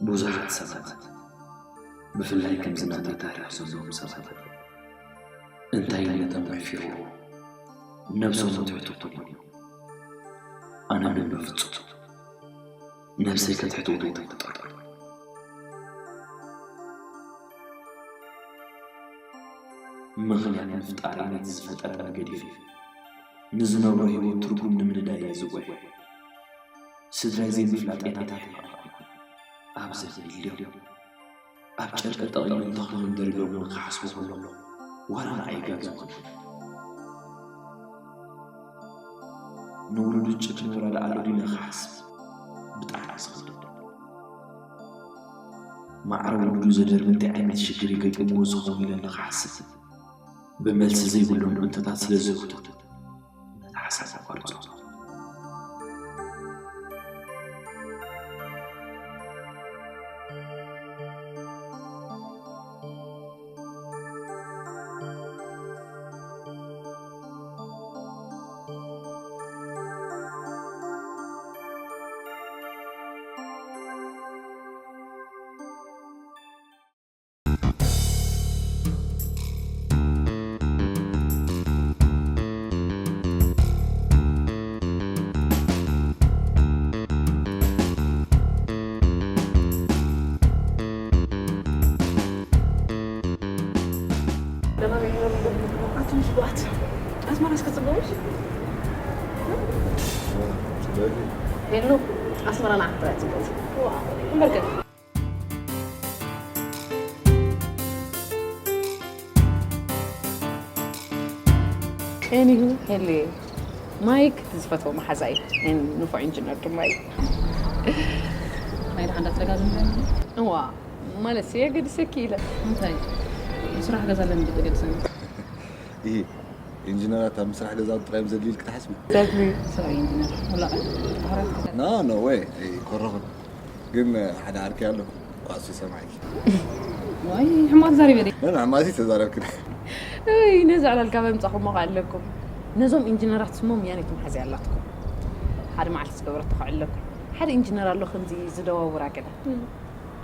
ብዙሓት ሰባት፣ ብፍላይ ከምዚ ናተይ ታሪኽ ዘለዎም ሰባት፣ እንታይነቶም ኣሕፊርዎ ነብሶም ትሕቲ ኩሉ። ኣነ ግን በፍጹም ነብሰይ ከትሕትውኒ ኣይተፈጠርኩ። ምኽንያት ምፍጣረይ ነቲ ዝፈጠረኒ ገዲፈ፣ ንዝነብሮ ህይወት ትርጉም ንምንዳይ እየ ዝጓየ። ስድራይ ዘይምፍላጠይ ናተይ ሕማቕ እዩ። ኣብ ዘንቢል ድዮም ኣብ ጨርቂ ጠቕሊሎም ተኽሊሎም ደርቢዮምኒ ክሓስቦ ከለኹ፣ ዋላ ንዓይ ጋግ ዝኾነ። ንውሉዱ ጭክን ወላዲ ኣሎ ድዩ ኢለ ክሓስብ ብጣዕሚ እዩ ዝኸብደኒ። ማዕረ ውሉዱ ዘደርቢ እንታይ ዓይነት ሽግር እዩ ገጢምዎ ዝኸውን ኢለ ንኽሓስብ ብመልሲ ዘይብሎም እንተታት ስለ ዝህውተት፣ ነቲ ሓሳብ ኣቋርጾ። ኣስመራ እስከ ጽቡቕሽ? ሄሉ፣ ኣስመራ ንዓኺ ጥራይ ጽቡቕ። እምበር ግን ኤኒሁ፣ ሄሉየ፣ ማይክ ዝፈትዎ መሓዛይ፣ ኤን ንፉዕ ኢንጂነር ድማ እዩ። ናይ ደሓን እንዳተደጋገምካ? እዋ፣ ማለት የገድሰኪ ኢለ። እንታይ? ስራሕ ገዛ ለምን ተገድሰኒ? ይሄ ኢንጂነራት ኣብ ምስራሕ ገዛውቲ ጥራይ እዮም ዘድልዩ ኢልኪ ትሓስቢ? ዳግሚ። ሰብኣይ ኢንጂነር፣ ወላ ቃል ተሃራት። No, no way. ኣይኮረኹን። ግን ሓደ ዓርኪ ኣለኩ። ኳሱ ይሰምዓኪ። ዋይ፣ ሕማቕ ተዛሪበ ድየ? ኖ፣ ኖ፣ ሕማቕ ተዛረብኪ። እይ፣ ነዚ ዕላልካ በምጻኹሞ ከ ኣለኩም። ነዞም ኢንጂነራት ስሞም ያኔት መሓዝያ ኣላትኩም። ሓደ መዓልቲ ዝገበረቶ ከዕለኩም። ሓደ ኢንጂነር ኣሎ ከምዚ ዝደዋውራ ገለ። እም።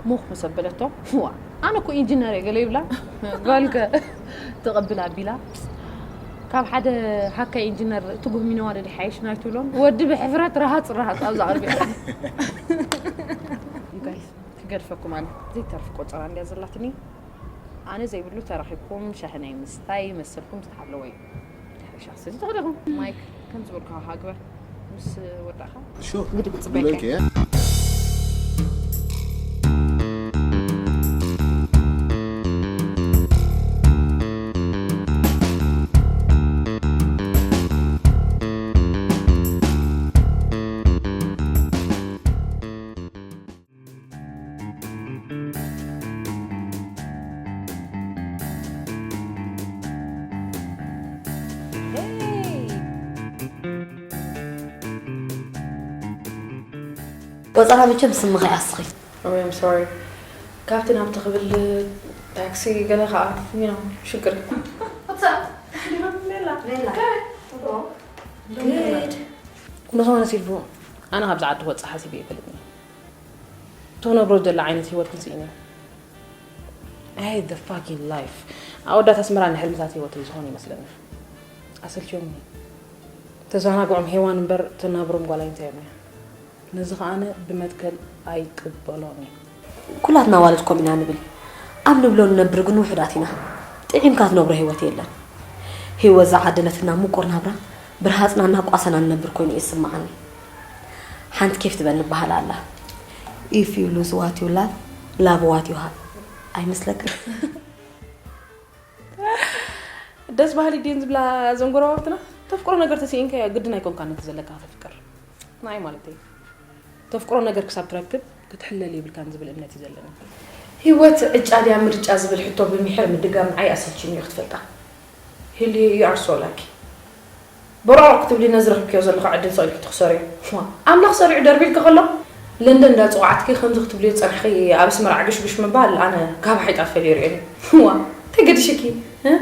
ሙኽ ምስ ኣበለቶ፣ "ዋ፣ ኣነ እኮ ኢንጂነር እየ" ገለ ይብላ። ጓልከ ተቐብል ኣቢላ፣ ካብ ሓደ ሃካይ ኢንጂነር ትጉህ ሚነዋደድ ይሓይሽ ናይ ትብሎም። ወዲ ብሕፍረት ረሃጽ ረሃጽ ኣብዛ ቅድሚኣ። You guys፣ ክገድፈኩም ኣነ። ዘይተርፍ ቆጸራ እንድያ ዘላትኒ። ኣነ ዘይብሉ ተረኺብኩም፣ ሻሂ ናይ ምስታይ መሰልኩም ዝተሓለወ እዩ። ድሕሪ ሻሂ ሰቲ ተኽደኹም። ማይክ፣ ከም ዝበልኩኻ ግበር። ምስ ወዳእኻ Sure. ግድብ ጽበየካ። Okay, yeah. ቆጸራ መቸም ስምኺ ኣስኺ። Oh, I'm sorry. ካብቲ ናብቲ ክብል ታክሲ ገለ ከዓ፣ you know፣ ሽግር። What's up? ቤላ። ቤላ። Good. Good. ኩሉ ዝኾነ ሲልቡ፣ ኣነ ካብዚ ዓዲ ክወፅእ ሓሲበ ኣይፈልጥን እየ። ትነብሮ ዘላ ዓይነት ህይወት ክንስኢን እየ። I hate the fucking life. ኣወዳት ኣስመራ ንሕልምታት ህይወተይ ዝኾኑ ይመስለኒ። ኣሰልችዮምኒ። ተዘናግዖም ሄዋን እምበር ተናብሮም ጓል ኣይንታዮም እያ። ነዚ ኸኣ ኣነ ብመትከል ኣይቅበሎን እየ። ኩላትና ኣዋልድ ከምኡ ኢና ንብል። ኣብ ንብሎ ንነብር ግን ውሑዳት ኢና። ጥዒምካ ትነብሮ ህይወት የለን። ህይወት ዝዓደለትና ምቁር ናብራ ብርሃጽና እናቋሰና ንነብር ኮይኑ እዩ ዝስምዓኒ። ሓንቲ ኬፍ ትበኒ በሃል ኣላ። If you lose what you love, love what you have። ኣይመስለክን? ደስ በሃሊ ድየን ዝብላ እዘን ጎረባብትና? ተፍቅሮ ነገር ተስኢንካዮ ግድን ኣይኮንካን ነቲ ዘለካ ከተፍቅር። ንዓይ ማለተይ። ተፍቅሮ ነገር ክሳብ ትረክብ ክትሕለል የብልካን ዝብል እምነት እዩ ዘለኒ። ህይወት ዕጫ ድያ ምርጫ ዝብል ሕቶ ብምሒር ምድጋም ንዓይ ኣሰልችኒ እዩ ክትፈልጣ። ሄሉየ፣ you are so lucky። ቦራቕ ክትብሊ ነዚ ረኺብክዮ ዘለኹ ዕድል ሰቒልኪ ትኽሰርዮ። ዋ፣ ኣምላኽ ሰሪዑ ደርቢልኪ ከሎ፣ ለንደን እንዳጽዋዓትኪ ከምዚ ክትብልዮ ዝጸናሕኪ ኣብ ኣስመራ ዕግሽግሽ ምባል ኣነ ካብ ሓይጣፍ ፈልየ ይርእየኒ። ዋ፣ እንታይ ገዲሽኪ? እ?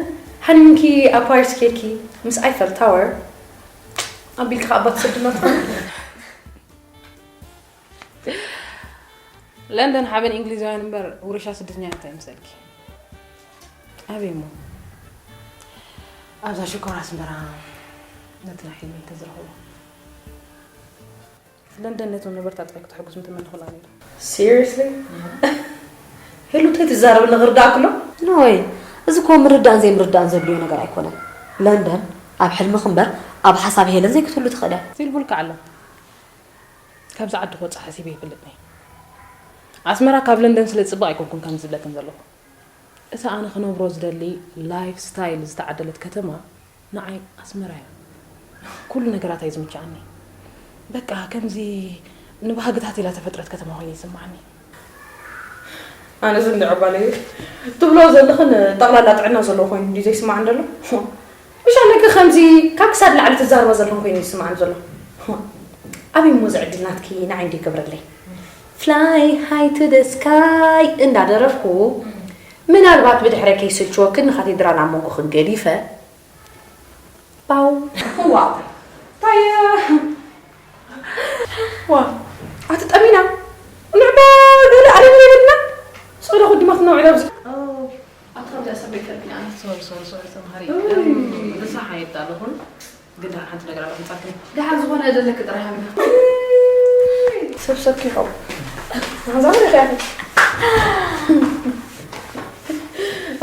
ሃኒሙንኪ ኣብ ፓሪስ ኬድኪ ምስ ኣይፈል ታወር ኣቢልኪ ከኣ ኣባ ትሰድና ትኾኒ። ለንደን ሓበን እንግሊዛውያን እምበር ውርሻ ስደተኛታት ኣይምሰልኪ። ኣበይ እሞ ኣብዛ ሽኮር ኣስመራ ነቲ ናይ ሕልመይ እንተዝረኽቦ። ለንደን ነቶም ነበርታ ጥራይ ክተሐጉስ ምተመነኹላ ነይረ። Seriously? ሄሉ እንታይ ትዛረብ ኣለኺ ክርዳእኪ ኣሎ? ኖይ፣ እዚ እኮ ምርዳእን ዘይምርዳእን ዘድልዮ ነገር ኣይኮነን። ለንደን ኣብ ሕልምኺ እምበር ኣብ ሓሳብ ሄለን ዘይክትህሉ ትኽእል እያ። ኢልኩልካ ኣሎ። ካብዚ ዓዲ ክወፅእ ሓሲበ ይፈልጥን እየ። ኣስመራ ካብ ለንደን ስለ ዝፅብቕ ኣይኮንኩን ከምዚ ዝብለክን ዘለኹ። እታ ኣነ ክነብሮ ዝደሊ ላይፍ ስታይል ዝተዓደለት ከተማ ንዓይ ኣስመራ እያ። ኩሉ ነገራታ እዩ ዝምችኣኒ። በቃ ከምዚ ንባህግታት ኢላ ተፈጥረት ከተማ ኮይኑ ይስምዓኒ። ኣነ ዝንድዕ ጓለይ ትብሎ ዘለኽን ጠቕላላ ጥዕና ዘለዎ ኮይኑ ድዩ ዘይስማዕን ዘሎ? ምሽ ኣነኪ ከምዚ ካብ ክሳድ ላዕሊ ትዛርባ ዘለኹን ኮይኑ ይስማዕን ዘሎ። ኣበይ እሞ ዝዕድል ናትኪ ንዓይ እንዲ ይገብረለይ። Fly high to the sky እንዳደረፍኩ ምናልባት ብድሕረ ከይስልችወክን ንካቴድራል ኣብ መንጎ ክንገዲፈ ባው ዋ እንታይ ዋ ኣቲ ጠሚና ንዕባ ገለ ኣረብ የብልና ስእለ ኩድማትና ውዕላ ብዙ ኣቲ ከምዚኣ ሰብ ይከልክኒ ኣነ ሶሪ ሶሪ ሶሪ ተምሃሪ ንስሓ የጣለኹን ግን ደሓን ሓንቲ ነገር ኣላ ሕንጻክን ደሓን ዝኾነ ዘለክ ጥራይ ሃብና ሰብ ሰኪሖም ማዛ ምን ያህል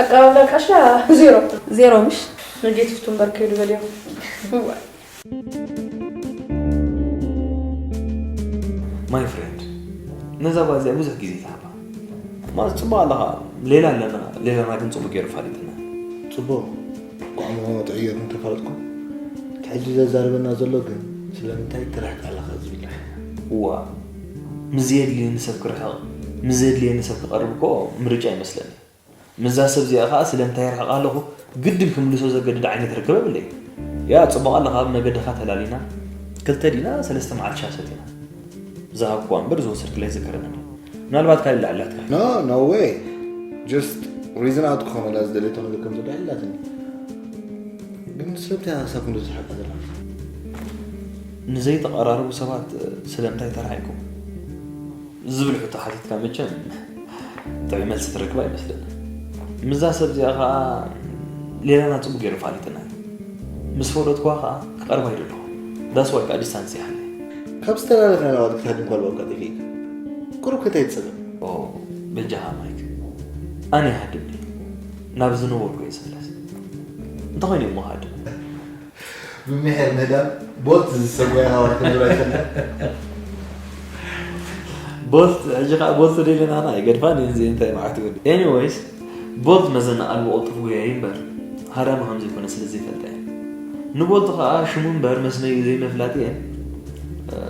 ኣቀባብላ ቀሻ ዜሮ ዜሮ ምሽ ነጌቲቭ ትንበር ከይዱ በልዮም My friend ነዛ ጓል እዚኣ ብዙሕ ግዜ ትሃባ ማለት ፅቡቅ ኣለኻ ሌላ ኣለና ሌላና ግን ፅቡቅ ገይሩ ፋሊጥና ፅቡቅ ቋዕሞ ትዕየር እንተፋለጥኩም እቲ ሕጂ ዘዛርበና ዘሎ ግን ስለምንታይ ትርሕቅ ኣለኻ ዝብል ዋ ምስ ዘየድልየኒ ሰብ ክርሕቕ ምስ ዘድልየኒ ሰብ ክቐርብ እኮ ምርጫ ይመስለኒ ምዛ ሰብ እዚኣ ከዓ ስለምንታይ ይርሕቕ ኣለኹ ግድን ክምልሶ ዘገድድ ዓይነት ርክብ የብለይ ያ ፅቡቅ ኣለኻ ኣብ መገድኻ ተላሊና ክልተ ዲና ሰለስተ መዓልቲ ሻሰት ኢና ዝሃብኩዋ እምበር ዝወሰድክላ ኣይዝከረንን እዩ ምናልባት ካልእ ላዕላትካ No, no way. Just reason out ክኾነላ ዝደለቶ ነገር ከም ዘሎ ኣይላትኒ ግን ስለምንታይ ክሳብ ክንዲ ዝሓቀ ዘላ ንዘይተቐራረቡ ሰባት ስለምንታይ ተራሒቁ ዝብል ሕቶ ሓቲትካ መቸም ጥዑይ መልሲ ትረክብ ኣይመስለኒ ምዛ ሰብ እዚኣ ከዓ ሌላና ፅቡቅ ገይሩ ፋሊጥና እዩ ምስ ፈለጥኩዋ ከዓ ክቐርባ ይደለኹ ዳስዋይ ከዓ ዲስታንስ ይሓለ ካብ ዝተላለፈ ናዋት ክትሃድም ኳልባብካ ጠፊእካ ቁሩብ ከታይ ትፀገም በጃኻ ማይክ ኣነ ይሃድም ናብ ዝነበርኩ እየ ዝምለስ እንተኾይነ እሞ ሃድም ብምሕር ምህዳም ቦልት ዝሰጎያ ሃዋር ክንብል ኣይፈለን ቦልት ሕጂ ከዓ ቦልት ደለና ና ይገድፋን እየን እዚአን እንታይ መዓት ይወዲ anyways ቦልት መዘና ኣልቦ ቅልጡፍ ጎያይ እምበር ሃዳሚ ከም ዘይኮነ ስለ ዘይፈልጠ እየ ንቦልት ከዓ ሽሙ እምበር መስመዩ ዘይመፍላጥ እየ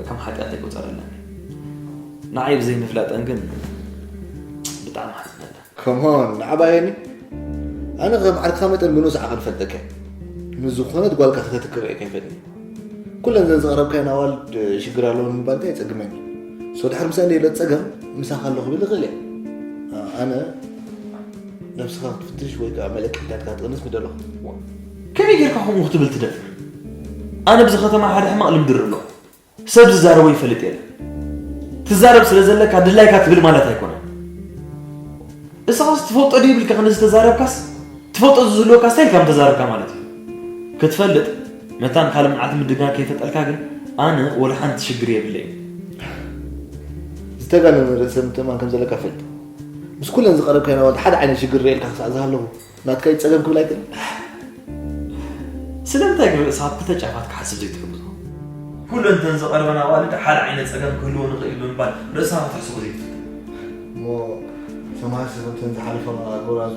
ከም ሓጢኣት ኣይቆፀረለን ንዓይ ብዘይምፍላጠን ግን ብጣዕሚ ሓዝነለን ከሞን ንዓባየኒ ኣነ ከም ዓርክኻ መጠን ብንኡስ ዓቐን ፈልጠካ ምስ ዝኾነት ጓልካ ከተትክበ እየ ከይፈትኒ ኩለን ዘን ዝቐረብካየን ኣዋልድ ሽግር ኣለወን ምባልካ የፀግመኒ ሶ ድሕር ምሳይ እንደየለ ፀገም ምሳኻ ኣለኹ ብል ይኽእል እየ ኣነ ነብስኻ ክትፍትሽ ወይ ከዓ መለክዕታትካ ትቕንስ ምደለኹ ከመይ ጌርካ ከምኡ ክትብል ትደፍር ኣነ ብዚ ከተማ ሓደ ሕማቕ ልምዲ ኣለኹ ሰብ ዝዛረቦ ይፈልጥ የለን ትዛረብ ስለ ዘለካ ድላይካ ትብል ማለት ኣይኮነን እስኻስ ትፈልጦ ድዩ ብልካ ክንዲ ዝተዛረብካስ ትፈልጦ ዝህልወካ ስታይል ከም ተዛረብካ ማለት እዩ ክትፈልጥ መታን ካልእ መዓልቲ ምድግጋም ከይፈጠልካ ግን ኣነ ወላ ሓንቲ ሽግር የብለይ ዝተጋነነ ርእሰ ምትእማን ከም ዘለካ ፈልጥ ምስ ኩለን ዝቐረብካየን ኣዋልድ ሓደ ዓይነት ሽግር ርእየልካ ክሳዕ ዝሃለኹ ናትካ እዩ ጸገም ክብል ኣይክእልን። ስለምንታይ ግን ርእስኻ ብክልተ ጫፋት ክሓስብ ዘይትሕግዞ? ኩለን እተን ዝቐርበን ኣዋልድ ሓደ ዓይነት ጸገም ክህልወን ይኽእል እዩ ብምባል ርእስኻ ክትሕስቦ ዘይትፍትን? እሞ ተማሃር ሰበብተን ዝሓለፋ ጎራዙ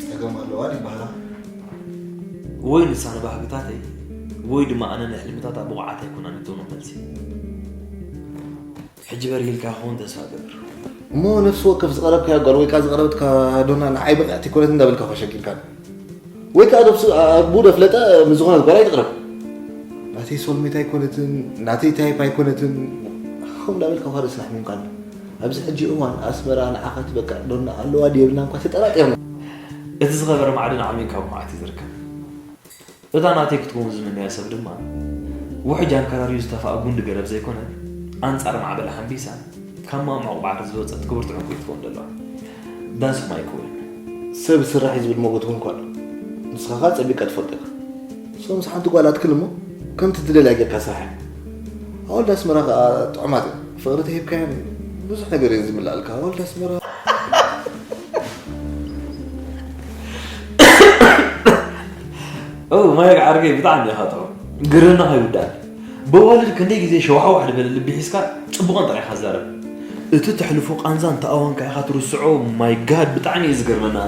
ጸገም ኣለዋ ይበሃላ። ወይ ንሳ ንባህግታተይ ወይ ድማ ኣነ ንሕልምታታ ብቑዓት ኣይኮናን እዩ እትብሎ መልሲ። ሕጂ በሪህ ኢልካ ክኸውን ተስፋ እገብር። እሞ ነፍሲ ወከፍ ዝቐረብካያ ጓል ወይ ከኣ ዝቐረበትካ ዶና ንዓይ ብቕዕቲ ኣይኮነትን እንዳበልካ እኳ ሸጊርካኒ። ወይ ከኣ ነፍሱ ኣቡ ደፍለጠ ምስ ዝኾነት ጓል ኣይትቕረብ። ናተይ ሶልሜት ኣይኮነትን፣ ናተይ ታይፕ ኣይኮነትን፣ ከምኡ እንዳበልካ እኳ ርእስና ኣሕሚምካና። ኣብዚ ሕጂ እዋን ኣስመራ ንዓኻ ትበቅዕ ዶና ኣለዋ ድዩ የብልናን እኳ ተጠራጢርና። እቲ ዝኸበረ ማዕድን ዓሚቕካ ብመዓት እዩ ዝርከብ። እታ ናተይ ክትከውን ዝምነያ ሰብ ድማ፣ ውሕጅ ኣንከራርዩ ዝተፍኣ ጉንዲ ገረብ ዘይኮነ፣ ኣንጻር ማዕበል ሓምቢሳ፣ ካብ ማሙቕ ባሕሪ ዝወጸት ክብርቲ ዕንቁ እዩ ትኸውን ዘለዋ። ዳስ ማይክል። ሰብ ስራሕ እዩ ዝብል ሞጎት እውን እኳ ኣሎ። ንስኻ ኸኣ ጸቢቕካ ትፈልጦ ኢኻ። So፣ ምስ ሓንቲ ጓል ኣትክል እሞ፣ ከምቲ ትደልያ ጌርካ ስራሕ። ኣዋልድ ኣስመራ ኸኣ ጥዑማት እየን። ፍቕሪ ተሂብካየን ብዙሕ ነገር እየን ዝምልኣልካ። ኣዋልድ ኣስመራ። ኦ ማይ ዓርከይ፣ ብጣዕሚ ኢኻ ጥዑም። ግርና ከይውዳእ። በዋልድ ክንደይ ግዜ ሸዋሕዋሕ ዝበለ ልቢ ሒዝካ ጽቡቕን ጥራይ ኢኻ ትዛረብ። እቲ ተሕልፎ ቃንዛ እንተኣወንካ ኢኻ ትርስዖ። ማይ ጋድ፣ ብጣዕሚ እዩ ዝገርመና።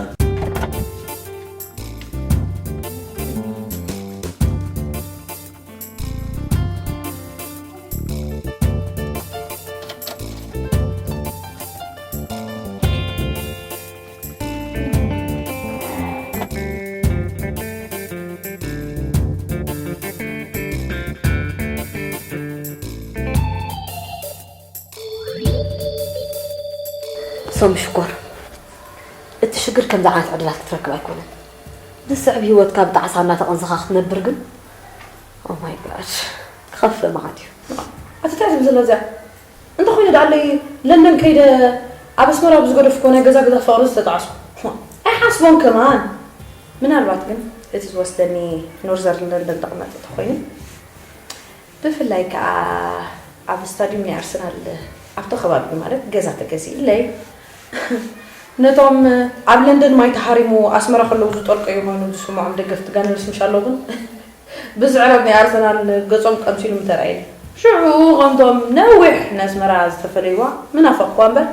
ሶም ሽኮር፣ እቲ ሽግር ከምዚ ዓይነት ዕድላት ክትረክብ ኣይኮነን። ዝስዕብ ህይወትካ ብጣዕሳ እናተቐንዘኻ ክትነብር ግን፣ ኦ ማይ ጋድ፣ ክኸፍእ መዓት እዩ። ኣቲ እንታይ ትብል ዘላ እዚኣ? እንተኾይነ ደኣለይ ለንደን ከይደ ኣብ ኣስመራ ብዝገደፍኩ ናይ ገዛ ገዛ ፍቕሪ ዝተጣዕስኩ። ኣይሓስቦን ከማን። ምናልባት ግን እቲ ዝወስደኒ ኖርዘርን ለንደን ተቐመጠ ተኾይኑ፣ ብፍላይ ከኣ ኣብ ስታድዩም ናይ ኣርሰናል ኣብቲ ከባቢ ማለት ገዛ ተገዚእለይ፣ ነቶም ኣብ ለንደን ማይ ተሃሪሙ ኣስመራ ከለዉ ዝጠልቀዩ ኮይኑ ዝስምዖም ደገፍቲ ጋነርስ ምሽ ኣለዉ ግን ብዝዕረብ ናይ ኣርሰናል ገጾም ቀምሲሉ ምተራእየኒ። ሽዑ ከምቶም ነዊሕ ነስመራ ዝተፈለይዋ ምናፈቕኳ እምበር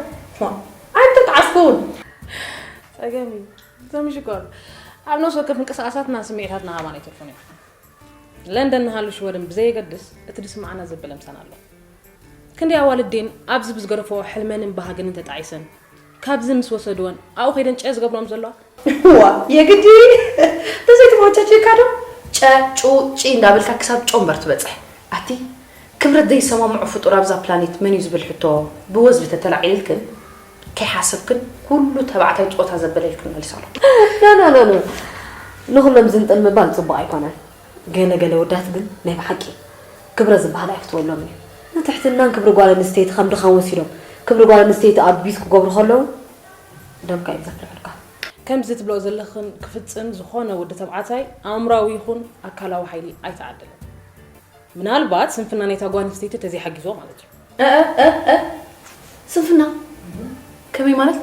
ኣይምተጣዓስኩን። ጸገም እዩ። እቶም ሽኮር ኣብ ነፍሲ ወከፍ ምንቅስቓሳትና ስምዒታትና ኣባና ኣይተርፉን እዮም። ለንደን ንሃሉ ሽወደን ብዘየገድስ እቲ ዝስምዓና ዘበለ ምሳና ኣሎ። ክንደይ ኣዋልድ ድየን ኣብዚ ብዝገደፈኦ ሕልመንን ባህግንን ተጣዒሰን ካብዚ ምስ ወሰድወን ኣብኡ ከይደን ጨ ዝገብርኦም ዘለዋ? እዋ የግዲ ተዘይትመቻቸካ ዶ ጨ ጩ ጪ እንዳበልካ ክሳብ ጨንበር ትበጽሕ። ኣቲ ክብረት ዘይሰማምዖ ፍጡር ኣብዛ ፕላኔት መን እዩ ዝብል ሕቶ ብወዝቢ ተተላዒልክን ከይሓሰብክን ኩሉ ተባዕታይ ጾታ ዘበለ ኢልክን መልሳሉ። ኖ ኖ ኖ ኖ ንኹሎም ዝንጥል ምባል ጽቡቕ ኣይኮነን። ገለ ገለ ወዳት ግን ናይ ብሓቂ ክብረት ዝበሃል ኣይፍትወሎምን እዩ። ንትሕትናን ክብሪ ጓል ኣንስተይቲ ከም ድኻም ወሲዶም ክብሪ ጓል ኣንስተይቲ ኣቢዩዝ ክገብሩ ከለዉ ደምካ እዮም ዘፍልሑልካ። ከምዚ ትብልኦ ዘለኽን ክፍጽም ዝኾነ ወዲ ተባዕታይ ኣእምራዊ ይኹን ኣካላዊ ሓይሊ ኣይተዓደለን። ምናልባት ስንፍና ናይታ ጓል ኣንስተይቲ ተዘይሓጊዝዎ ማለት እዩ። እ፣ እ፣ እ፣ እ፣ ስንፍና? ከመይ ማለት?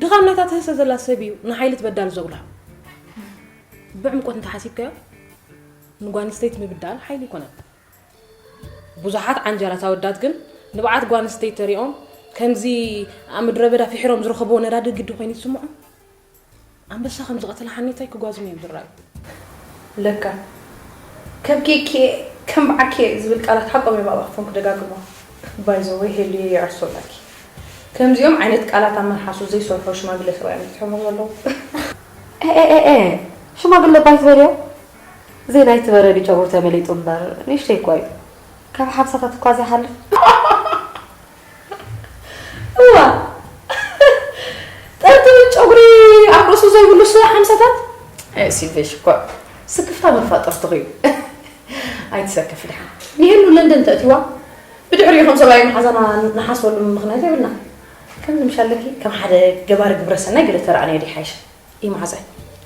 ድኻም ናይታ ትህሰ ዘላ ሰብ እዩ ንሓይሊ እቲ በዳሊ ዘጉልሖ። ብዕምቆት እንተሓሲብካዮ፣ ንጓል ኣንስተይቲ ምብዳል ሓይሊ ኣይኮነን። ብዙሓት ዓንጃላት ኣወዳት ግን ንብዓት ጓል ኣንስተይቲ ተሪኦም ከምዚ ኣብ ምድረ በዳ ፊሒሮም ዝረኸብዎ ነዳዲ ግዲ ኮይኑ ይስምዖም። ኣንበሳ ከም ዝቐተለ ሓኔታይ ክጓዝሙ እዮም ዝረኣዩ። ለካ ከም ኬኬ ከም በዓኬ ዝብል ቃላት ሓቆም እዮም ኣብ ኣፎም ክደጋግሞ። ባይዘወይ ሄሉየ ይዕርሶላኪ። ከምዚኦም ዓይነት ቃላት ኣብ መልሓሱ ዘይሰርሖ ሽማግለ ሰብኣይ እዮም ዝጥሕሙ ዘለዉ። ኤ፣ ኤ፣ ኤ፣ ኤ፣ ሽማግለ ባይ ዝበልዮ? ዘይ ናይቲ በረዲ ጨጉሩ ተመሊጡ እምበር ንእሽተይ እኳ እዩ። ካብ ሓምሳታት እኳ ዘይሓልፍ። እዋ። ጠርጥሪ ጨጉሪ ኣብ ርእሱ ዘይብሉ ስ ሓምሳታት? ኤ፣ ሲልቬሽ እኳ ስክፍታ መፋጠርትኺ እዩ። ኣይትሰክፊ ድሓን። ንሄሉ ለንደን ተእትዋ። ብድሕሪኡ ከም ሰብኣይ መሓዛና ንሓስበሉ ምኽንያት የብልና። ከምዚ ምሽ ኣለኪ ከም ሓደ ገባሪ ግብረ ሰናይ ገለ ተረኣንዮ ዲሓይሽ። እዩ መሓዛይ።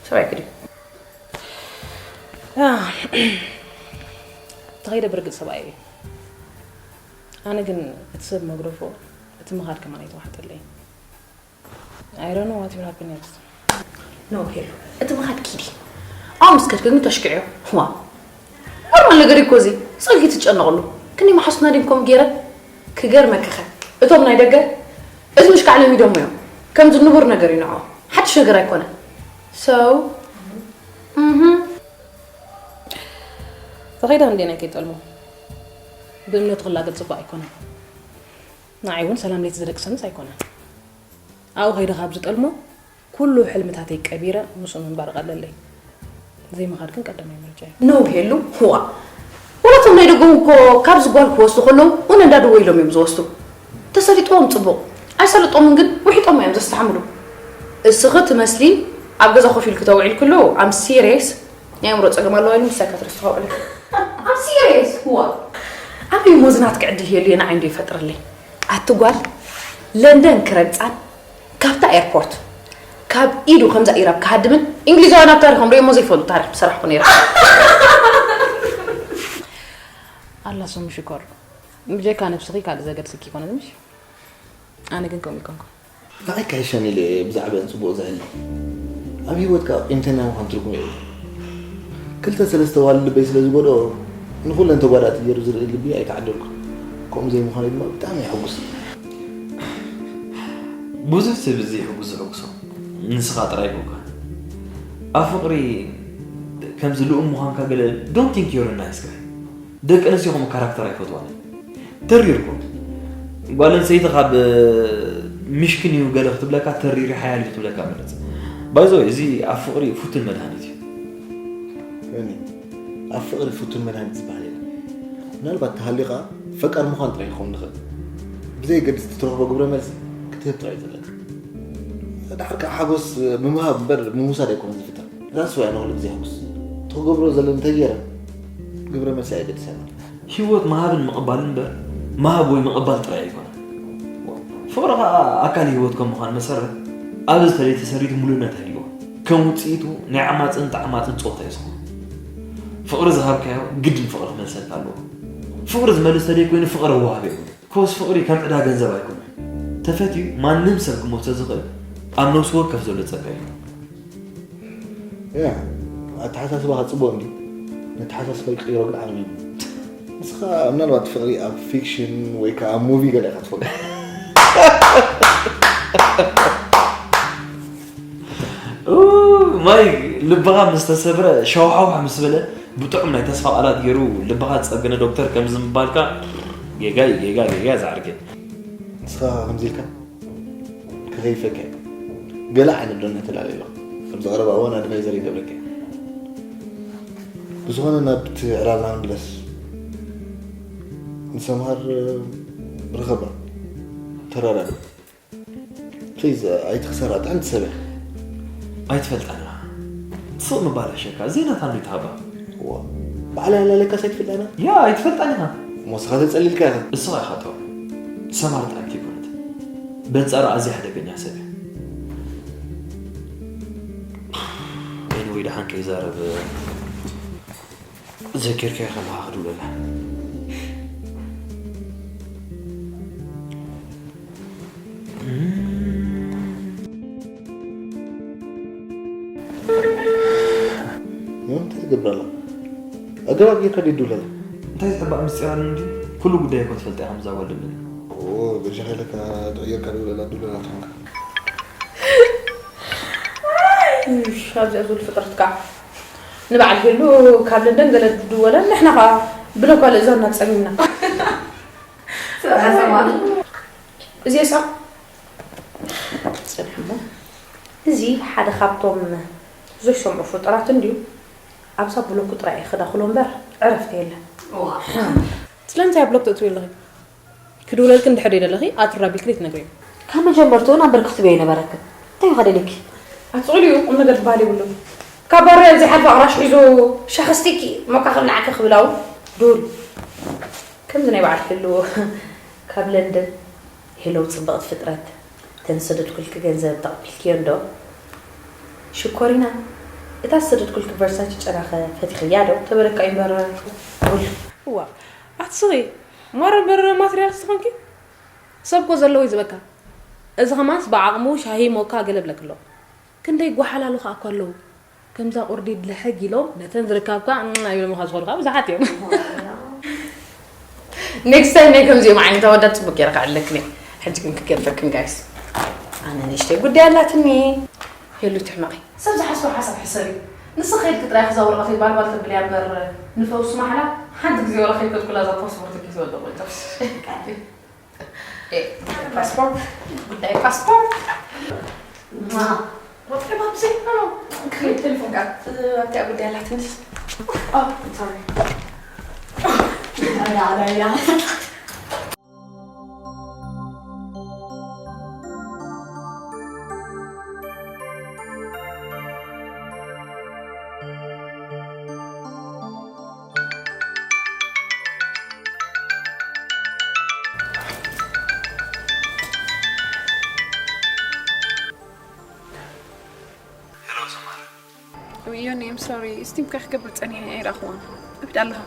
ሰብኣይ ክዲ። ያ፣ ተኸይደ ብርግጽ ሰብኣይ እዩ። ኣነ ግን እቲ ሰብ መግደፎ፣ እቲ ምኻድ ከማን ኣይተዋሕጠለይን። I don't know what will happen next። ኖ ሄሉ፣ እቲ ምኻድ ኪዲ። ኣብ ምስ ከድኪ ግን ተሽክዕዮ። ህዋ። ኖርማል ነገር እዩ እኮ እዚ። ጸጊ ትጨነቕሉ። ክንደይ መሓሱትና ድዮም ከምኡ ገይረ? ክገርመኪ ኸ፣ እቶም ናይ ደገ፣ እዚ ምሽካዕ ለሚዶሞ እዮም። ከምዚ ንቡር ነገር እዩ ንዕኦም። ሓድሽ ነገር ኣይኮነን። So፣ እህ። ተኸይዳ እንዴ ናይ ከይጠልሞ? ብእምነቱ ክላገል ጽቡቕ ኣይኮነን። ንዓይ እውን ሰላም ለይቲ ዝደቅሰንስ ኣይኮነን። ኣብኡ ከይደ ካብ ዝጠልሞ፣ ኩሉ ሕልምታተይ ቀቢረ ምስኡ ምንባር ቀለለይ። ዘይምኻድ ግን ቀዳማይ ምርጫ እዩ። ኖ ሄሉ፣ ህዋ። ወላ እቶም ናይ ደገ እውን እኮ ካብዚ ጓል ክወስዱ ከለዉ፣ እውን እንዳደወ ኢሎም እዮም ዝወስዱ። ተሰሊጥዎም ጽቡቕ። ኣይሰልጦምን ግን ውሒጦም እዮም ዘስተሓምሉ። እስኺ ትመስሊ ኣብ ገዛ ኮፍ ኢልኪ ተውዒልክሉ፣ I'm serious፣ ናይ ኣእምሮ ጸገም ኣለዋ ኢሉ ምስ ሳይካትሪስት ከውዕል። I'm serious፣ ህዋ። ኣበይ እሞ እዚ ናትኪ ዕድል ሄሉየ ንዓይ እንዶ ይፈጥረለይ። ኣቲ ጓል ለንደን ክረግጻን ካብታ ኤርፖርት ካብ ኢዱ ከምዛ ኢራብ ክሃድምን እንግሊዛውያን ኣብ ታሪኾም ርእዮሞ ዘይፈልጡ ታሪኽ ምሰራሕኩ ነይረ። ኣላ ስሙ ሽኮር፣ ብጀካ ነብስኺ ካልእ ዘገድስኪ ይኮነን ምሽ? ኣነ ግን ከምኡ ይኮንኩ። ንዓይ ካይሻን ኢለ እየ ብዛዕባአን ጽቡቕ ዝሕሊ። ኣብ ህይወትካ ቂምተኛ ምዃን ትርጉም የብሉን። ክልተ ሰለስተ ዋልድ ልበይ ስለ ዝጎድኦ፣ ንኹለን ተጓዳእቲ ገይሩ ዝርኢ ልቢ ኣይተዓደልኩን። ከምኡ ዘይምዃነይ ድማ ብጣዕሚ የሐጉስ። ብዙሕ ሰብ ዘይሕጉስ ዘሐጉሶ ንስኻ ጥራይ ኮንካ። ኣብ ፍቕሪ ከምዚ ልኡም ምዃንካ ገለ don't think you're a nice guy። ደቂ ኣንስትዮ ከምኡ ካራክተር ኣይፈትዋን። ተሪርኩም ጓል ኣንስተይቲ ካብ ምሽክን እዩ ገለ ክትብለካ ተሪር ሓያል እዩ ክትብለካ ምረጽ። ባይዞ እዚ ኣብ ፍቕሪ ፍቱን መድሃኒት እዩ። ዮኒ፣ ኣብ ፍቕሪ ፍቱን መድሃኒት ዝበሃል የለን። ምናልባት ተሃሊኻ ፈቃር ምዃን ጥራይ ይኸውን ንኽእል። ብዘየገድስ እትረኽቦ ግብረ መልሲ ክትህብ ጥራይ እዩ ዘለካ። ድሓር ከዓ ሓጎስ ብምሃብ እምበር ብምውሳድ ኣይኮነን ዝፍጠር። ራሱ ኣነ ኩሉ ግዜ ሕጉስ። ትኽገብሮ ዘሎ እንተገይረ ግብረ መልሲ ኣየገድሰና። ህይወት ምሃብን ምቕባልን እምበር ምሃብ ወይ ምቕባል ጥራይ ኣይኮነን። ፍቕሪ ከዓ ኣካል ህይወት ከም ምዃን መሰረት ኣብዚ ተለይ ተሰሪቱ ምሉእነት ኣይህልዎ። ከም ውፅኢቱ ናይ ዓማፅን ተዓማፅን ፆታ እዩ ዝኾን። ፍቕሪ ዝሃብካዮ ግድን ፍቕሪ ክመልሰልካ ኣለዎ። ፍቕሪ ዝመልስ ተደይ ኮይኑ ፍቕሪ ወሃቢ እዩ። ኮስ ፍቕሪ ከም ዕዳ ገንዘብ ኣይኮነን። ተፈትዩ ማንም ሰብ ክመልሶ ዝኽእል ኣብ ነፍሲ ወከፍ ዘሎ ጸጋ እዩ። ያ ኣተሓሳስባኻ ጽቡቕ እንዲ ነተሓሳስባ ይቅይሮ ግን ዓቕሚ የብሉን። ንስኻ ምናልባት ፍቕሪ ኣብ ፊክሽን ወይ ከዓ ኣብ ሙቪ ገለ ኢኻ ትፈልጦ። ኡ፣ ማይ ልብኻ ምስ ተሰብረ ሸውሓውሕ ምስ በለ ብጥዑም ናይ ተስፋ ቃላት ገይሩ ልብኻ ዝጸገነ ዶክተር ከምዚ ምባልካ ጌጋ እዩ፣ ጌጋ ጌጋ እዩ ዝዓርከይ። ንስኻ ከምዚ ኢልካ ከኸይፈካ እዩ። ገለ ዓይነት ዶ እናተላለየ ኣሎ። ኣብዚ ቀረባ እዋን ኣድቫይዘር ይገብረካ እዩ። ብዝኾነ ናብቲ ዕላልና ንምለስ። ንሰምሃር ርኸባ፣ ተራዳዱ። ፕሊዝ ኣይትኽሰራ፣ ጥዕምቲ ሰብ እያ። ኣይትፈልጣን ኢኻ። ስቕ ምባል ኣሸካ፣ ዘይናታ እንዶ ይትሃባ። ዋ፣ ባዕላ ያላለካስ ኣይትፈልጣን ኢኻ? ያ፣ ኣይትፈልጣን ኢኻ። እሞ ንስኻ ተጸሊልካ ኢኻ። እስኻ ኢኻ ጥዑም። ሰማር ጥዕምቲ ኣይኮነትን። በንጻሩ ኣዝያ ሓደገኛ ሰብ እያ። ኤኒወይ፣ ደሓን ከይዛረብ ዘኪርካዮ ከለኻ ክድውለላ። እንታይ ትገብር ኣላ? ኣገባብ ጌርካ ድዩ ትድውለላ? እንታይ ዝሕባእ ምስጢር ኣሎ እንዲ? ኩሉ ጉዳይ እኮ ትፈልጥ ኢኻ፣ ከምዛ ጓል ደብለ። ኦ፣ በጃኻ ኢለካ ጥዑይ ጌርካ ድውለላ፣ ድውለላ ትኾንካ። እሽ፣ ኣብዚኣ ዝብል ፍጥረት ከዓ ንበዓል ሄሉ ካብ ለንደን ገለ ድወለን፣ ንሕና ከዓ ብሎክ ኣልእዛና ጸሚምና። ጽብሐ ሰማዕ። እዚ የስዖ። ጽንሕ እሞ፣ እዚ ሓደ ካብቶም ዘይሰምዑ ፍጡራት እንድዩ። ኣብዛ ብሎኩ ጥራይ እዩ ክዳኹሎ እምበር ዕረፍቲ የለን። እዋ። ስለምንታይ ኣብ ብሎክ ተእትዊ ኣለኺ? ክድውለልኪ እንድሕር ደለኺ፣ ኣትር ኣቢልኪ ዘይትነግርዮ። ካብ መጀመርትኡ ናብ በርኪ ክትብዮ ኣይነበረክን። እንታይ እዩ ከደልየኪ? ኣትቕልዩ ቁም ነገር ዝበሃል የብሉን። ካብ ባርያ ዘይሓልፍ ኣቕራሽ ሒዙ ሸኸስቲኪ ሞካ ክብልዓኪ ክብላው ዱል። ከምዚ ናይ በዓል ሄሉ ካብ ለንደን። ሄሎ ጽብቕቲ ፍጥረት፣ እተን ዝሰደድኩልኪ ገንዘብ ተቐቢልክዮ እንዶ? ሽኮሪና፣ እታ ዝሰደድኩልኪ ቨርሳቺ ጨናኸ ፈቲኽያ ዶ? ተበለካ እዩ እምበር። ዱል። እዋ፣ ኣትስኺ። ማረ በረረ ማትርያል ዝኾንኪ ሰብ እኮ ዘለዎ እዩ ዝበካ። እዚ ኸማንስ ብዓቕሙ ሻሂ ሞካ ገለ ብለክ ኣሎ። ክንደይ ጓሓላሉ ኸኣ እኮ ኣለዉ። ከምዛ ቁርዲድ ልሕግ ኢሎም ነተን ዝርካብካ እም፣ ኣይብሎምኻ ዝኾኑ ኸኣ ብዙሓት እዮም። ኔክስት ታይም ናይ ከምዚኦም ዓይነት ኣወዳት ጽቡቅ ገይረ ክዕለክን እየ። ሕጂ ግን ክገድፈክን ጋይስ። ኣነ ንእሽተይ ጉዳይ ኣላትኒ። ሄሉ ትሕመቒ። ሰብ ዝሓስቦ ሓሳብ ሕሰቢ። ንስኺ ከይድኪ ጥራይ እዛ ወረቐተይ ባልባል ተብልያ እምበር ንፈውሲ ማሕላ ሓንቲ ግዜ ወላ ከይከድኩላ እዛ ፓስፖርት ኪስ ወደቑ። ኤ፣ ፓስፖርት፣ ጉዳይ ፓስፖርት። ማ፣ ወጥሪ ባብዚ፣ ኖ፣ ኖ። ክሪም ቴሌፎን ጋር፣ ኣብቲኣ ጉዳይ ኣላትንስ። ኦ፣ ሶሪ። ኣያ፣ ኣያ፣ ኣያ። ዮኒ፣ I'm sorry፣ ስቲም ከ ክገብር ጸኒሐ ኣይረኣኽዎን። ኣብዳ ኣለኻ?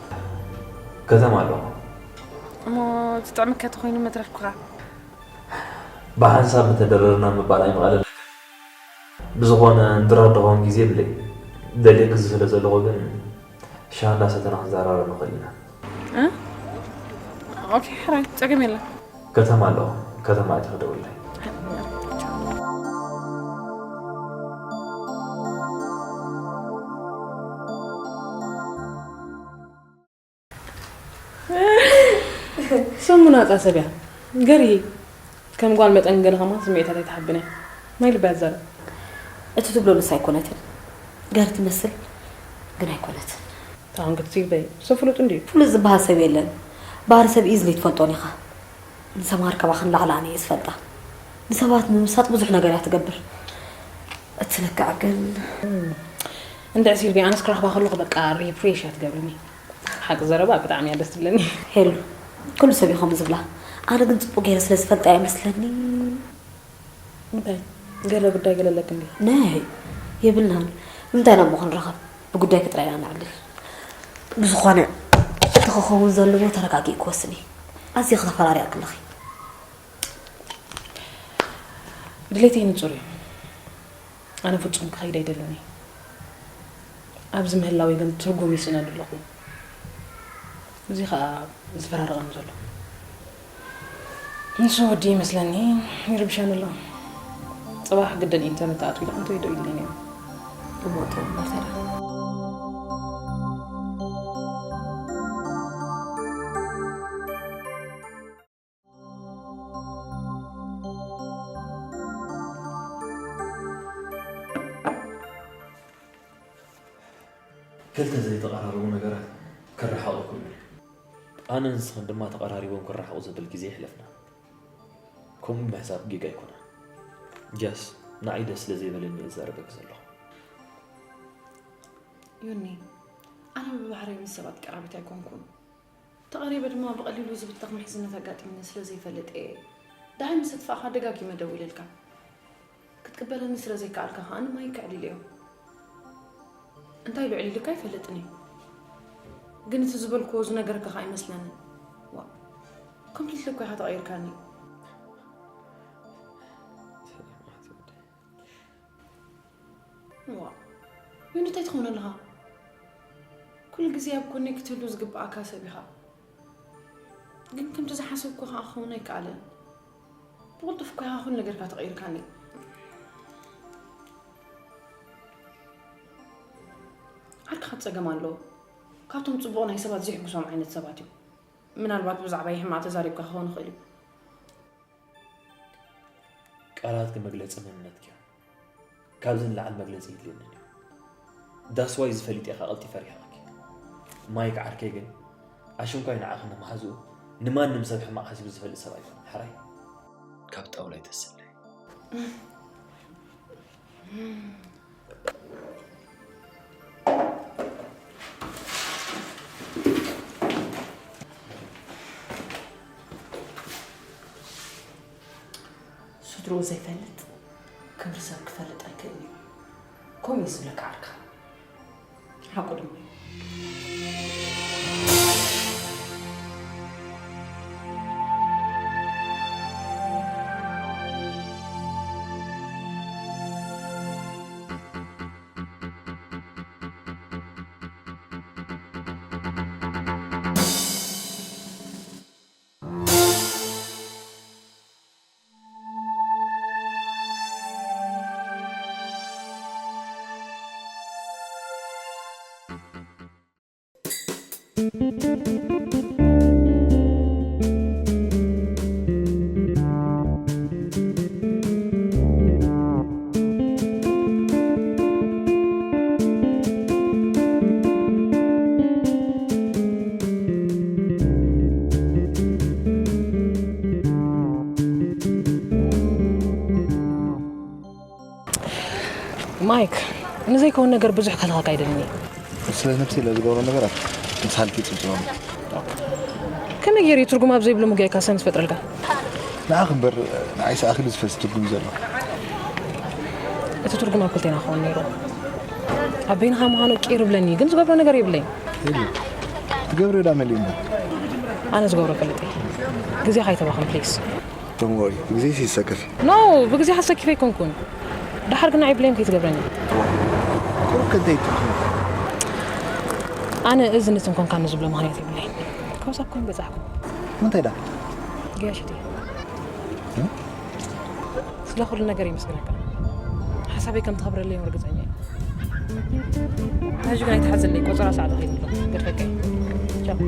ከተማ ኣለኹ። እሞ ዝጥዕመካ ተኾይኑ መትረፍኩኻ። ብሓንሳብ ምተደረርና ምባል ኣይምቐለለካ። ብዝኾነ እንድራር ድኸውን ግዜ የብለይ። ደልየኪ ስለ ዘለኹ ግን ሻሂ እንዳሰተና ክንዘራረብ ንኽእል ኢና። እ? ኦኬ፣ ሕራይ፣ ጸገም የለን። ከተማ ኣለኹ። ከተማ ኣቲኺ ደውልለይ። ሰሙ ናጻ ሰብ እያ። ገርሂ ከም ጓል መጠን ገለ ከማን ስምዒታት ኣይትሓብን እያ። ናይ ልባ እያ ትዛረብ። እቲ ትብሎ ንሳ ኣይኮነትን። ገር ትመስል ግን ኣይኮነትን። ታውን ክትሲር በይ። ሰብ ፍሉጥ እንድዩ። ፍሉጥ ዝበሃል ሰብ የለን። ባህሪ ሰብ ኢዝሊ ትፈልጦን ኢኻ። ንሰምሃር ካባኽን ላዕሊ ኣነ እየ ዝፈልጣ። ንሰባት ንምምሳጥ ብዙሕ ነገር እያ ትገብር። እቲ ለክዓ ግን እንድዒ ሲልቪ ኣነስ ክረኽባ ከለኹ በቃ ሪፍሬሽ እያ ትገብርኒ። ሓቂ ዘረባ ብጣዕሚ እያ ደስ ትብለኒ። ሄሉ ኩሉ ሰብ እዩ ከምኡ ዝብላ። ኣነ ግን ፅቡቅ ገይረ ስለ ዝፈልጣ እያ መስለኒ። እንታይ ገለ ጉዳይ ገለ ኣለክ እንዲ? ናይ የብልናን። ንምንታይ ናብ ምኹን ረኸብ ብጉዳይ ክጥራይ ኢና ንዕልል። ብዝኾነ እቲ ክኸውን ዘለዎ ተረጋጊእ ክወስን እዩ። ኣዝየ ክተፈራሪያ ክለኺ ድሌተይ ንጹር እዩ። ኣነ ፍጹም ክኸይድ ኣይደልን እየ። ኣብዚ ምህላወይ ግን ትርጉም ይስእነሉ ኣለኹ። እዚ ኸኣ ዝፈራርቐኒ ዘሎ። ንሱ ወዲ ይመስለኒ ይርብሸኒ ኣሎ። ጽባሕ ግደን ኢንተርነት ኣትዊሉ እንተይ ዶ ኢልኒ ነይሩ። እሞ ጥሩ እምበር ተዳ። ክልተ ዘይተቐራረቡ ነገራት ክረሓቑ ይኽእሉ እዮም። ኣነን ንስኽን ድማ ተቐራሪቦም ክረሓቑ ዘብል ግዜ የሕለፍና። ከምኡ ምሕሳብ ጌጋ ኣይኮነን። ጃስ ንዓይ ደስ ስለ ዘይበለኒ እየ ዝዛረበኪ ዘለኹ። ዮኒ፣ ኣነ ብባህረይ ምስ ሰባት ቀራቢት ኣይኮንኩን። ተቐሪበ ድማ ብቐሊሉ ዝብተኽ ምሕዝነት ኣጋጢሙኒ ስለ ዘይፈልጥ እየ። ደሃይ ምስ ኣጥፋእኻ ደጋጊመ ደዊለልካ። ክትቅበለኒ ስለ ዘይከኣልካ ከኣ ንማይ ክዕሊል እዮ። እንታይ ኢሉ ዕሊሉካ ኣይፈልጥን እየ። ግን እቲ ዝበልክዎ ዝነገረካ ከኣ ኣይመስለንን። ዋ፣ ኮምፕሊትሊ እኮ ኢኻ ተቐይርካኒ። ዋ፣ ዮኒ እንታይ ትኸውን ኣለኻ? ኩሉ ግዜ ኣብ ጎነይ ክትህሉ ዝግብኣካ ሰብ ኢኻ። ግን ከምቲ ዝሓሰብኩ ከኣ ክኸውን ኣይከኣለን። ብቕልጡፍ እኮ ኢኻ ኩሉ ነገርካ ተቐይርካኒ። ዓርክኻ ጸገም ኣለዎ። ካብቶም ጽቡቕ ናይ ሰባት ዘይሕጉሶም ዓይነት ሰባት እዩ። ምናልባት ብዛዕባይ ሕማቕ ተዛሪብካ ክኸውን ይኽእል እዩ። ቃላትኪ መግለጺ መንነትኪ እዮም። ካብዚ ንላዕሊ መግለጺ የድልየንን እዩ። ዳስዋይ እዚ ፈሊጠ ኢኻ ቀልጢፈ ርሒቐኪ። ማይክ ዓርከይ ግን ኣሽንኳይ ንዓኺ ንመሓዝኡ ንማንም ሰብ ሕማቕ ሓሲቡ ዝፈልጥ ሰብ ኣይኮነን። ሕራይ ካብ ጣውላ ኣይተስለይ። ስድርኡ ዘይፈልጥ ክብሪ ሰብ ክፈልጥ ኣይክእልን እዩ። ከምኡ እዩ ዝብለካ ዓርካ። ሓቁ ድማ እዩ። ማይክ፣ ንዘይከውን ነገር ብዙሕ ከልኻካ ኣይደልን እየ። ስለ ነብሲ ኢለ ዝገብሮ ነገራት ምስ ሃልኪ ጽብጽበኒ። ከመይ ገይሩ እዩ ትርጉም ኣብ ዘይብሉ ምጉያይካ ሰም ዝፈጥረልካ? ንዓኺ እምበር ንዓይ ሰኣኺሉ ዝፈስ ትርጉም እዩ ዘሎ። እቲ ትርጉም ኣብ ክልቴና ክኸውን ነይሩ። ኣበይንኻ ምዃኑ ቂር ይብለኒ፣ ግን ዝገብሮ ነገር የብለይ። የለ ትገብሪ ዳ መሊ እምበር። ኣነ ዝገብሮ ፈልጥ እየ። ግዜ ካይተባኽን ፕሊስ። ዶንት ወሪ፣ ግዜ ሲሰክፍ። ኖ፣ ብግዜ ሓሰኪፈ ኣይኮንኩን። ድሓር ግና ኣይብለይም ከይትገብረኒ። ቁሩብ ከንተይ ትብሉ። ኣነ እዚ ንትን ኮንካ ንዝብሎ ምኽንያት የብለይን። ከውሳብ ኮን በጻሕኩ። ምንታይ ዳ? ገያሽቲ። ስለ ኩሉ ነገር የመስግነካ። ሓሳበይ ከም ትኸብረለይ ርግጸኛ እየ። ሕጂ ግን ኣይትሓዘለይ፣ ቆጸራ ሰዓት ከይድሎ ገድፈካ እየ። ቻው።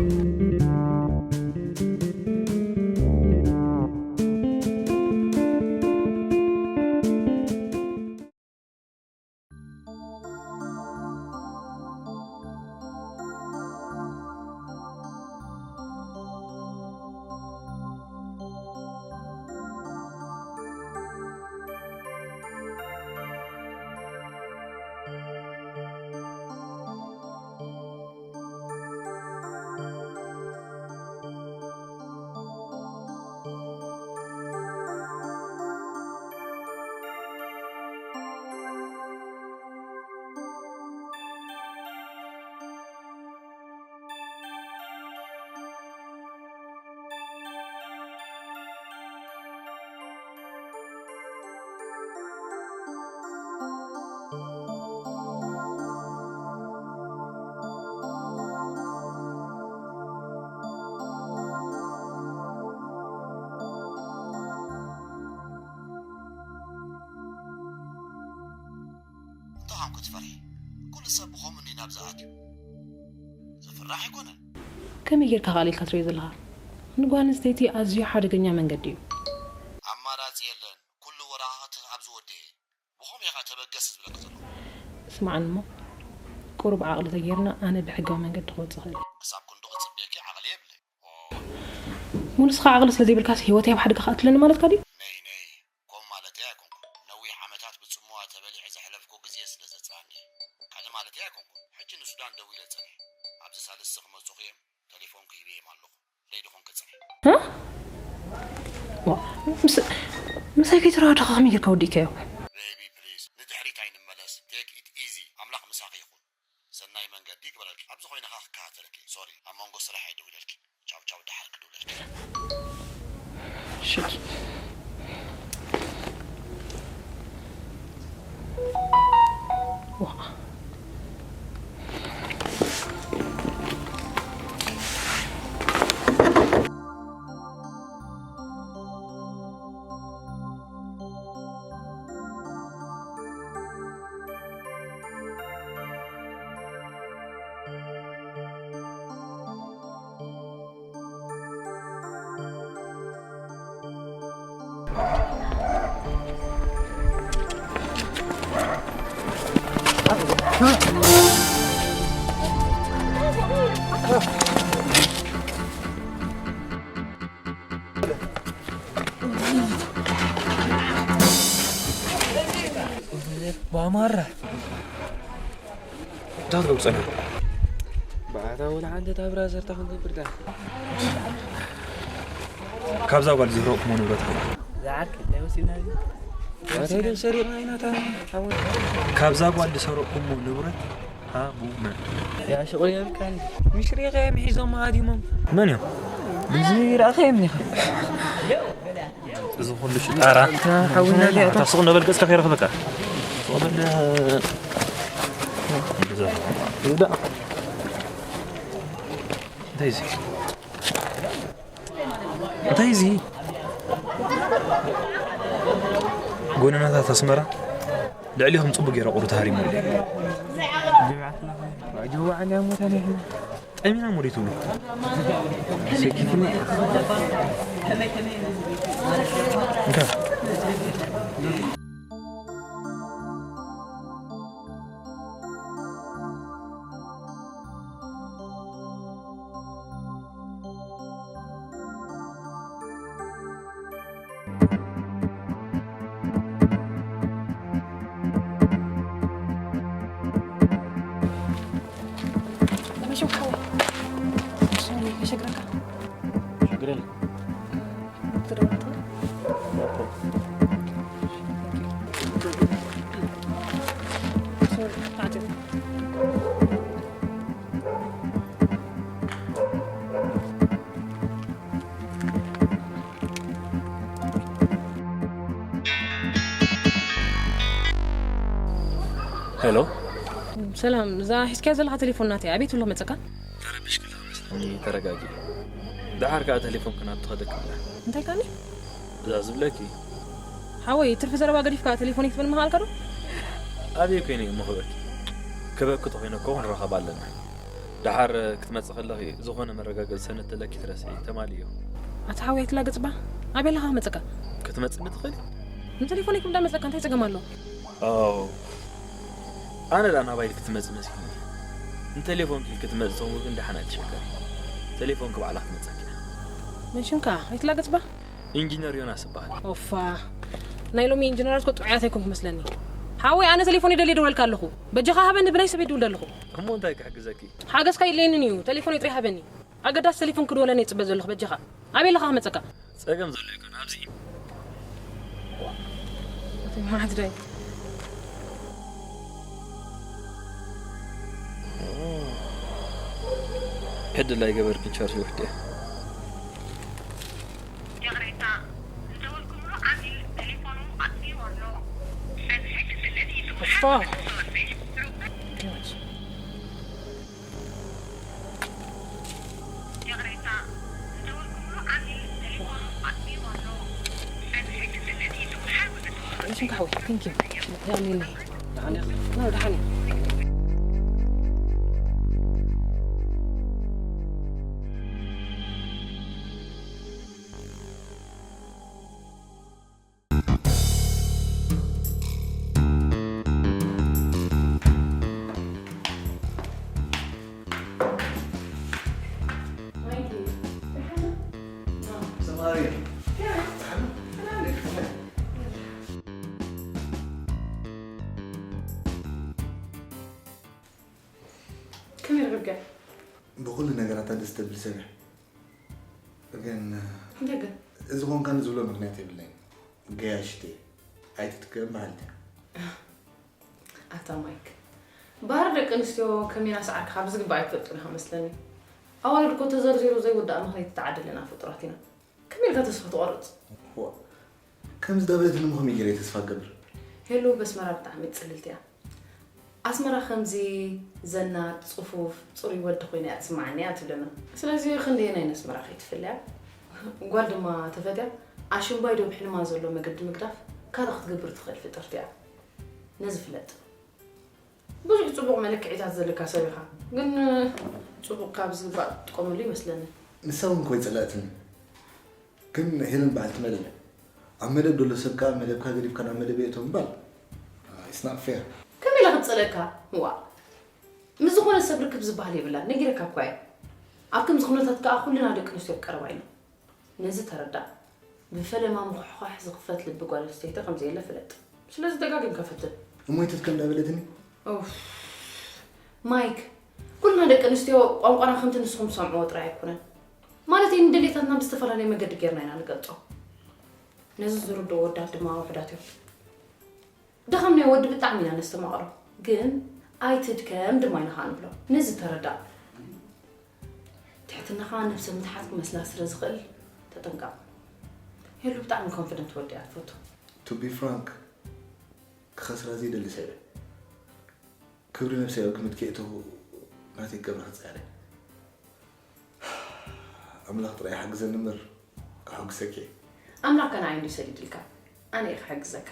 እንታይ ኾንኩ ትፈርሒ? ኩሉ ሰብ ብኸምኡ እንድዩ ናብዚ ኣትዩ። ዘፍርሕ ኣይኮነን። ከመይ ጌርካ ቃሊልካ ትሪኦ ዘለኻ? ንጓል ኣንስተይቲ ኣዝዩ ሓደገኛ መንገዲ እዩ። ኣማራጺ የለን። ኩሉ ወረቓቕቲ ኣብዚ ወዲኤ። ብኸምኡ እየ ኸዓ ተበገስ ዝብለካ ዘለኹ። ስምዓኒ እሞ፣ ቁሩብ ዓቕሊ ተጌርና ኣነ ብሕጋዊ መንገዲ ክወጽእ እኽእል እየ። ክሳብ ክንዱ ክጽበየኪ ዓቕሊ የብለይ። እሞ ንስኻ ዓቕሊ ስለ ዘይብልካስ ህይወተይ ኣብ ሓደጋ ከኣትለኒ ማለትካ ድዩ? ነይ ነይ፣ ከምኡ ማለተይ ኣይኮንኩን። ነዊሕ ዓመታት ብጽምዋ ተበሊዐ ዘሕለፍኩ ግዜ ስለ ዘጽናኒ። ካልእ ማለተይ ኣይኮንኩን። ሕጂ ንሱዳን ደዊለ ጸኒሐ። ኣብዚ ሳልስቲ ክመጹኺ እዮም። ተሌፎን ክህብ እየ ኣለኹ። ደይ ድኾን ክጽንሕ። ዋ፣ ምስ ምሳይ ከይተረዳዳእካ ከመይ ጌርካ ወዲእካዮ? ቤቢ ፕሊዝ ንድሕሪት ኣይንመለስ። ቴክ ኢት ኢዚ። ኣምላኽ ምሳኺ ይኹን። ሰናይ መንገዲ ይግበረልኪ። ኣብዚ ኮይነ ኸኣ ክከታተለኪ። ሶሪ ኣብ መንጎ ስራሕ እየ ደዊለልኪ። ቻው ቻው ደሓር ክድውለልኪ። ሽት ዋ ባማራ እንታይ ትገብሩ ጸኒሑ? ባታ ወላ ሓንቲ ታብራ ዘርታ ክንገብር ዳ ካብዛ ጓል ዝረቕኩሞ ንብረት ሃቡ። ዝዓርክ እንታይ ወሲድና እዚ እንታይ ዶ ሰሪቕና ኢና እታ ሓወይ ካብዛ ጓል ዝሰረቕኩሞ ንብረት ሃቡና። ያ ሽቑ የብልካን ምሽሪቐ እዮም ሒዞም ሃዲሞም መን እዮም? እዚ ረእኸ እዮም ኒኻ እዚ ኩሉ ሽጣራ ሓውና ዲያ እታ ስቕ ነበል ገጽካ ከይረኽበካ ስቕ በል እንታይ እዚ እንታይ እዚ ጎነናታት ኣስመራ ልዕሊኹም ጽቡቅ ገይረ ቁሩ ተሃሪሙ ኣሎ ጀዋዕ እንዲያ ሞታ ነይሩ ጠሚና ሞዲቱ ሰኪፍኒ እንካ መሸም ሓወይ ሶሪ ከሸግረካ ችግር የለም። ትደውል ትኽእል ሶሪ ኣዕጢቑ ሄሎ። ሰላም፣ እዛ ሒዝካያ ዘለኻ ቴሌፎን ናተይ፣ ኣበይ ትብሎ መጸካ? ተረቢሽኪ ኣለኺ መስለኒ፣ ተረጋጊ። ደሓር ከኣ ቴሌፎንኪ ናቱ ከደክም እያ። እንታይ ኢልካኒ? እዛ ዝብለኪ። ሓወይ፣ ትርፊ ዘረባ ገዲፍካ ቴሌፎን ክትብል ምኽኣልካ ዶ? ኣበይ ኮይነ እየ እሞ ክበኪ? ክበኪ ተኾይነ እኮ ክንራኸብ ኣለና። ደሓር ክትመጽእ ከለኺ ዝኾነ መረጋገጺ ሰነድ ተለኪ ትረስዒ፣ ተማልእዮ። ኣታ ሓወይ ኣይትላገጽ እባ። ኣበይ ኣለኻ ክመጸካ? ክትመጽእኒ ትኽእሊ? ንቴሌፎነይ ክም እንዳመጸካ እንታይ ጸገም ኣሎ? ኣዎ። ኣነ ደኣ ናባይ ክትመጽእ መሲልኒ። ንቴሌፎንኪ ክትመጽእ ተኾንኩ ግን ደሓን ኣይትሸገሪ። ቴሌፎንኪ ባዕላ ክትመጸኪ እያ። መን ሽምካ? ኣይትላገጽ እባ። ኢንጂነር ዮናስ እበሃል። ኦፋ። ናይ ሎሚ ኢንጂነራት እኮ ጥዑያት ኣይኮንኩ መስለኒ። ሓወይ ኣነ ቴሌፎነይ ደልየ ደወልካ ኣለኹ። በጃኻ ሃበኒ ብናይ ሰበይ ድውል ኣለኹ። እሞ እንታይ ክሕግዘኪ? ሓገዝካ የድልየንን እዩ። ቴሌፎነይ ጥራይ ሃበኒ። ኣገዳሲ ቴሌፎን ክድወለኒ እየ ጽበ ዘለኹ በጃኻ። ኣበይ ኣለኻ ክመጸካ? ጸገም ዘሎ ኣይኮነ ኣብዚ። እቲ ማዕድዳይ። ዕድል ኣይገበርክን ቻርጅ ወሕደ። ይቕሬታ፣ ዝደወልኩምሉ ዓሚል ቴሌፎኑ ኣጥፊእዎ ኣሎ። ሕዚ ሕጂ ስለዚ እፋ። ይቕሬታ፣ ዝደወልኩምሉ ዓሚል ቴሌፎኑ ኣጥፊእዎ ኣሎ። ሕዚ ሕጂ ስለዚ እሱ ሓዊ ንሱ። Thank you. No, ደሓን እዩ። ከመይ ረኺብካ? ብኹሉ ነገራታ ደስ ተብል ሰብ እያ። ግን እንታይ ግን? እዚ ኾንካ ንዝብሎ ምኽንያት የብለይን። ገያሽቲ ኣይትትከም በሃልቲ። ኣታ ማይክ፣ ባህሪ ደቂ ኣንስትዮ ከመይ እናሰዓርካ ብዝግባእ ኣይትፈልጥን ኢኻ መስለኒ። ኣዋልድ እኮ ተዘርዚሩ ዘይውዳእ ምኽንያት እተዓደለና ፍጡራት ኢና። ከመይ ኢልካ ተስፋ ትቖርጽ? ዋ፣ ከምዚ ዳበለትኒ እሞ ከመይ ገይረ ተስፋ ክገብር? ሄሉ በስመራ ብጣዕሚ ጽልልቲ እያ። ኣስመራ ከምዚ ዘናጥ፣ ጽፉፍ፣ ጽሩይ ወዲ ኮይና እያ ትስምዓኒ እያ ትብለና። ስለዚ ክንደየናይ ንኣስመራ ከይትፍለያ? ጓል ድማ ተፈትያ ኣሽምባይ ዶ ብሕልማ ዘሎ መገዲ ምግዳፍ ካልእ ክትገብር ትኽእል ፍጥርቲ እያ። ነዚ ፍለጥ። ብዙሕ ጽቡቕ መለክዒታት ዘለካ ሰብ ኢኻ፣ ግን ጽቡቕካ ብዝግባእ ትጥቀመሉ ይመስለኒ። ንሳ እውን እኮ ይጸላእትኒ። ግን ሄለን በዓልቲ መደብ እያ። ኣብ መደብ ዘሎ ሰብ ከኣ መደብካ ገዲፍካ ናብ መደብ የእቶ ምባል፣ it's not fair። ከመይ ኢላ ክትጸልእካ? ዋእ፣ ምስ ዝኾነ ሰብ ርክብ ዝበሃል የብላን፣ ነጊረካ እኳ እየ። ኣብ ከምዚ ኩነታት ከኣ ኩልና ደቂ ኣንስትዮ ቀረባ ኢና። ነዚ ተረዳእ። ብፈለማ ምኹሕዃሕ ዝኽፈት ልቢ ጓል ኣንስተይቲ ከም ዘየለ ፍለጥ። ስለዚ ደጋጊምካ ፈትን። እሞ ኣይትድከም እንዳበለትኒ? ኡፍ። ማይክ፣ ኩልና ደቂ ኣንስትዮ ቋንቋና ከምቲ ንስኹም ትሰምዕዎ ጥራይ ኣይኮነን። ማለተይ ንድሌታትና ብዝተፈላለየ መገዲ ጌርና ኢና ንገልጾ። ነዚ ዝርድኡ ኣወዳት ድማ ውሑዳት እዮም። ድኻም ናይ ወዲ ብጣዕሚ ኢና ነስተማቕሮ፣ ግን ኣይትድከም ድማ ኢና ኸኣ ንብሎ። ነዚ ተረዳእ። ትሕትናኻ ነብሰ ምትሓት ክመስላ ስለ ዝኽእል ተጠንቀቕ። ሄሉ ብጣዕሚ ኮንፊደንት ወዲ እያ ትፈቱ። To be frank፣ ክኸስራ ዘይደሊ ሰብ እየ። ክብሪ ነብሰይ ኣብ ግምት ከየእተኹ ናተይ ክገብራ ክጽዕር እየ። ኣምላኽ ጥራይ ይሓግዘኒ እምበር ከሐጉሰኪ እየ። ኣምላኽ ከ ንዓይ እንድዩ ሰዲድልካ፣ ኣነ እየ ክሕግዘካ።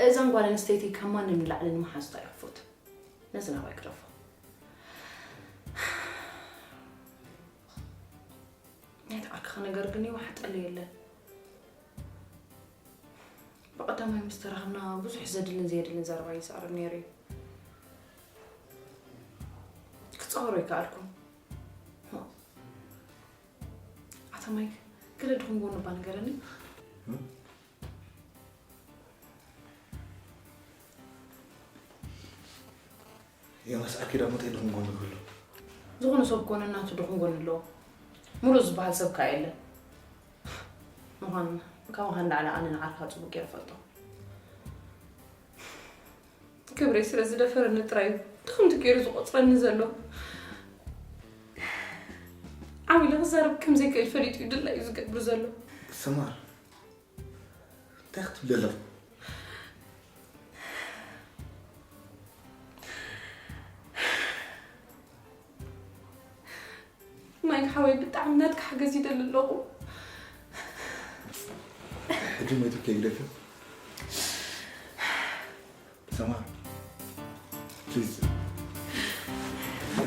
እዛ ጓል ኣንስተይቲ ካብ ማንም ንላዕሊ ንመሓዙታ እየ ክፈቱ። ነዚ ናባይ ግደፎ። ናይቲ ዓርክኻ ነገር ግን ይወሓጠለይ የለን። ብቐዳማይ ምስ ተራኸብና ብዙሕ ዘድልን ዘየድልን ዘረባ ይዛረብ ነይሩ እዩ። ክጻወሮ ኣይከኣልኩን። ኣታ ማይክ፣ ገለ ድኹም ጎኑ እባ ንገረኒ። ዮናስ ኣኪዳ መጠይ ድኹም ጎኑ ክህሉ። ዝኾነ ሰብ ኮነ ናቱ ድኹም ጎኑ ኣለዎ። ምሉእ ዝበሃል ሰብ ከኣ የለን። ምዃን፣ ካባኻ ንላዕሊ ኣነ ንዓርካ ጽቡቕ ገይረ እፈልጦ። ክብረይ ስለ ዝደፈረኒ ጥራይ እዩ ድኽምቲ ገይሩ ዝቖጽረኒ ዘሎ። ዓው ኢለ ክዛረብ ከም ዘይክእል ፈሊጡ እዩ ድላዩ ዝገብር ዘሎ። ሰማር፣ እንታይ ክትብሊ ኣለኺ? ሓወይ፣ ብጣዕሚ ናትካ ሓገዝ ይደሊ ኣለኹ። ሕጂ ሞይቱ ከይግደፍ እዩ። ሰማ፣ ፕሊዝ፣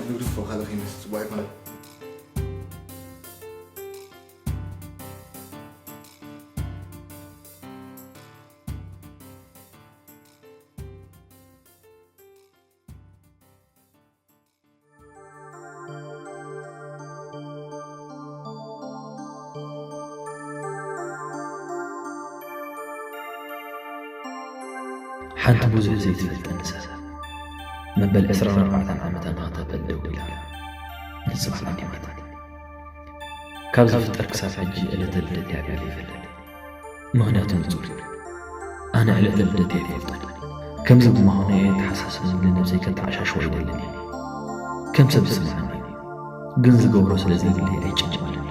ንግድፎ ካልእ ከይመስል ጽቡቕ ኣይኮነን። ሓንቲ ብዙሕ ዘይትፈልጠኒ ሰብ፣ መበል ዕስራን ኣርባዕተን ዓመታ ንኽተበል ደው ኢላ፣ ንጽባሕ ቀዲማታ። ካብ ዝፍጠር ክሳብ ሕጂ ዕለተ ልደተይ ኣቢሉ ይፈልጥ። ምኽንያቱ ንጹር እዩ። ኣነ ዕለተ ልደተይ ኣይፈልጦን። ከምዚ ብምዃኑ እየ ተሓሳስብን ንነብሰይ ከተዓሻሽዎ ኣይደልን እየ። ከም ሰብ ዝስምዓኒ እዩ። ግን ዝገብሮ ስለ ዘይብለይ ኣይጭንቀንን።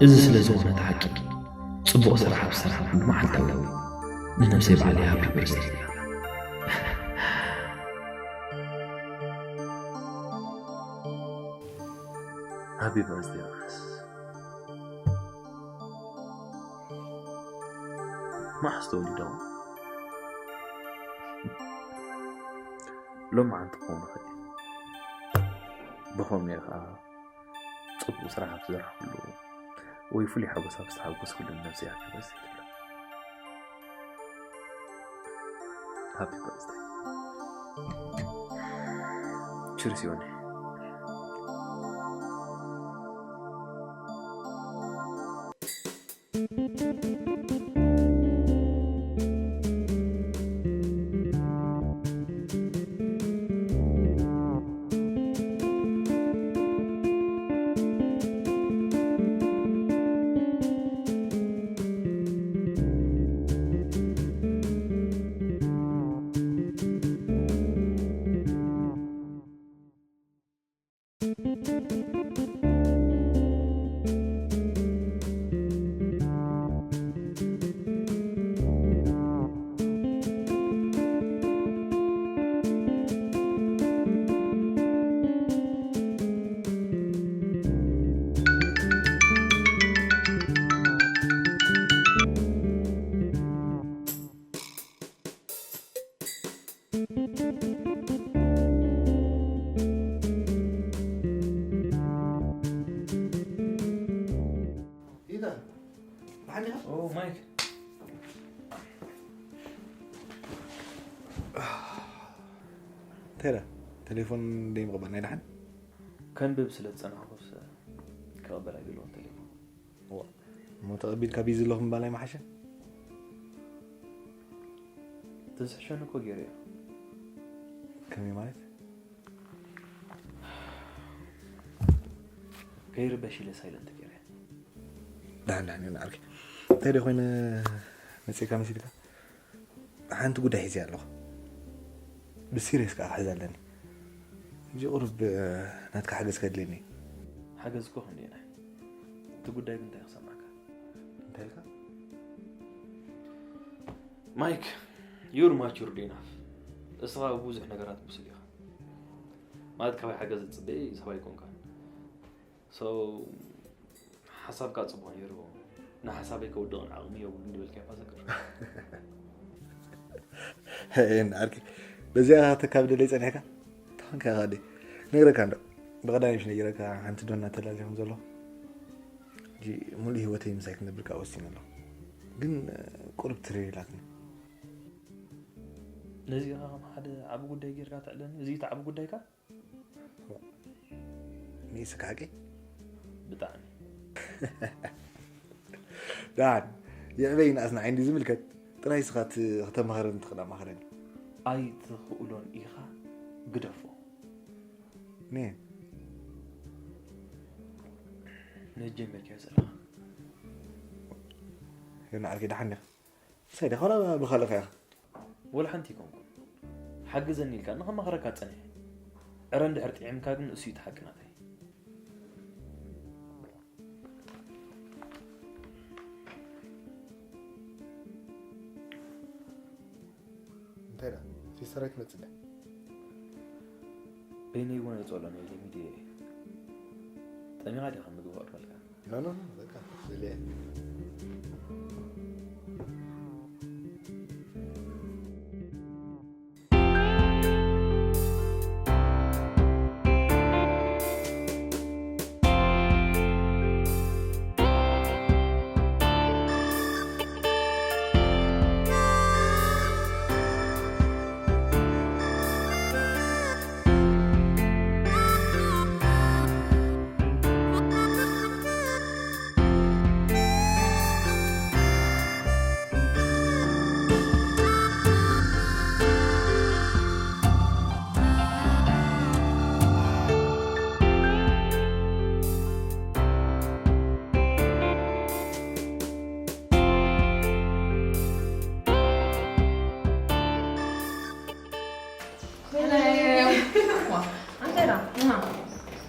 እዚ ስለ ዝኾነ እቲ ሓቂ፣ ጽቡቕ ስራሕ ኣብ ዝሰርሓሉ መዓልታዊ ንነብሰይ ባዕለይ ሃፒ በርዝደይ ይብላ። ሃፒ በርዝደይ መዓስ? መዓስ ተወሊዶም? ሎማዓንቲ ክኸውን ይኽእል እዩ። ብኸምኡ ከኣ ጽቡቕ ስራሕ ኣብ ዝሰራሕኩሉ ወይ ፍሉይ ሓጎስ ኣብ ዝተሓጎስኩሉ ነብሰይ ሃፒ በርዝደይ ትብሎ። ሃፒ በርዝደይ። ቺርስ ዮኒ። ኢታ፣ ደሓን ዲኻ? ኦ፣ ማይክ። እንታይ ደኣ? ቴሌፎን ደይምቕባል ናይ ደሓን? ከንብብ ስለ ዝጸናሕኩስ ክቕበል ኣይደለኹን ቴሌፎን። ዋ፣ እሞ ተቐቢልካ ቢዚ ኣለኹ ምባል ኣይምሓሸን? ትዝሕሸኒ እኮ ገይረ እየ። ከመይ ማለት? ከይርበሽ ኢለ ሳይለንት ገይረ። ደሓን፣ ደሓን፣ ይሁን ዓርኪ። እንታይ ደኣ ኮይነ መጺእካ መሲልካ? ሓንቲ ጉዳይ ሒዘ ኣለኹ። ብሲሪየስ ከኣ ክሕዛ ኣለኒ። ሕጂ ቁሩብ ናትካ ሓገዝ ከድልየኒ እዩ። ሓገዝ እኮ ክንደየናይ። እቲ ጉዳይ ግን እንታይ ክሰምዓካ? እንታይ ኢልካ? ማይክ፣ you're matured enough። እስኻ ብዙሕ ነገራት ብሱል ኢኻ። ማለት ካባይ ሓገዝ ዝጽበይ ሰብ ኣይኮንካን። So፣ ሓሳብካ ጽቡቕ ነይሩ። ንሓሳበይ ከውድቕን ዓቕሚ የብሉን ዝበልካዮ እኳ ዘክር። ኤን ዓርኪ፣ በዚኣ ተካብደለይ ጸኒሕካ? ተኾንካ ኢኻ ኣደይ። ነግረካ እንዶ። ብቐዳሚሽ ነጊረካ፣ ሓንቲ ዶና ተላልዮም ዘሎ። ሕጂ ሙሉእ ህይወተይ ምሳይ ክነብር ከኣ ወሲነ ኣለኹ። ግን፣ ቁሩብ ትርር ኢላትኒ። ነዚ ኢኻ ከም ሓደ ዓቢ ጉዳይ ጌርካ ተዕለኒ? እዚ እቲ ዓቢ ጉዳይካ? ንኢስካ ሓቂ? ብጣዕሚ። ደሓን፣ ይዕበይ ንኣስ ንዓይ እንዲ ዝምልከት፣ ጥራይ እስኻ ት-፣ ክተማኽረኒ ትኽእል ኣማኽረኒ። ኣይትኽእሎን ኢኻ፣ ግደፎ። ነ? ነጀመርካዮ ዘለኻ። ግን ዓርኪ ደሓን ዲኻ? ሳይዳ፣ ኸላ ብኻልእኻ ኢኻ። ወላ ሓንቲ ኣይኮንኩን። ሓግዘኒ ኢልካ ንኸማኽረካ ጸኒሐ። ዕረ እንድሕር ጥዒምካ ግን እሱ እዩ እቲ ሓቂ ናተይ። እንታይ ደኣ? ሲስተረይ ትመጽእ ድያ? በይነይ እውን ኣይጸሎን እየ፣ ለሚደዮ እየ። ጠሚኻ ዲኻ ምግቢ ክቕርበልካ? ኖ ኖ ኖ፣ በቃ ብልየ። Hello. Antonella,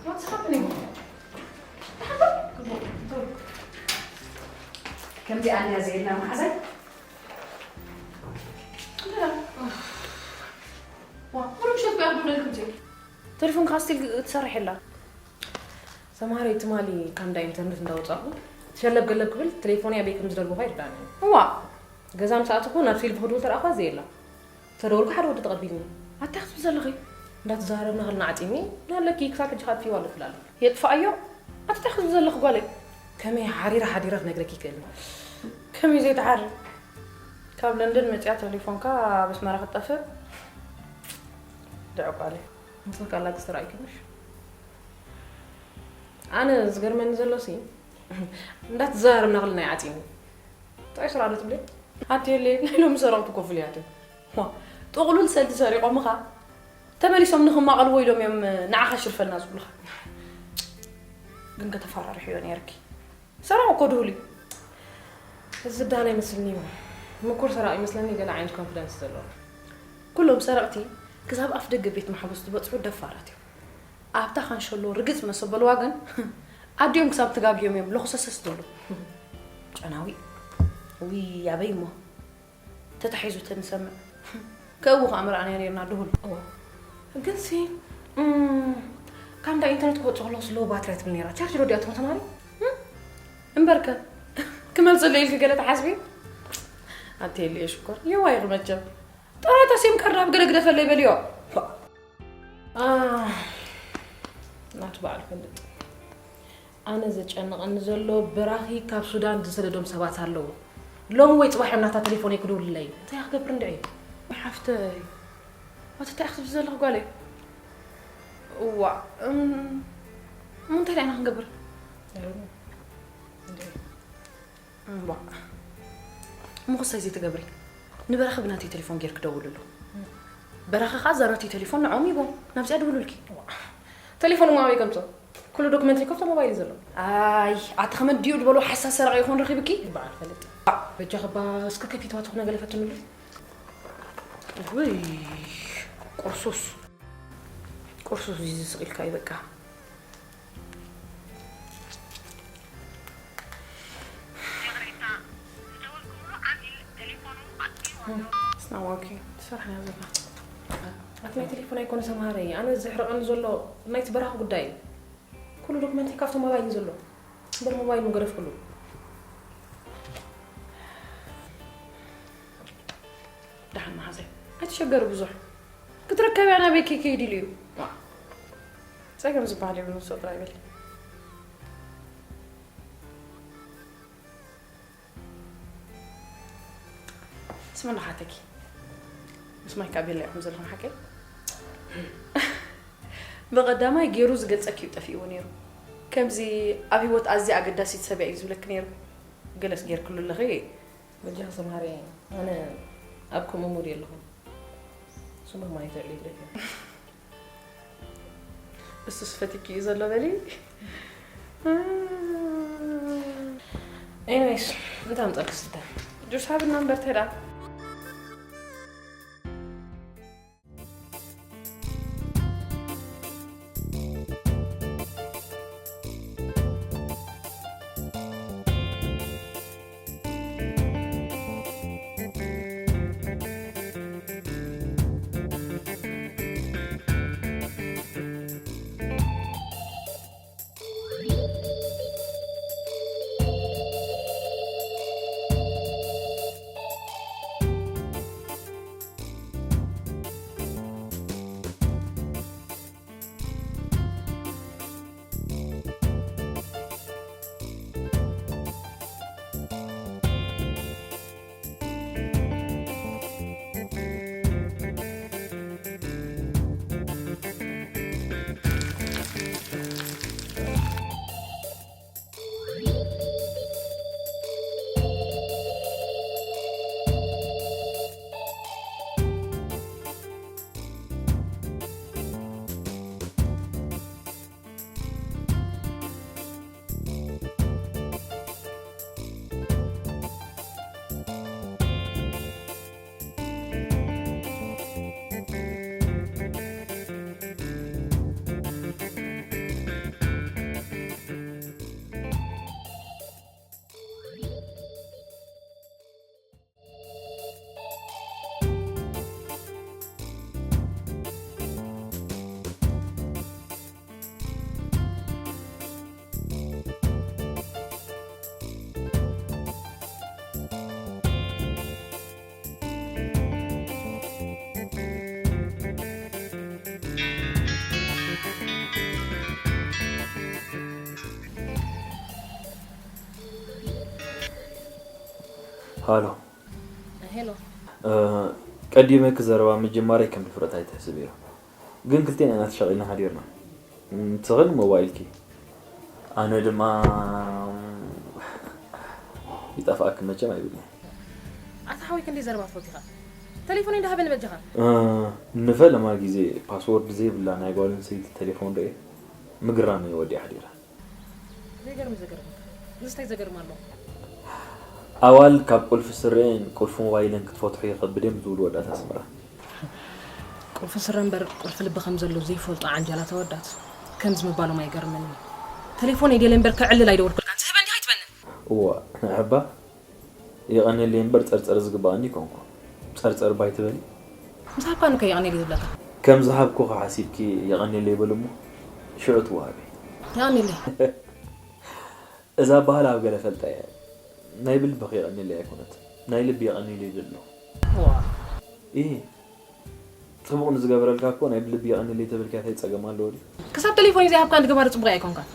What's happening? ከምዚኣ እንድያ ዘየድና መሓዛይ። ዋ፣ ኩሉ ምሸት ቢያ ክደውለልኩም እየ። ቴሌፎን ካስቲል ትሰርሕ የላ። ሰምሃረይ ትማሊ ካንዳ ኢንተርነት እንዳወጻኹ ሸለብ ገለብ ክብል ቴሌፎን ኣበይ ከም ዝደልቦ ይርዳኒ። እዋ፣ ገዛ ምስ ኣተኹ ናብ ሴልፍ ክድውል ተረኣኹዋ ዘየላ። ተደወልኩ ሓደ ወዲ ተቐቢልኒ። ኣታ ክትብል ዘለኺ? እንዳተዛረብና ከለና ዓጺኒ። ናለኪ ክሳብ ሕጂ ካጥፊዋ ኣሎ ትብላለች። የጥፋኣዮ? ኣታ እንታይ ክትብል ዘለኺ ጓለይ? ከመይ ሓሪረ ሓዲረ ክነግረኪ ይክእል። ከመይ ዘይትሓሪ? ካብ ለንደን መጺኣ ቴሌፎንካ ኣብ ኣስመራ ክትጠፍእ ድዕቋለይ። ምስልካ ኣላግስ ተራእይኪ ምሽ? ኣነ ዝገርመኒ ዘሎ ሲ እንዳተዘራረብና ከለና ይዓጺኒ። እንታይ ስራ ኣሎ ትብለይ? ኣትየለይ ናይ ሎሚ ሰረቕቲ ኮፍልያት እዮም። ዋ፣ ጥቕሉል ሰልዲ ሰሪቖምኻ ተመሊሶም ንኽማቐልዎ ኢሎም እዮም ንዓኻ ሽርፈና ዝብሉኻ። ግን ከተፈራርሕዮ ነይርኪ። ሰረቕ እኮ ድሁል እዩ። እዚ ዳና ይመስልኒ እዩ። ምኩር ሰራቂ ይመስለኒ፣ ገለ ዓይነት ኮንፊደንስ ዘለዎ። ኩሎም ሰረቕቲ ክሳብ ኣፍ ደገ ቤት ማሕቡስ ዝበጽሑ ደፋራት እዮም። ኣብታ ካንሸሎ ርግጽ መሰበልዋ ግን ኣዲኦም ክሳብ ትጋግዮም እዮም ለኹሰሰስ ትብሉ። ጨናዊ። ውይ ኣበይ እሞ ተታሒዙ ተንሰምዕ። ከእው ከዓ ምርኣና ነርና ድሁል። እዋ። ግንሲ እም፣ ካብ እንዳ ኢንተርነት ክወፅእ ከለኹ ስሎው ባትሪ ትብል ነይራ። ቻርጅ ዶ ድያ ትኾን ተማሪ? እምበርከ ክመልሰለይ ኢልኪ ገለ ትሓስቢ? ኣንተ የለ ሽኮር የዋይ መቸም ጥራይ ተሲም ቀርዳብ ገለ ግደፈለይ በልዮ። አ፣ ናቱ በዓል ፈልጥ። ኣነ ዘጨንቐኒ ዘሎ በራኺ ካብ ሱዳን ዝሰደዶም ሰባት ኣለዉ። ሎሚ ወይ ጽባሕ እዮም ናታ ቴሌፎነይ ክድውልለይ። እንታይ ክገብር እንድዒ? ሓፍተይ፣ ኣቲ እንታይ ክትብሊ ዘለኺ ጓለይ? እዋ፣ እም፣ እሞ እንታይ ደኣ ኢና ክንገብር? እምቧ። እሞ ክሳይ ዘይትገብሪ። ንበራኺ ብናተይ ቴሌፎን ጌርኪ ደውልሉ። በራኺ ከኣ እዛ ናተይ ቴሌፎን ንዖም ሂቦም ናብዚኣ ደውሉልኪ። ቴሌፎን እሞ ኣበይ ከምጾ? ኩሉ ዶክመንተሪ ከፍቶ ሞባይል እዩ ዘሎ። ኣይ፣ ኣቲ ከመን ድዩ ዝበሎ ሓሳስ ሰረቕ ይኾን ረኺብኪ? በዓል ፈልጥ። በጃኺ እባ እስከ ከፊትዋ ትኾነ ገለ ፈትንሉ። ውይ፣ ቁርሱስ። ቁርሱስ እዚ ስቕ ኢልካ እዩ በቃ። It's not working. ትሰርሕ እያ ዘላ። ኣቲ ናይ ቴሌፎን ኣይኮነ ሰምሃረይ፣ ኣነ ዘሕርቐኒ ዘሎ ናይቲ በራኺ ጉዳይ እዩ። ኩሉ ዶክመንተይ ካብቲ ሞባይል እዩ ዘሎ። እምበር ሞባይል ምገደፍኩሉ። ደሓን መሓዘይ ኣይትሸገሪ ብዙሕ። ክትርከብያ ናበይ ከይከይድ ኢሉ እዩ። ዋ። ጸገም ዝበሃል የብሉን፣ ንሱ ጥራይ በሊ። ስሚ እንዳሓተኪ ምስ ማይክ ኣቤላ ኢኹም ዘለኹም ሓቀይ? ብቐዳማይ ገይሩ ዝገልጸኪ እዩ ጠፊእዎ ነይሩ። ከምዚ ኣብ ህይወት ኣዝያ ኣገዳሲት ሰብ እያ እዩ ዝብለኪ ነይሩ። ገለስ ጌርክሉ ኣለኺ። በጃኺ ሰምሃሪ፣ ኣነ ኣብ ከምኡ ሙድ የለኹን። ስሙ ማይ ተዕልዩ ብለኪ። እሱስ ፈቲኪ እዩ ዘሎ በሊ። ኤኒዌይስ፣ እንታይ ኣምጻልኪ ስተ? ጁስ ሃብና እምበር ተዳ። ሃሎ። ሄሎ። እ፣ ቀዲመ ክዘረባ ምጅማረይ ከም ድፍረት ኣይትሕስብዮ። ግን ክልቴና ኢና ተሻቒልና ሓዲርና። ንስኽን ሞባይልኪ። ኣነ ድማ ይጠፍኣኪ መቸም ኣይብልን። ኣታ ሓወይ ክንደይ ዘረባ ትፈቱ ኢኻ? ተሌፎነይ እንዳሃበኒ በጃኻ። እ፣ ንፈለማ ግዜ ፓስወርድ ዘይብላ ናይ ጓል ኣንስተይቲ ተሌፎን ርእየ ምግራመይ ወዲኣ ሓዲረ። ዘይገርም እዩ ዘገርመካ። እዚ እንታይ ዘገርም ኣሎ? ኣዋልድ ካብ ቁልፊ ስረኤን ቁልፊ ሞባይለን ክትፈትሖ ይኸብድ እዮም ዝብሉ ወዳት ኣስመራ። ቁልፊ ስረ እምበር ቁልፊ ልቢ ከም ዘሎ ዘይፈልጡ ዓንጃላት ኣወዳት ከምዚ ምባሎም ኣይገርመንን። ተሌፎነይ ደልየ እምበር ከዕልል ኣይደወልኩልካን። ትህበኒ ዲኻ ኣይትበንን? እዋ፣ ንዕባ የቐንየለይ እምበር ጸርጸር ዝግባኣኒ ይኮንኩ። ጸርጸር ባይ ትበሊ? ምስ ሃብካኒ ከ የቐንየለይ ዝብለካ? ከም ዝሃብኩኺ ሓሲብኪ የቐንየለይ በሊ እሞ ሽዑ ትወሃቢ። የቐንየለይ። እዛ ኣበሃህላ ኣብ ገለ ፈልጣ እየ። ናይ ብልቢ ከየቐንየለይ ኣይኮነትን። ናይ ልቢ የቐንየለይ ይብል ኣለኹ። ዋ። ኢሂ። ጽቡቕ ንዝገበረልካ እኮ ናይ ብልቢ የቐንየለይ ተበልኪ እንታይ ጸገም ኣለዎ ድዩ? ክሳብ ተሌፎነይ ዘይሃብካኒ ግባር ጽቡቕ ኣይኮንካን።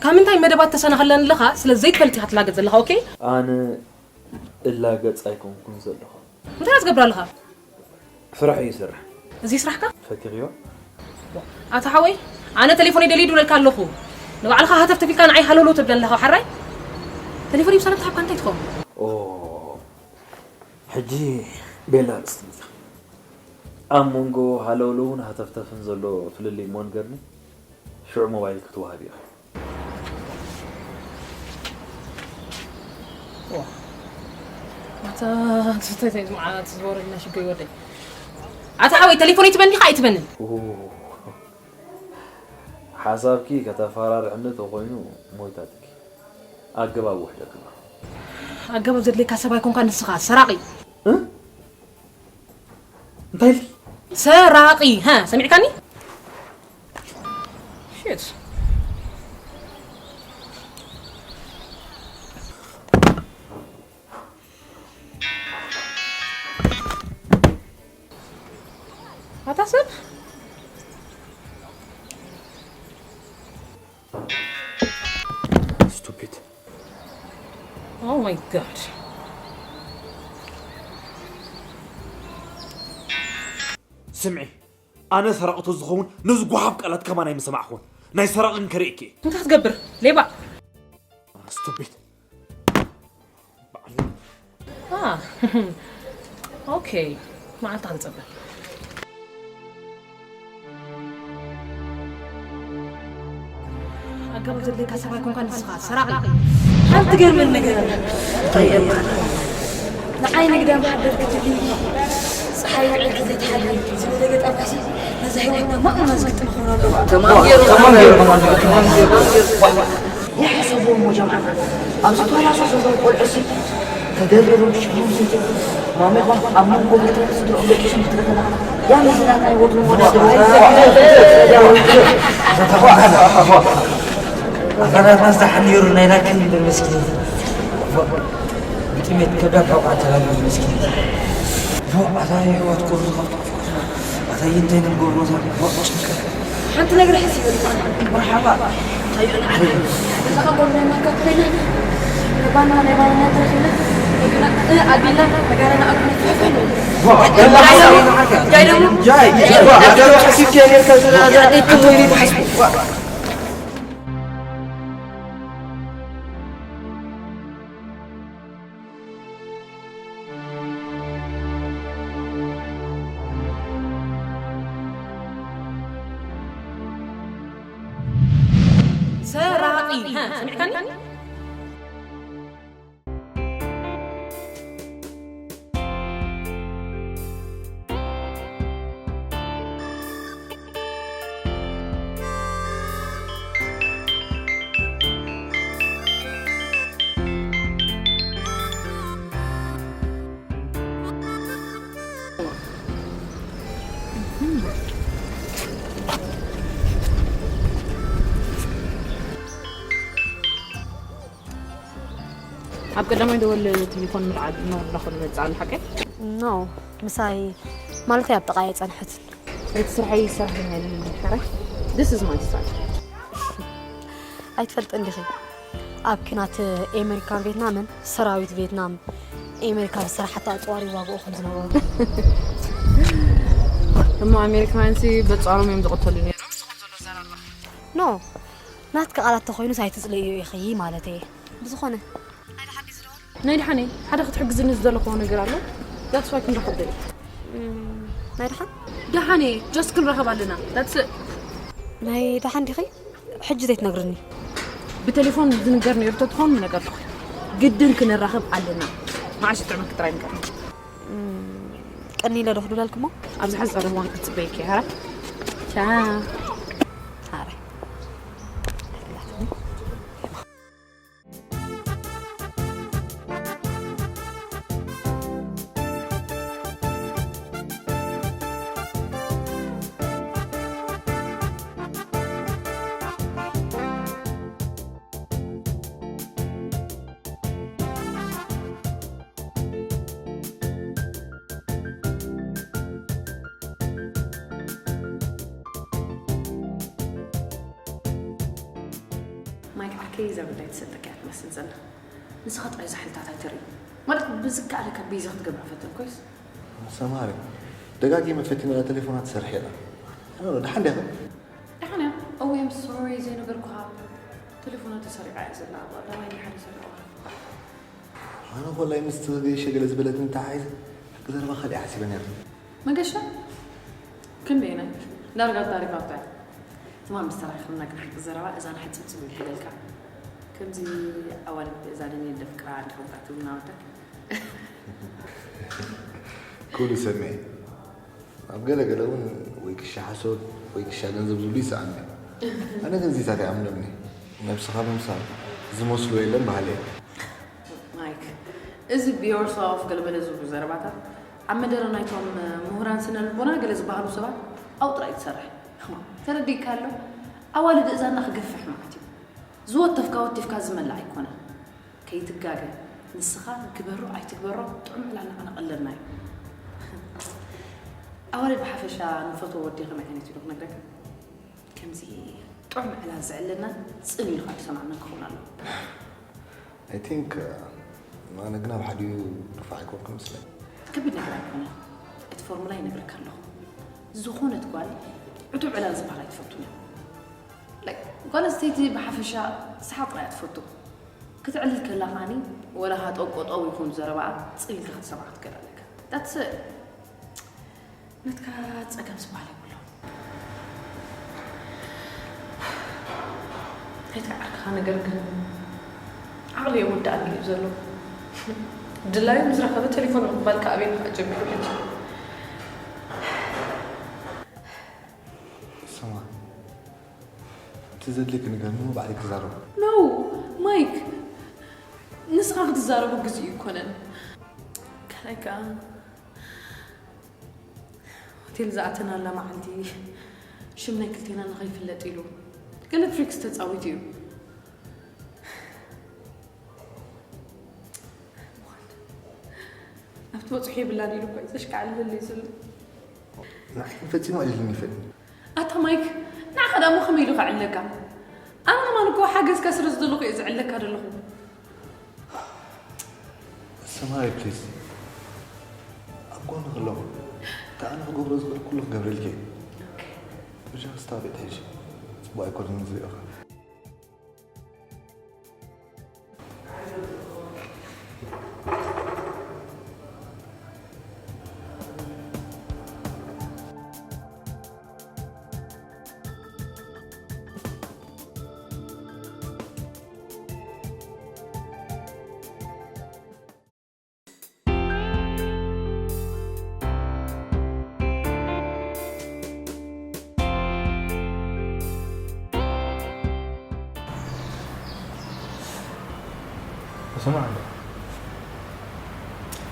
ካብ ምንታይ መደባት ተሰናኽለኒ ኣለኻ ስለ ዘይትፈልጥ ኢኻ ትላገጽ ዘለኻ፣ ኦኬ? ኣነ እላገጽ ኣይኮንኩን ዘለኹ። እንታይ ትገብር ኣለኻ? ስራሕ እዩ ዝሰርሕ። እዚ ስራሕካ? ፈቲኽዮ? ኣታ ሓወይ፣ ኣነ ተሌፎነይ ደልየ ድውለልካ ኣለኹ። ንባዕልኻ ሃተፍተፍ ኢልካ ንዓይ ሃለውለው ተብለኒ ኣለኻ፣ ሓራይ? ተሌፎነይ ብሰንበት ተሃብካ እንታይ ትኸውን? ኦ፣ ሕጂ ቤላ ኣርእስቲ መጺኻ። ኣብ መንጎ ሃለውለውን ሃተፍተፍን ዘሎ ፍልልይ እሞ ንገርኒ፣ ሽዑ ሞባይል ክትወሃብ ኢኻ። ዋ። ኣታ ትስተይተይ መዓት ዝበረልና ሽግር ወደይ። ኣታ ሓወይ ተሌፎነይ ትበኒ ዲኻ ኣይትበንን? ኡ፣ ሓሳብኪ ከተፈራርሕኒ ተኾይኑ ሞይታትኪ። ኣገባብ ውሕደት ግበር። ኣገባብ ዘድልየካ ሰብ ኣይኮንካ ንስኻ፣ ሰራቒ። እ? እንታይ ኢልኪ? ሰራቒ፣ ሃ፣ ሰሚዕካኒ? ሽት። ኣታ ሰብ? Stupid. Oh my God. ስምዒ፣ ኣነ ሰራቒ ተዝኸውን ነዚ ጓሓፍ ቃላት ከማን ኣይምሰማዕኹን። ናይ ሰራቒ ግን ከርእየኪ እየ። እንታይ ክትገብር? ሌባ። Stupid. በዓል። አ፣ ኦኬ፣ መዓልታ ክንጸበ። ኣገባብ ዘድልየካ ሰብ ኣይኮንካን ንስኻ፣ ሰራቒ። ሓንቲ ገርመን ነገር ኣላ። እንታይ እያ ማለት? ንዓይ ንግዳ እምበር ደርጊ ትብሊ፣ ጸሓይ ውዒልካ ዘይትሓድሪ ዝብል ገጣሚሲ ነዛ ህይወትና ማእሙና ዝግጥም ክኸውን ኣለዎ። ተማም ገይሩ፣ ተማም ገይሩ፣ ተማም ገይሩ። ይሕሰብዎ እሞ ጀምዓ፣ ኣብዚ ተዋላሶ ዘለዉ ቆልዑሲ ተደሪሮም ሽግሮም ሰይቶም፣ ማሜኾም ኣብ መንጎ ቤት ስድርኦም ደቂሶም ክትርኢ ከለኻ፣ ያ መሲላትና ህይወት ምወዳደሩ። ኣታ ናትና ዝደሓን ነይሩ ናይ ላኪን እምበር መስኪን። ብጥሜት ከቢድ ሕቑዓ ተላልዩ መስኪን። ኣታ ህይወት ቁርዚ ከፍቶ ኣታ እንታይ ንገብሮ ዛ ጭንቀት። ሓንቲ ነገር ሕስ ይበል። መርሓባ። እዛ ኸቦር ናይ ማካ ኮይና፣ ባና ናይ ባና ተረኺብና፣ ምግብና፣ እ፣ ኣቢልና፣ ተጋረና፣ ኣቢልና፣ ፍሕፍሕ ንብል። ዋ፣ ጃይ ደግሞ። ጃይ፣ ጃይ፣ ዋ፣ ኣታ ተሓሲብኪ ነርካ፣ ዝና፣ እዛ፣ እዛ፣ እዛ፣ ዋ። ሰራቒ፣ ሃ፣ ሰሚዕካኒ? ኣብ ቀዳማይ ደወል ቴሌፎን ምርዓድ እናወረድና ኮነ መጻ ኣሎ ሓቀይ? ኖ፣ ምሳይ ማለተይ ኣብ ጥቓይ ኣይጸንሐትን። እቲ ስርሐይ ሰራሕተኛ ኢለ ሕራይ? This is my style። ኣይትፈልጥን ዲኺ? ኣብ ኲናት ኣሜሪካን ቬትናምን ሰራዊት ቬትናም ኣሜሪካ ዝሰራሓቶ ኣፅዋር ይዋግኡ ከም ዝነበሩ። እሞ ኣሜሪካውያን ሲ በፃሮም እዮም ዝቐተሉ ነይሮም። ኖ፣ ናትኪ ቃላት ተኮይኑስ ኣይትፅልእዮ ኢኺ ማለት እየ። ብዝኾነ ናይ ደሓነይ ሓደ ክትሕግዝኒ ዝደለኹዎ ነገር ኣሎ። That's why ክንራኸብ ደሊ። ናይ ደሓን ደሓነይ just ክንራኸብ ኣለና። That's it። ናይ ደሓን ዲኺ? ሕጂ ዘይትነግርኒ? ብቴሌፎን ዝንገር ነይሩ ተትኾን ምነገርኩ። ግድን ክንራኸብ ኣለና። መዓሽ ጥዕመ ክትራይ ንገር። ቀኒለ ዶ ክዱላልኩሞ? ኣብዚ ሓፂር እዋን ክትፅበይኪ እየ። ሃራ ቻ ሃረ ማይክ ዓርከይ እዛ ጉዳይ ትሰጠካ እያ ትመስል ዘላ። ንስኻ ጥራይ ዛሕልታት ኣይትርኢ። ማለት ብዝከኣለካ ቤዛ ክትገብራ ፈትን ኮይስ። ሰማሪ ደጋጊመ ፈቲነ ቴሌፎና ተሰርሐ ኢላ። ኣነ ደሓን ዲኻ? ደሓን እያ። Oh, I'm sorry ዘይነገርኩኻ። ቴሌፎና ተሰሪቓ እያ ዘላ። ባዳ ናይ ሓደ ሰሪቑዋ። ኣነ ኮላይ ምስቲ ገይሸ ገለ ዝበለትኒ ተሓሒዘ ሓቂ ዘረባ ካልእ ሓሲበ ነይረ። መገሻ ክንደይና ዳርጋ ዳሪባ ብታይ ትማል ምስ ተራኺብና ግን ሓቂ ዘረባ እዛ ንሓጽብጽብ ይብለልካ። ከምዚ ኣዋልድ ብእዛንን የደፍቅራ እንተኾንካ ትብልና ወዳ። ኩሉ ሰሚዐ። ኣብ ገለ ገለ እውን ወይ ክሻ ሓሶት ወይ ክሻ ገንዘብ ዝብሉ ይሰኣኑ እዮም። ኣነ ግን እዚታት ኣይኣምኖምን እየ። ነብስኻ ምምሳል ዝመስሎ የለን በሃሊ እየ። ማይክ፣ እዚ ብዮርሶፍ ገለበለ ዝብሉ ዘረባታት ኣብ መደረ ናይቶም ምሁራን ስነ ልቦና ገለ ዝበሃሉ ሰባት ኣብኡ ጥራይ እዩ ዝሰርሕ። ተረዲእካ ኣሎ? ኣዋልድ እዛና ክገፍሕ ማለት እዩ። ዝወተፍካ ወቲፍካ ዝመልእ ኣይኮነን። ከይትጋገ ንስኻ ግበሮ ኣይትግበሮ ጥዑም ዕላል ንዓና ቀለልና እዩ። ኣዋልድ ብሓፈሻ ንፈትዎ ወዲ ከመይ ዓይነት እዩ ዶ ክነግረካ? ከምዚ ጥዑም ዕላል ዘዕለና ጽን ኢሉ ካብ ዝሰማዕና ክኸውን ኣለዎ። I think ኣነ ግን ኣብ ሓዲኡ ክፋዕ ኣይኮንኩ ይመስለኒ። ከቢድ ነገር ኣይኮነን። እቲ ፎርሙላ ይነግረካ ኣለኹ። ዝኾነት ጓል ዕቱብ ዕላል ዝበሃል ኣይትፈቱን እያ። Like፣ ጓል ኣንስተይቲ ብሓፈሻ ስሓቕ ጥራይ እያ ትፈቱ። ክትዕልል ከላ ከዓኒ ወላ ሃጠው ቆጠው ይኹን ዘረባኣ ጽን ኢልካ ክትሰምዓ ክትክእል ኣለካ። That's it። ናትካ ጸገም ዝበሃል የብሎ። ናይታ ዓርክኻ ነገር ግን ዓቕሊ የወድኣኒ እዩ ዘሎ። ድላዩ ምስ ረኸበ ቴሌፎን ምቕባል ከኣ ኣበይ ከዓ ጀሚሩ ሕጂ። ስማ፣ እቲ ዘድልየኪ ነገር ንሙ ባዕለይ ክዛረቦ። No ማይክ፣ ንስኻ ክትዛረቦ ግዜኡ ኣይኮነን። ካልኣይ ከኣ ሆቴል ዝኣተናላ መዓልቲ ሽም ናይ ክልቴና ንኸይፍለጥ ኢሉ ገለ ትሪክስ ተጻዊቱ እዩ። ኣብቲ በጽሑ የብላን ኢሉ እኮ እዩ ዘሽካዕልለለይ ዘሎ። ንዓይ ግን ፈጺሙ ኣዕሊሉኒ ይፈልጥ። ኣታ ማይክ፣ ንዓኻ ደኣ እሞ ከመይ ኢሉ ከዕልለካ? ኣነ ከማን እኮ ሓገዝካ ስለ ዝደለኹ እየ ዝዕልለካ ዘለኹ። ሰማሪ ፕሊዝ፣ ኣብ ጎንኺ ኣለኹ። እቲ ኣነ ክገብሮ ዝኽእል ኩሉ ክገብረልኪ እየ። ብጃ ክስታወቂ ትሕጂ። ጽቡቕ ኣይኮነን ዝሪኦኻ። ስማዕ እንዶ፣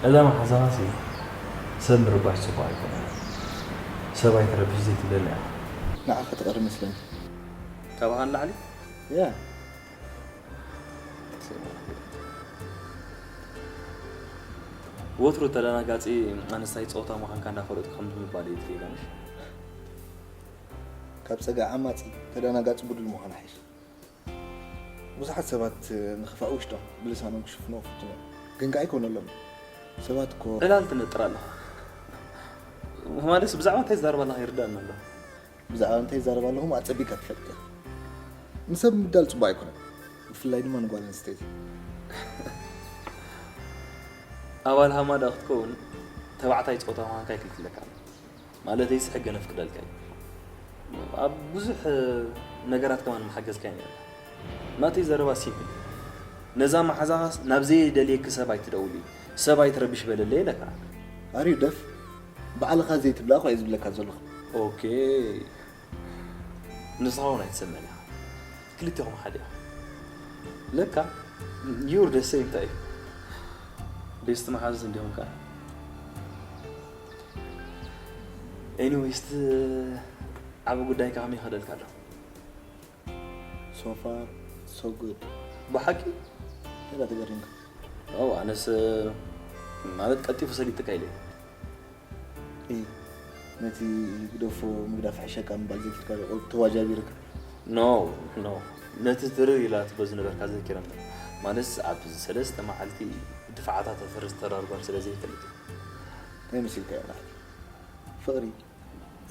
እዛ መሓዛኻሲ ሰብ ምርባሽ ጽቡቕ ኣይኮነን። ሰብ ኣይትረብሽ ዘይትብለኒ ኢኻ። ንዓኻ ትቐሪ መስለኒ። ካባኻ ንላዕሊ? ያ። ወትሩ ተደናጋጺ ኣነስታይ ጸወታ ምዃንካ እንዳፈለጥኩ ከም ምባል እዩ ትሪኢና ምሽ? ካብ ጸጋ ዓማጺ ተደናጋጺ ብዱል ምዃን ሓይሽ። ብዙሓት ሰባት ንኽፋእ ውሽጦም ብልሳኖም ክሽፍንዎ ይፍትኑ እዮም። ግን ከኣ ኣይኮነሎምን። ሰባት እኮ ዕላል ትነጥር ኣለኻ። ማለት ብዛዕባ እንታይ ዝዛረብ ኣለኻ ይርዳእኒ ኣሎ። ብዛዕባ እንታይ ይዛረብ ኣለኹ ኣጸቢካ ትፈልጥ ኢኻ። ንሰብ ምዳል ጽቡቅ ኣይኮነን፣ ብፍላይ ድማ ንጓል ኣንስተይቲ። ኣባል ሃማዳ ክትከውን ተባዕታይ ጾታ ምዃንካ ይክልክለካ ኣሎ። ማለተይስ ሕገ ነፍቅደልካ እዩ። ኣብ ብዙሕ ነገራት ከማን መሓገዝካ እዩ። ናተይ ዘረባ ሲምፕል። ነዛ መሓዛኻስ ናብ ዘይደልየኪ ሰብ ኣይትደውሊ፣ ሰብ ኣይትረብሽ በለለይ ኢለካ። ኣርዩ ደፍ ባዕልኻ ዘይትብላ እኮ እዩ ዝብለካ ዘለኹ። ኦኬ፣ ንስኻ እውን ኣይትሰምዕን ኢኻ። ክልቴኹም ሓደ ኢኹም። ለካ ዩር ደ ሴም ታይፕ። ቤስት መሓዙት እንዲኹም ከኣ። ኤኒዌይስ፣ እቲ ዓቢ ጉዳይ ከኣ ከመይ ይኸደልካ ኣሎ? So far so good። ብሓቂ? ሌላ ተገሪምካ? ኦ፣ ኣነስ ማለት ቀልጢፉ ሰሊጥካ ኢለ። እ ነቲ ግደፎ ምግዳፍ ሕሸካ ምባል ዘይትልካ ተዋጃቢርካ። ኖ ኖ፣ ነቲ ትርር ኢላ ትበ ዝነበርካ ዘኪረ እምበር። ማለትስ ኣብ ሰለስተ መዓልቲ ድፋዓታ ተፍርስ ተራርጓል ስለ ዘይፈልጥ እዩ። እንታይ መሲልካ እያ ማለት? ፍቕሪ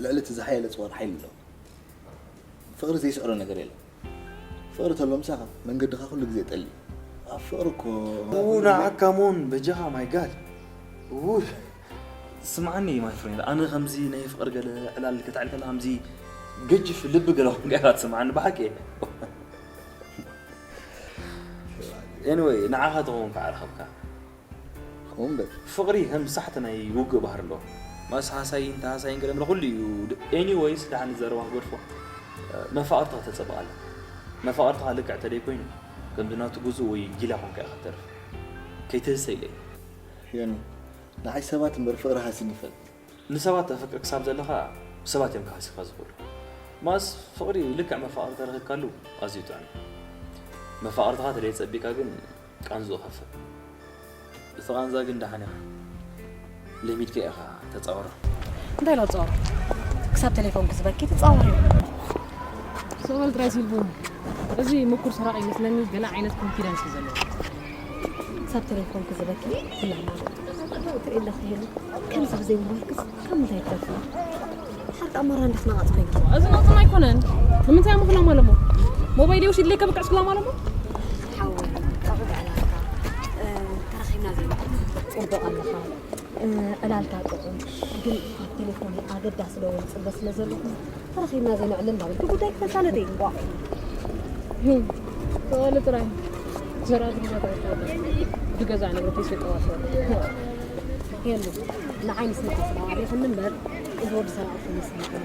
ልዕሊ እቲ ዝሓየለ ጽዋር ሓይሊ ኣለዎ። ፍቕሪ ዘይስዕሮ ነገር የለን። ፍቕሪ ተሎ ምሳኻ መንገድኻ ኩሉ ግዜ ጠሊ። ኣብ ፍቕሪ እኮ ኡ፣ ንዓካ ሞን በጃኻ ማይ ጋድ። ኡ፣ ስምዓኒ ማይ ፍሬንድ፣ ኣነ ከምዚ ናይ ፍቕሪ ገለ ዕላል ከተዕል ከላ ከምዚ ገጅፍ ልቢ ገለ ኾንካ ኢኻ ትስምዓኒ ብሓቂ። ኤኒወይ፣ ንዓኻ ትኸውን ከዓ ረኸብካ። ከምኡ እምበር ፍቕሪ ከም ሳሕቲ ናይ ውግእ ባህሪ ኣለዎ። ማስ ሃሳይን ተሃሳይን ገለ ምለ ኩሉ እዩ። ኤኒወይስ፣ ደሓን ዘረባ ክገድፎ። መፋቕርትኻ ተጸብቕ ኣለ። መፋቕርትኻ ልክዕ ተደይ ኮይኑ፣ ከምዚ ናቱ ግዙእ ወይ ጊላ ኮንካ ኢኻ ትተርፍ። ከይትህሰ ኢለ እየ። ዮኒ፣ ንዓይ ሰባት እምበር ፍቕሪ ሃሲን ይፈልጥ። ንሰባት ተፍቅር ክሳብ ዘለኻ፣ ሰባት እዮም ክሃስዩኻ ዝኽእሉ። ማስ ፍቕሪ ልክዕ መፋቕሪ ተረኺብካሉ ኣዝዩ ጥዑም እዩ። መፋቕርትኻ ተደይ ጸቢቕካ ግን ቃንዝኡ ከፍእ። እቲ ቃንዛ ግን ደሓን ኢኻ። ለሚድካ ኢኻ ተጻወሮ። እንታይ ኢላ ትጻወሮ? ክሳብ ቴሌፎን ክዝበኪ ትጻወሪ። ሶበል ጥራይ ሲልቡ። እዚ ምኩር ሰራቂ ይመስለኒ፣ ገለ ዓይነት ኮንፊደንስ እዩ ዘለዎ። ክሳብ ቴሌፎን ክዝበኪ ትላማ። ትርኢ ኣለኺ ሄሉ፣ ከምዚ ብዘይ ምባልክስ ካብ ምንታይ ይትረፍ? ሓንቲ ኣማራ እንዳስነቓጽ ኮይንካ። እዚ ነውጽን ኣይኮነን። ንምንታይ እሞ ክላማ ኣለሞ? ሞባይል ወሲድለይ ከብቅዕ ክላማ ኣለሞ? ሓወይ፣ ጸቕጥ ዕላልካ፣ እ፣ ተረኺብና ዘይንፈልጥ። ጽቡቕ ኣለኻ። እ፣ ዕላልካ ጥዑም፣ ግን ኣብ ቴሌፎን ኣገዳሲ ደወል ጽበ ስለ ዘለኹ፣ ተረኺብና ዘይንዕልል እንዳበልኩ ጉዳይ ክተሳለጠ እዩ። ዋ። ተዋለ ጥራይ። ዘራት ገዛ ተወሰደ። ብገዛ ንብረት ይሸጠዋ ሰብ። የሉ፣ ንዓይ ንስኻ ስለ ኣዕሪኽኒ እምበር፣ እዚ ወዲ ሰራቒ ኮይኑ ይስምዓኒ።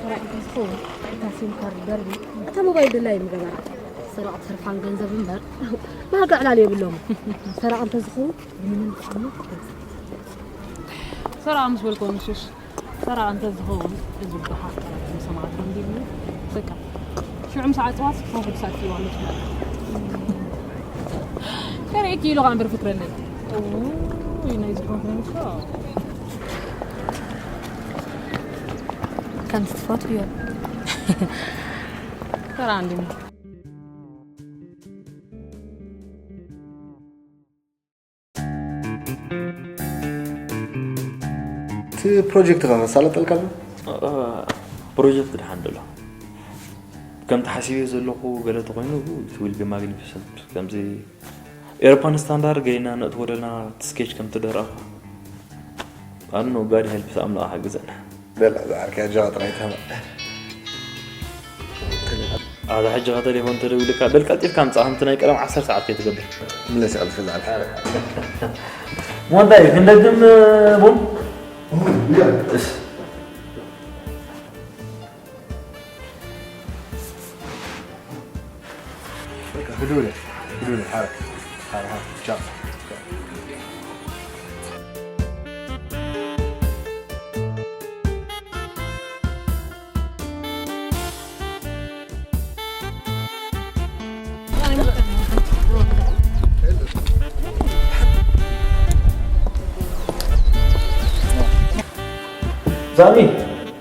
ሰራቒ እንተዝኸውን፣ እታ ሲም ካርድ ደርቢ፣ እታ ሞባይል ድላ እዩ ምገበራ። ሰራቒ ትርፋን ገንዘብ እምበር፣ ናጋ ዕላል የብሎም። ሰራቒ እንተዝኸውን፣ ንምንም ክዓመት ይገዛ። ሰራቒ ምስ በልክዎ ንሱስ፣ ሰራቒ እንተዝኸውን፣ እዚ በሓቂ ሰማዕቲ እንዲሉ፣ በቃ፣ ሽዑ ምስ ዓጸዋት፣ ኮንፈረንስ ኣኪቡ ኣሎ ትብላ። ከርእየኪ ኢሉ ኸኣ እምበር ፍክረለይ። እውይ፣ ናይዚ ኮንፈረንስ እኮ። ከምዚ ትፈትውዮ። ሰራቒ እንዲሉ። እቲ ፕሮጀክትኻ ከሳለጠልካ ኣሎ? ፕሮጀክት ድሓን ደሎ ከምቲ ሓሲበዮ ዘለኹ ገለ ተኾይኑ፣ it will be magnificent። ከምዚ ኤሮፓን ስታንዳርድ ገይና ነእትዎ ደለና፣ እቲ ስኬች ከምቲ ደረእኻ። ኣኖ ጋድ ሄልፕ ኣምላኽ ሓግዘና። በል፣ እዛ ዓርከይ ኣጆኻ ጥራይ ተማ። ኣዛ ሕጂ ኸ ቴሌፎን ተደዊልካ፣ በል ቀልጢፍካ ምጻእ፣ ከምቲ ናይ ቀደም ዓሰርተ ሰዓት ከይትገብር። ምለስ ይቐልፍ እዛ ዓርከይ። ሞንታይ ክንደግም ቡን? እስ። በቃ፣ ክድውለ፣ ክድውለ፣ ሓረክ፣ ሓረ፣ ሓረ፣ ቻው። ሳሚ፣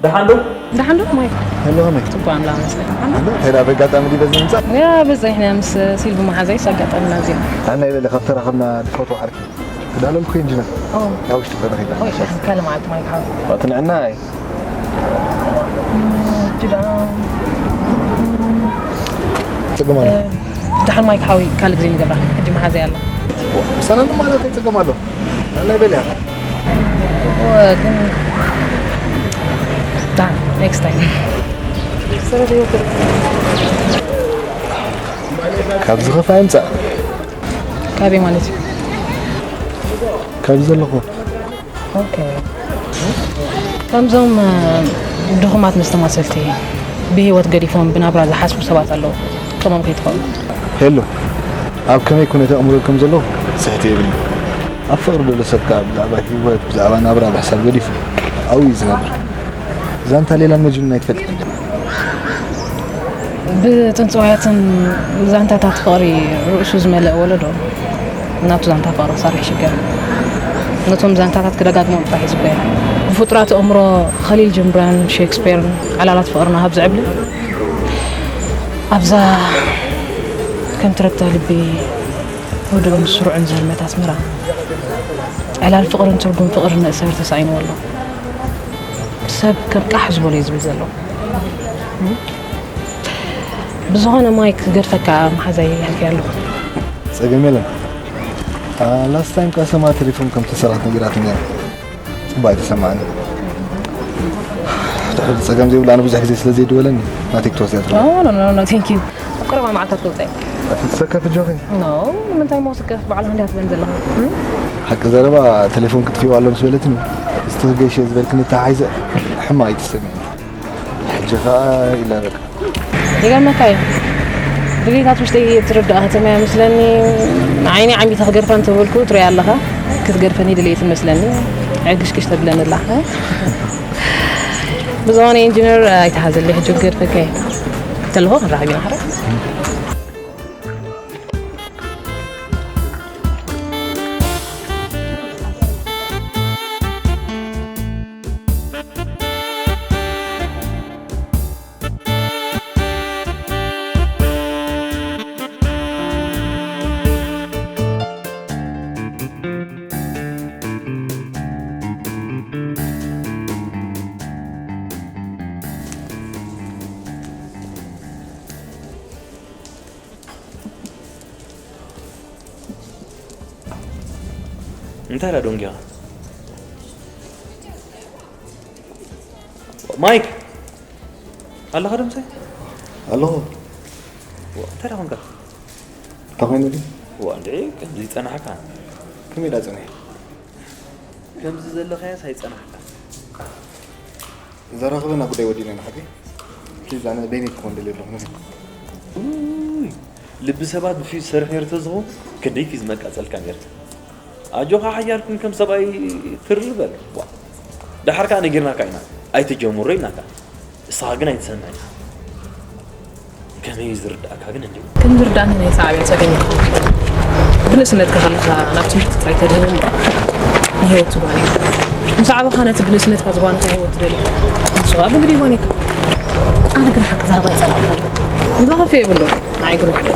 ደሓን ዶ? ደሓን ዶ ማይ? ሄሎ፣ ከመይ? ጽቡቅ ኣምላኽ ይመስገን። ኣሎ፣ ከይዳ በጋጣሚ ድዩ በዚ ምምጻእ? ያ በዛ ይሕና ምስ ሲልቪ መሓዛይስ ኣጋጣሚና እዚኣ። ኣነ ኢለ ካብተራኸብና ትፈትዎ ዓርኪ። ክዳለልኩ ኢንጂነር። ኦ። ኣብ ውሽጢ ፈረኺ። ኦይ፣ ካልእ መዓልቲ ማይ ክሓው። ባትንዕና ኣይ። ጅዳ። ጽገም ኣሎ። እ፣ ደሓን ማይ ክሓዊ ካልእ ግዜ ንገብራ። ሕጂ መሓዘይ ኣላ። ሰላም ማለት ኣይጸገም ኣሎ። ናይ በልያ። ኦ፣ ግን ዳ፣ ኔክስት ታይም። ሰረት ይወክል። ካብ ዝኸፍኣ ይምጻእ። ካበይ ማለት እዩ? ካብ ዘለኹ። ኦኬ። ከምዞም፣ እ፣ ድኹማት መስተማሰልቲ ብህይወት ገዲፎም ብናብራ ዝሓስቡ ሰባት ኣለዉ። ከምኦም ከይትኸውን። ሄሎ፣ ኣብ ከመይ ኩነተ ኣእምሮ ከም ዘለኹ ስሕቲ የብልኒ። ኣብ ፍቕሪ ዘሎ ሰብ ከኣ ብዛዕባ ህይወት፣ ብዛዕባ ናብራ ብሕሳብ ገዲፉ ኣብኡ እዩ ዝነብር። ዛንታ ሌላ መጅኑን ኣይትፈልጥን። ብጥንጽዋያትን ዛንታታት ፍቕሪ ርእሱ ዝመልአ ወለዶ ናቱ ዛንታ ፍቕሪ ክሰርሕ ይሽገር። ነቶም ዛንታታት ክደጋግሞም ጥራሕ እዩ ዝጎየ። ብፍጡራት ኣእምሮ ኸሊል ጅምብራን ሼክስፔርን ዕላላት ፍቕርና ካብ ዝዕብልል ኣብዛ ከም ትረታ ልቢ ህዱእን ስሩዕን ዘልመት ኣስመራ ዕላል ፍቕርን ትርጉም ፍቕርን ንእሰር ተሳኢንዎ ኣሎ። ሰብ ከም ቃሕ ዝበሎ እዩ ዝብል ዘሎ። ብዝኾነ ማይክ ክገድፈካ መሓዛይ ይሃልኪ ኣለኹ። ጸገም የለን። ላስት ታይም ከኣ ሰማ ቴሌፎን ከም ተሰራት ነጊራትኒ እያ። ጽቡቕ ኣይተሰማዕኒ። ትሕል ጸገም ዘይብሉ ኣነ ብዙሕ ግዜ ስለ ዘይድወለኒ ናተይ ክትወስድ እያ ትብሎ። ኖ፣ ኖ፣ ኖ፣ ኖ፣ ቴንክ ዩ። ኣብ ቀረባ መዓልታት ክወጽእ እየ። ኣትሰከፍ ጆኺ? ኖ፣ ንምንታይ ሞ ስከፍ በዓል ክንደይ ትብለን ዘለኻ? እም? ሓቂ ዘረባ ቴሌፎን ክትፊው ኣሎ ምስ በለትኒ፣ እስቲ ክገይሽ እየ ዝበልክኒ ተሓሒዘ ሕማቕ ኣይትሰምዕኒ። ሕጂ ኸኣ ኢለ በቃ። ይገርመካ እዩ። ድሌታት ውሽጠይ እትርዳእ ከተማ እያ መስለኒ። ንዓይኒ ዓሚተ ክገድፋ እንተበልኩ ትሪኣ ኣለኻ። ክትገድፈኒ ድሌት መስለኒ። ዕግሽግሽ ተብለኒ ኣላ። ብዝኾነ ኢንጂነር ኣይተሓዘለይ፣ ሕጂ ክገድፈካ እየ። ተለፎ ክንራኸብ ኢና፣ ሕራይ። እንታይ ኢላ ደንጊኻ? ማይክ! ኣለኻ ዶ ምሳይ? ኣለኹ። ዋ፣ እንታይ ደኣ ኾንካ? እንታይ ኮይኑ ድዩ? ዋ፣ እንድዒ፣ ከምዚ ጸናሕካ። ከመይ ኢላ ጸኒሐ? ከምዚ ዘለኻያስ ኣይጸናሕካ። ዘራኽበና ጉዳይ ወዲእና ኢና ሓቂ። ፕሊዝ፣ ኣነ በይነይ ክኾን ደልየ ኣለኹ። ኡይ፣ ልቢ ሰባት ብፊዝ ሰርሕ ነይሩ ተዝኸውን፣ ክንደይ ፊዝ መቃጸልካ ነይርካ። ኣጆኻ ሓያል ኩን፣ ከም ሰብኣይ ትርር በል። ዋ፣ ደሓር ከኣ ነጊርናካ ኢና፣ ኣይትጀምሮ ኢልናካ። ንስኻ ግን ኣይትሰምዕን ኢኻ። ከመይ እዩ ዝርድኣካ ግን እንድዩ? ከም ዝርድኣኒ ናይ ሰዓብያ ጸገም እዩ ክኸውን። ብንእስነትካ ከለኻ ናብ ትምህርቲ ጥራይ ተድህብ እምበር ንህይወት ዝጓነ የብልካ። ምስ ዓበኻ ነቲ ብንእስነትካ ዝጓነኻ ህይወት ትደሊ። ንሱ ከኣ ብምድዩ ይጓነካ። ኣነ ግን ሓቂ ዝሃባ ይጸላእካ። ዝኸፍእ የብሉን። ንዓይ ግን ውሕድ።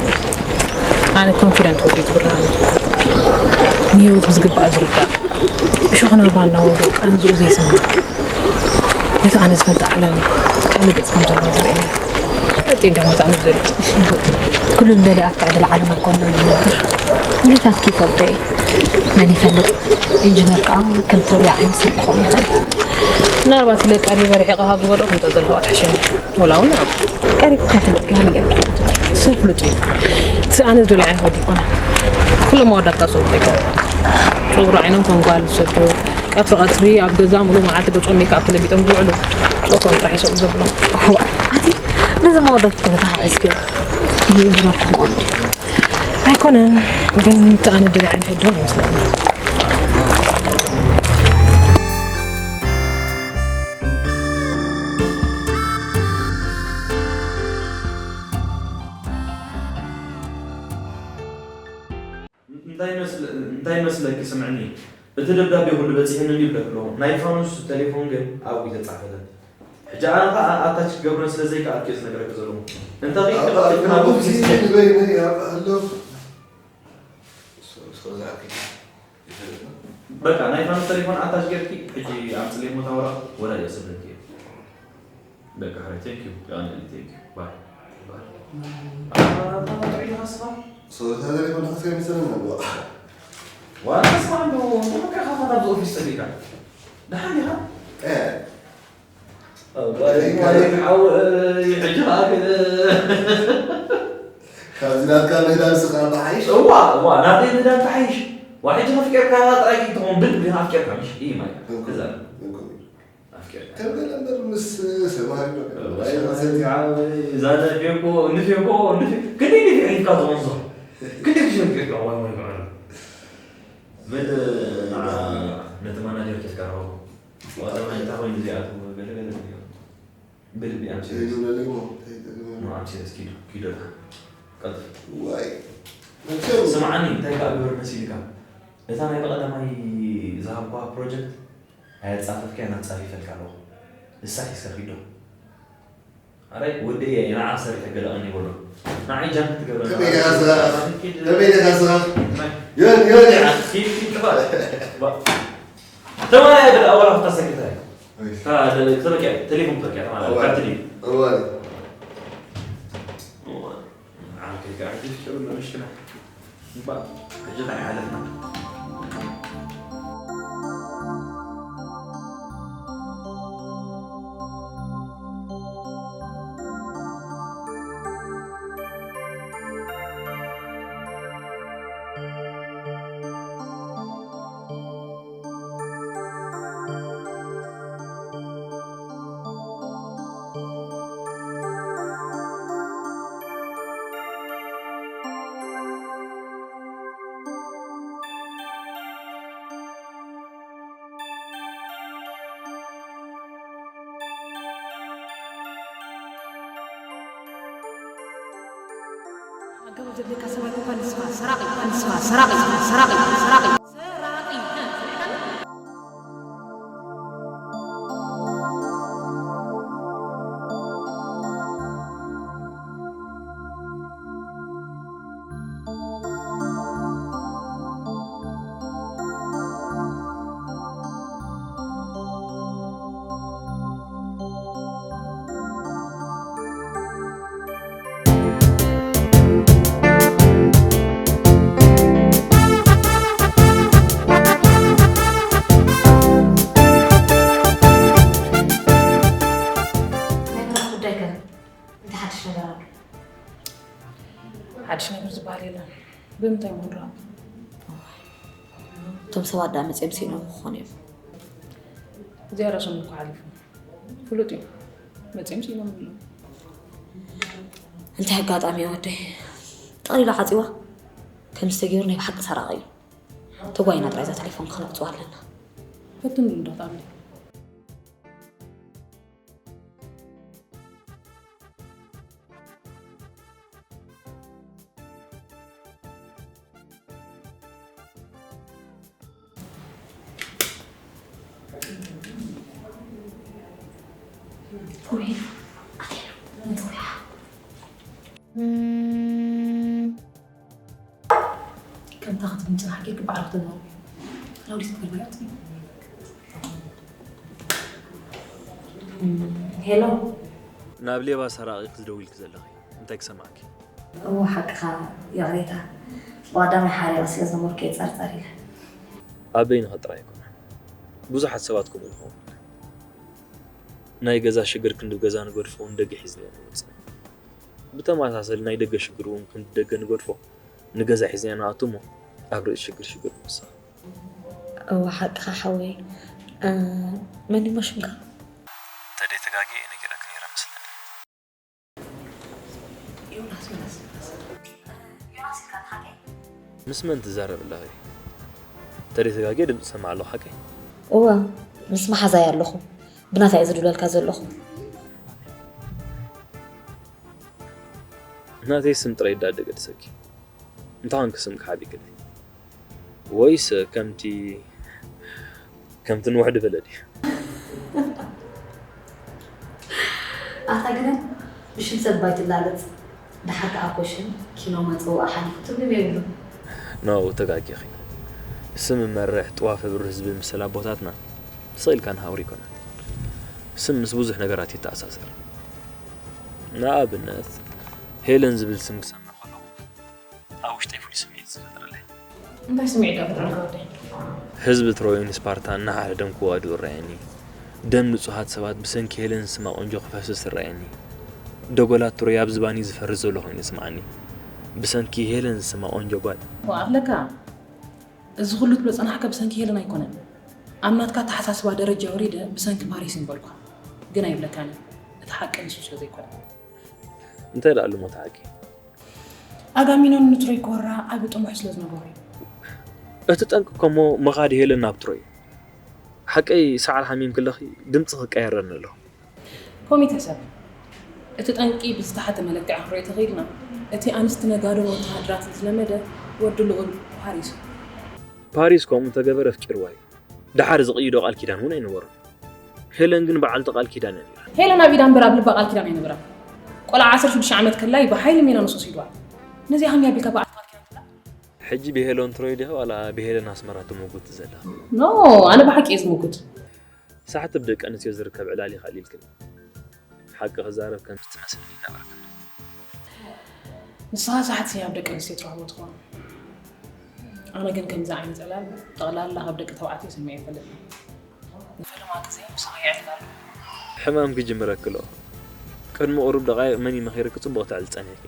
ኣነ ኮንፊደንት ወዲ ትብርሃን። ንህይወት ብዝግባእ ዝርዳእ። እሾኽና ባና ወዶ ቃንዝኡ ዘይሰምዕ። ነቲ ኣነ ዝፈልጥ ዓለም ካልእ ገጽ ከም ዘሎ ዝርእየኒ። ቀጢ እንዳመጻእኒ ዝደሊ። ኩሉ እንደሊ ኣብታ ዕድል ዓለም ኣይኮንና ንነብር። ኩነታት ክይፈልጦ እዩ። መን ይፈልጥ? ኢንጂነር ከኣ ከም ተውያ ዓይነት ሰብ ክኸውን ይኽእል። ምናልባት ኢለ ቀሪበ ርሒቐ ካብ ዝበልኦ ከምታ ዘለዋ ትሕሸኒ። ወላ እውን ኣብ ቀሪብካ ትልቅ ይህል። ሰብ ፍሉጥ እዩ። እቲ ኣነ ዝደልዮ ዓይነት ወዲ ይኮነ። ኩሎም ኣወዳት ከኣ ሰብኡት ኣይኮኑ። ጸጉሪ ዓይኖም ከም ጓል ዝሰዱ፣ ቀትሪ ቀትሪ ኣብ ገዛ ሙሉእ መዓልቲ ገጾም ሜክኣፕ ተለቢጦም ዝውዕሉ። ጾቶም ጥራሕ ይሰብኡ ዘብሎም። ኣቲ፣ ነዚ መወዳት እኮ ተተሓሒዝክዮ። ይዝረብ ክኾን ድዩ? ኣይኮነን፣ ግን እቲ ኣነ ዝደልዮ ዓይነት ወዲ ይመስለኒ። እንታይ መስለ-፣ እንታይ መስለኪ? ስምዕኒ፣ እቲ ደብዳቤ ኩሉ በጺሕኒ እንድዩ ይብለኪ ኣለኹ። ናይ ፋኑስ ቴሌፎን ግን ኣብኡ ኣይተጻሕፈለን። ሕጂ ኣነ ኸኣ ኣታች ክገብረን ስለ ዘይከኣልኩ እየ ዝነግረኪ ዘለኹ። እንተ ኺኢልኪ ኣብኣ ቀልጢፍኪ ኣለኹ ናብኡ ሲ-፣ ሲ-፣ በይነይ ኣብኣ ኣለኹ። ሶ-፣ ሶ ዝኣክል ይፈልጥ ነው። በቃ ናይ ፋኖስ ቴሌፎን ኣታች ጌርኪ ሕጂ ኣምጽልይ ሞ ታወራ ወላ የስብርኪ። በቃ ሕራይ፣ thank you። የቐንየለይ፣ thank you። ባይ። ባይ። ኣታ ጥዑይ ኢኻ ስኻ? ሶሪ፣ እታ ቴሌፎን ዳሕስካ ይመስለኒ ኣለዋ። ዋላ ስማ እንዶ፣ እንዶ ከ ካፋ ኣብዚ ኦፊስ ጸሊእካ? ደሓን ዲኻ? እ። ኣባይ፣ ኣባይ፣ ሓወይ፣ ሕጂ ኸኣ ከ-፣ ካብዚ ናትካ ምህዳን ስኻ ተሓይሽ? እዋ፣ እዋ፣ ናተይ ምህዳን ተሓይሽ። ዋ፣ ሕጂ ከፍቅርካ ጥራይ ትኾን፣ ብልቢ ኣፍቅርካ፣ ምሽ? ይህ ማለት። እንኮ፣ እዛ። እንኮ። ኣፍቅርካ። ተበለ እምበር ምስ ሰማሪ ዶ? እዋይ፣ እዛ ነፊ እኮ፣ ንፊ እኮ፣ ንፊ። ክንደይ ንፊ ሒዝካ ትኾን ዞ? ክንደይ ግዜ ኣፍቅርካ? ዋይ፣ ዋይ፣ ዋይ። በል፣ ንዓ፣ ነቲ ማናጀር ተስካራው። ዋላ እንታይ ኮይኑ እዚኣቶም ገለ ገለ እዮም። ብልቢ ኣምሲ ዘይብለኒ እሞ፣ እንታይ ይጠቅመኒ? ኖ፣ ኣምሲ እስኪ ኪዶ፣ ኪዶ። ቀልጥፍ። ዋይ። መቸም። ስምዓኒ፣ እንታይ ከኣ ግበር መሲልካ? እታ ናይ ብቐዳማይ ዝሃብኳ ፕሮጀክት ኣየጻፈፍካያ፣ ናጻፊፈልካ ኣለኹ። እሳ ሒዝካ ኪዶ። ኣራይ፣ ወደይ፣ ንዓ ሰሪሐ ገለ ቀኒ ይበሎ። ንዓይ ጃንክ ትገብረና። ከመይ ዲኻ ስኻ? ኪድ፣ ከመይ ዲኻ ስኻ? ናይ ዮኒ፣ ዮኒ። ኪድ፣ ኪድ፣ ጥፋእ። ባ-፣ ተማራይ ብለ ኣዋላ ክታ ሰክርታሪ። እይ። ታ፣ ተ-፣ ተበቂያ፣ ቴሌፎን ተበቂያ፣ ተማራይ። እዋን። ካብ ትድዩ። እዋን። እዋን። ዓርከይ፣ ከኣ ሕጂ ፍቅር ምሽክና። እባ፣ ሕጂ እንታይ ሓለፍና? ኣገባብ ዘድልየካ ሰብኣይ እኮ ንስኻ ሰራቒ፣ ንስኻ ሰራቒ፣ ሰራቒ፣ ሰራቒ፣ ሰራቒ። ናይ ምራኽ ጉዳይ ከ እንታይ ሓድሽ ነገር ኣሎ? ሓድሽ ነገር ዝበሃል የለን። ብምንታይ ምንራቕ? እቶም ሰባት ደኣ መጺኦም ስኢኖም ክኾኑ እዮም። እዚኣ ርእሶም እኮ ሓሊፉ። ፍሉጥ እዩ። መጺኦም ስኢኖም ኣለዉ። እንታይ ኣጋጣሚ እዩ ወደይ? ጠቕሊሉ ዓጺዋ? ከምዚ ተገይሩ ናይ ብሓቂ ሰራቒ እዩ። ተጓይና ጥራይ እዛ ቴሌፎን ክነውጽዋ ኣለና። ፈትንሉ እንዶ ተኣምሪ። ከምታ ክትብል ጽናሕ ጌርኪ ባዕልኺ ትዛረቢ። ላውድ ስፒከር በያት። ሄሎ። ናብ ሌባ ሰራቒ ክትደውልኪ ዘለኺ እንታይ ክሰማዕኪ? እወ፣ ሓቅኻ፣ ይቕሬታ። ብቐዳማይ ሓሪቐ ስለ ዝነበርኩ እየ ጸርጸር ኢለ። ኣብ በይንኺ ጥራይ ኣይኮነን። ብዙሓት ሰባት ከምኡ ንኸውን ኢና። ናይ ገዛ ሽግር ክንዲ ገዛ ንገድፎ እውን ደገ ሒዝናዮ ንወጽእ። ብተመሳሰሊ ናይ ደገ ሽግር እውን ክንዲ ደገ ንገድፎ ንገዛ ሒዝናዮ ንኣቱ እሞ ኣብ ርእሲ ሽግር ሽግር ንወስኽ። እወ፣ ሓቅኻ ሓወይ። እ፣ መን እሞ ሽምካ? ተደይተጋግየ ነጊረኪ ነይረ መስለኒ። ዮናስ፣ ዮናስ፣ ዮናስ። ዮናስ ኢልካ ንሓቀይ? ምስ መን ትዛረብ ኣለኺ? ተደይተጋግየ ድምፂ ሰማዕ ኣለኹ ሓቀይ? እወ፣ ምስ መሓዛይ ኣለኹ። ብናታ እየ ዝድውለልካ ዘለኹ። ናተይ ስም ጥራይ ዳደ ገድሰኪ። እንተኾንኪ ስምኪ ሓቢእክለይ። ወይስ ከምቲ፣ ከምቲ ንውሕ ዝበለ ድዩ? ኣታ ግነ ብሽም ሰብ ኣይትላለጽ። ደሓር ከኣ ኮሽን ኪኖ መጸውዒ ሓሊፉ ትርጉም የብሉን። ኖ፣ ተጋጊኺ። ስም መርሕ ጥዋፍ ብርህ ዝብል ምስል ኣቦታትና ስቕ ኢልካ ንሃውር ይኮነን። ስም ምስ ብዙሕ ነገራት ይተኣሳሰር። ንኣብነት ሄለን ዝብል ስም ክሰምዕ ከለኹ ኣብ ውሽጠይ ፍሉይ ስምዒት ዝፈጥረለይ። እንታይ ስምዒት ዶ ፈጥረልካ ወደይ? ህዝቢ ትሮይን ስፓርታን እናሓረደ እንክዋድኡ እረኣየኒ። ደም ንጹሃት ሰባት ብሰንኪ ሄለን ዝስማ ቆንጆ ክፈስስ እረኣየኒ። ደጎላት ትሮይ ኣብ ዝባኒ ዝፈርስ ዘሎ ኮይኑ ይስምዓኒ። ብሰንኪ ሄለን ዝስማ ቆንጆ ጓል። ዋእ ኣኽለካ፣ እዚ ኩሉ ትብሎ ጸናሕካ ብሰንኪ ሄለን ኣይኮነን። ኣብ ናትካ ኣተሓሳስባ ደረጃ ወሪደ ብሰንኪ ፓሪስ ምበልኳ። ግን ኣይብለካን እየ። እቲ ሓቂ ንሱ ስለ ዘይኮነ። እንታይ ደኣ ኣሉ ሞት ሓቂ? ኣጋሚኖን ንትሮይ ክወራ ዓቢ ጥሙሕ ስለ ዝነበሮ እዩ። እቲ ጠንቂ እኮ እሞ መኻዲ ሄለን ናብ ትሮይ። ሓቀይ ሰዓል ሓሚም ክለኺ ድምጺ ክቀየረኒ ኣሎ። ኮሚተ ሰብ፣ እቲ ጠንቂ ብዝተሓተ መለክዒ ክንሪኦ ተኽኢልና፣ እቲ ኣንስቲ ነጋዶን ወተሃደራትን ዝለመደ ወዲ ልኡል ፓሪስ እዩ። ፓሪስ ከምኡ እንተገበረ ኣፍቂርዋ እዩ። ደሓር ዝቕይዶ ቃል ኪዳን እውን ኣይነበሮን። ሄለን ግን በዓልቲ ቃል ኪዳን እያ ነይራ። ሄለን ኣብ ኢዳ እምበር ኣብ ልባ ቃል ኪዳን ኣይነበራን። ቆልዓ ዓሰርተ ሽዱሽተ ዓመት ከላይ ብሓይሊ ሚላኖስ ወሲድዋ። ነዚኣ ከመይ ኣቢልካ በዓልቲ ቃል ኪዳን ትብላ? ሕጂ ብሄለን ትሮይ ዲኺ ዋላ ብሄለን ኣስመራ ትምጉቲ ዘለኺ? ኖ፣ ኣነ ብሓቂ እየ ዝምጉት። ሳሕቲ ብደቂ ኣንስትዮ ዝርከብ ዕላል ኢኻ ኣልኢልክኒ። ሓቂ ክዛረብ ከም ትመስል ይነበርክን። ንስኻ ሳሕቲ ኣብ ደቂ ኣንስትዮ ትረኽቦ ትኸውን። ኣነ ግን ከምዚ ዓይነት ዕላል ጠቕላላ ካብ ደቂ ተባዕትዮ ሰሚዐ ኣይፈልጥን። ንፈለማ ግዜ ምሳኻ የዕልል ኣለኹ። ሕማም ክጅምረኪ ኣሎ። ቅድሚ ቁሩብ ደቓይቕ መን እዩ መኺርኪ ጽቡቕ ተዕልሊ ጸኒሕኪ።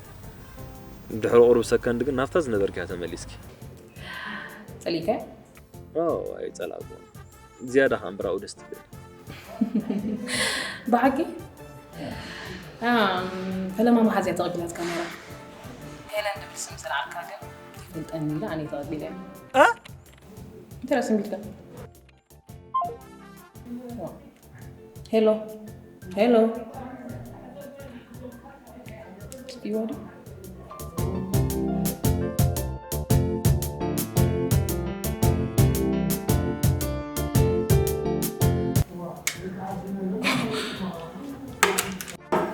ድሕሪ ቁሩብ ሰከንድ ግን ናብታ ዝነበርክያ ተመሊስኪ። ጸሊእካዮ? ኦ፣ ኣይጸላእኩን። ዝያዳ ከኣ እምብራኡ ደስ ትብል። ብሓቂ? ኣም፣ ፈለማ መሓዝያ ተቐቢላትካ ነይራ። ሄለን ድብል ስም ዝለዓልካ ግን ይፈልጠኒ ኢላ ኣነ ተቐቢለ። እ? እንታይ ደኣ ስም ኢልካ? ሄሎ፣ ሄሎ። ጽይዋ ድዩ?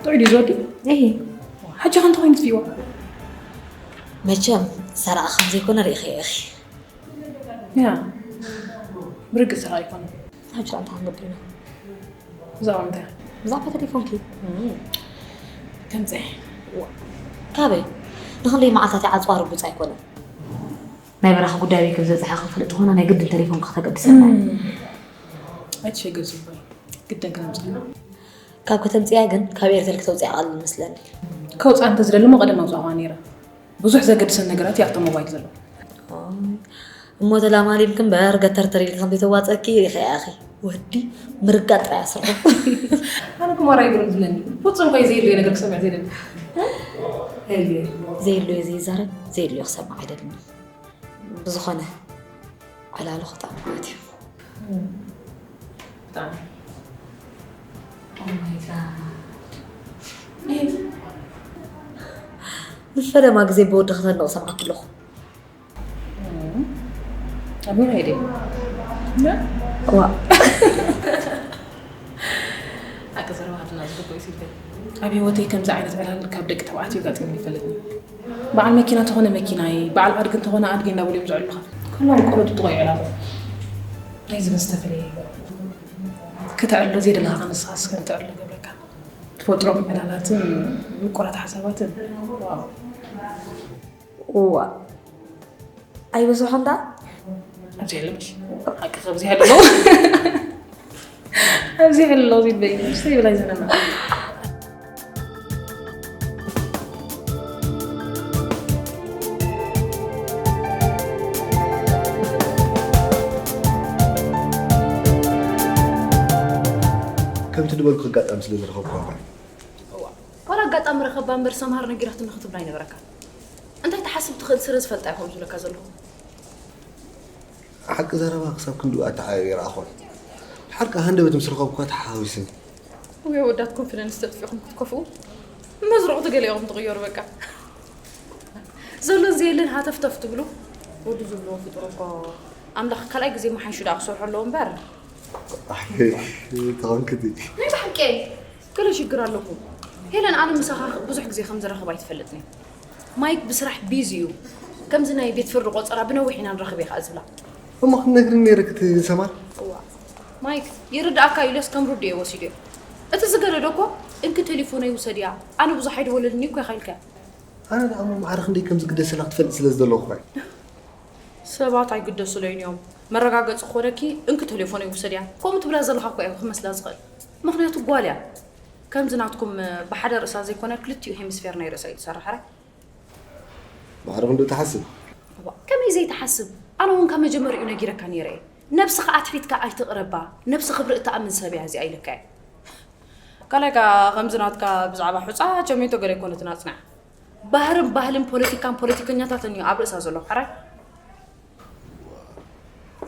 ጥዑይ ድዩ ዝወዲ? እሂ። ሓጃኻ እንታይ ኮይኑ ትጽይዋ? መቸም ሰራቒ ከም ዘይኮነ ርኢኺዮ ኢኺ። ያ፣ ብርግጽ ሰራቒ ኣይኮነን። ሕጂ እንታይ ክንገብር ኢና? ብዛዕባ ምንታይ? ብዛዕባ ቴሌፎንኪ። እም። ከምዚ። ዋ፣ ካበይ? ንኽንደይ መዓልታት ይዓጽዋ ርጉጽ ኣይኮነን። ናይ በረኻ ጉዳይ ኣበይ ከም ዝበጽሐ ክንፈልጥ ዝኾነ ናይ ግድን ቴሌፎንካ ከተገድሰና። እም። ኣይትሸገር ዝቦይ። ግድን ክነምጽኣ ኢና። ካብ ከተምጽያ ግን ካብ ኤርተል ክተውጽያ ቀሊል መስለኒ። ከውጽኣ እንተዝደሊ እሞ ቀደም ኣውጻእኳ ነይረ። ብዙሕ ዘገድሰን ነገራት እዩ ኣብታ ሞባይል ዘሎ። እሞ ተላማሊምኪ እምበር ገተርተር ኢልኪ ከም ዘይተዋጸኪ ርኢኺ ኢኺ። ወዲ ምርጋጥ ጥራይ ኣስርሑ። ኣነ እኮ ማራ ይግርም ዝብለኒ። ፍጹም እኮ እዩ ዘየድልዮ ነገር ክሰምዕ ዘይደሊ። ዘየድልዮ ዘይዛረብ፣ ዘየድልዮ ክሰምዕ ኣይደልን። ብዝኾነ ዕላሉ ክጣዕ ማለት እዩ። ብጣዕሚ። Oh my God። ንፈለማ ግዜ ብወዲ ከተንቕ ሰምዓኩ ኣለኹ። እም። ኣብ ምን ኣይደይ? ዋ። ኣቀ ዘረባ ሃብትና ዝግብኦ እዩ ሲልበ። ኣብ ህይወተይ ከምዚ ዓይነት ዕላል ካብ ደቂ ተባዕትዮ ጋጢሙኒ ይፈልጥኒ። በዓል መኪና ተኾነ መኪናይ፣ በዓል ኣድጊ እንተኾነ ኣድጊ እንዳበሉ እዮም ዘዕሉኻ። ኩሎም ቆሎ ጥጥቆ ይዕላሉ። ናይ ዝብን ዝተፈለየ እዩ። ከተዕልሎ ዘይደለኻ ንስኻስ ከም ተዕልሎ ገብረካ። ትፈጥሮም ዕላላትን ምቁራት ሓሳባትን። ዋው። እዋ። ኣይበዝሖ እንዳ? ኣብዚ የለ ምሽ። ሓቂ ኣብዚ የለ። ኣብዚ የለ እዚ በይ። እስቲ ይብላይ ዘለና። ከምቲ ዝበልኩ ኣጋጣሚ ስለ ዝረኸብኩ እምበር። እዋ። ዋላ ኣጋጣሚ ረኸባ እምበር ሰምሃር ነጊራትኒ ክትብል ኣይነበረካን። እንታይ ትሓስብ ትኽእል ስለ ዝፈልጣ እየ ከምኡ ዝብለካ ዘለኹ። ሓቂ ዘረባ ክሳብ ክንድኡ ኣተዓባቢረ ኣይረኣኹን። ድሓር ከኣ ሃንደበት ምስ ረኸብኩካ ተሓዋዊስኒ። ወይ ኣወዳት ኮንፊደንስ ተጥፊእኹም ክትከፍኡ። መዝርቑቲ ገለ ኢኹም ትቕየሩ በቃ። ዘሎን ዘየለን ሃተፍተፍ ትብሉ። ወዲ ዝብልዎ ፍጡር እኮ ኣምላኽ ካልኣይ ግዜ መሓይሹ ደኣ ክሰርሖ ኣለዎ እምበር። ኣይ፣ ተቐንክቲ። ናይ ብሓቂ ገለ ሽግር ኣለኩም። ሄለን ኣነ ምሳኻ ብዙሕ ግዜ ከም ዝራኸብ ኣይትፈልጥን እያ። ማይክ ብስራሕ ቢዚ እዩ። ከምዚ ናይ ቤት ፍርዲ ቆጸራ ብነዊሕ ኢና ንራኸብ እየ ከኣ ዝብላ። እሞ ክንነግርኒ ነይርክ እቲ ሰማር። እዋ ማይክ ይርዳእካ ኢለስ ከም ርድኦ ወሲድዮ። እቲ ዝገደደ እኮ እንኪ ቴሌፎነይ ውሰድያ፣ ኣነ ብዙሕ ኣይደወለልኒ እኮ ኢኻ ኢልካ። ኣነ ደኣ እሞ ማዕረ ክንደይ ከም ዝግደሰላ ክትፈልጥ ስለ ዝደለኹ እኳ እዩ። ሰባት ኣይግደሱለይን እዮም። መረጋገፂ ክኾነኪ እንኪ ቴሌፎነይ ውሰድያ። ከምኡ ትብላ ዘለኻ እኮ እየ ክመስላ ዝኽእል። ምኽንያቱ ጓል እያ። ከምዚ ናትኩም ብሓደ ርእሳ ዘይኮነ ክልቲኡ ሄሚስፌር ናይ ርእሳ እዩ ዝሰርሕ። ሕራይ ማዕረ ክንደይ ትሓስብ? እዋ፣ ከመይ ዘይትሓስብ? ኣነ እውን ካብ መጀመሪኡ ነጊረካ ነይረ እየ። ነብስኻ ኣትሒትካ ኣይትቕረባ። ነብሲ ክብሪ እትኣምን ሰብ እያ እዚኣ ኢለካ እየ። ካልኣይ ከኣ ከምዚ ናትካ ብዛዕባ ሑጻ ቸሜንቶ ገለ ኣይኮነትን ኣጽንዓ። ባህርን ባህልን ፖለቲካን ፖለቲከኛታትን እዩ ኣብ ርእሳ ዘሎ። ሕራይ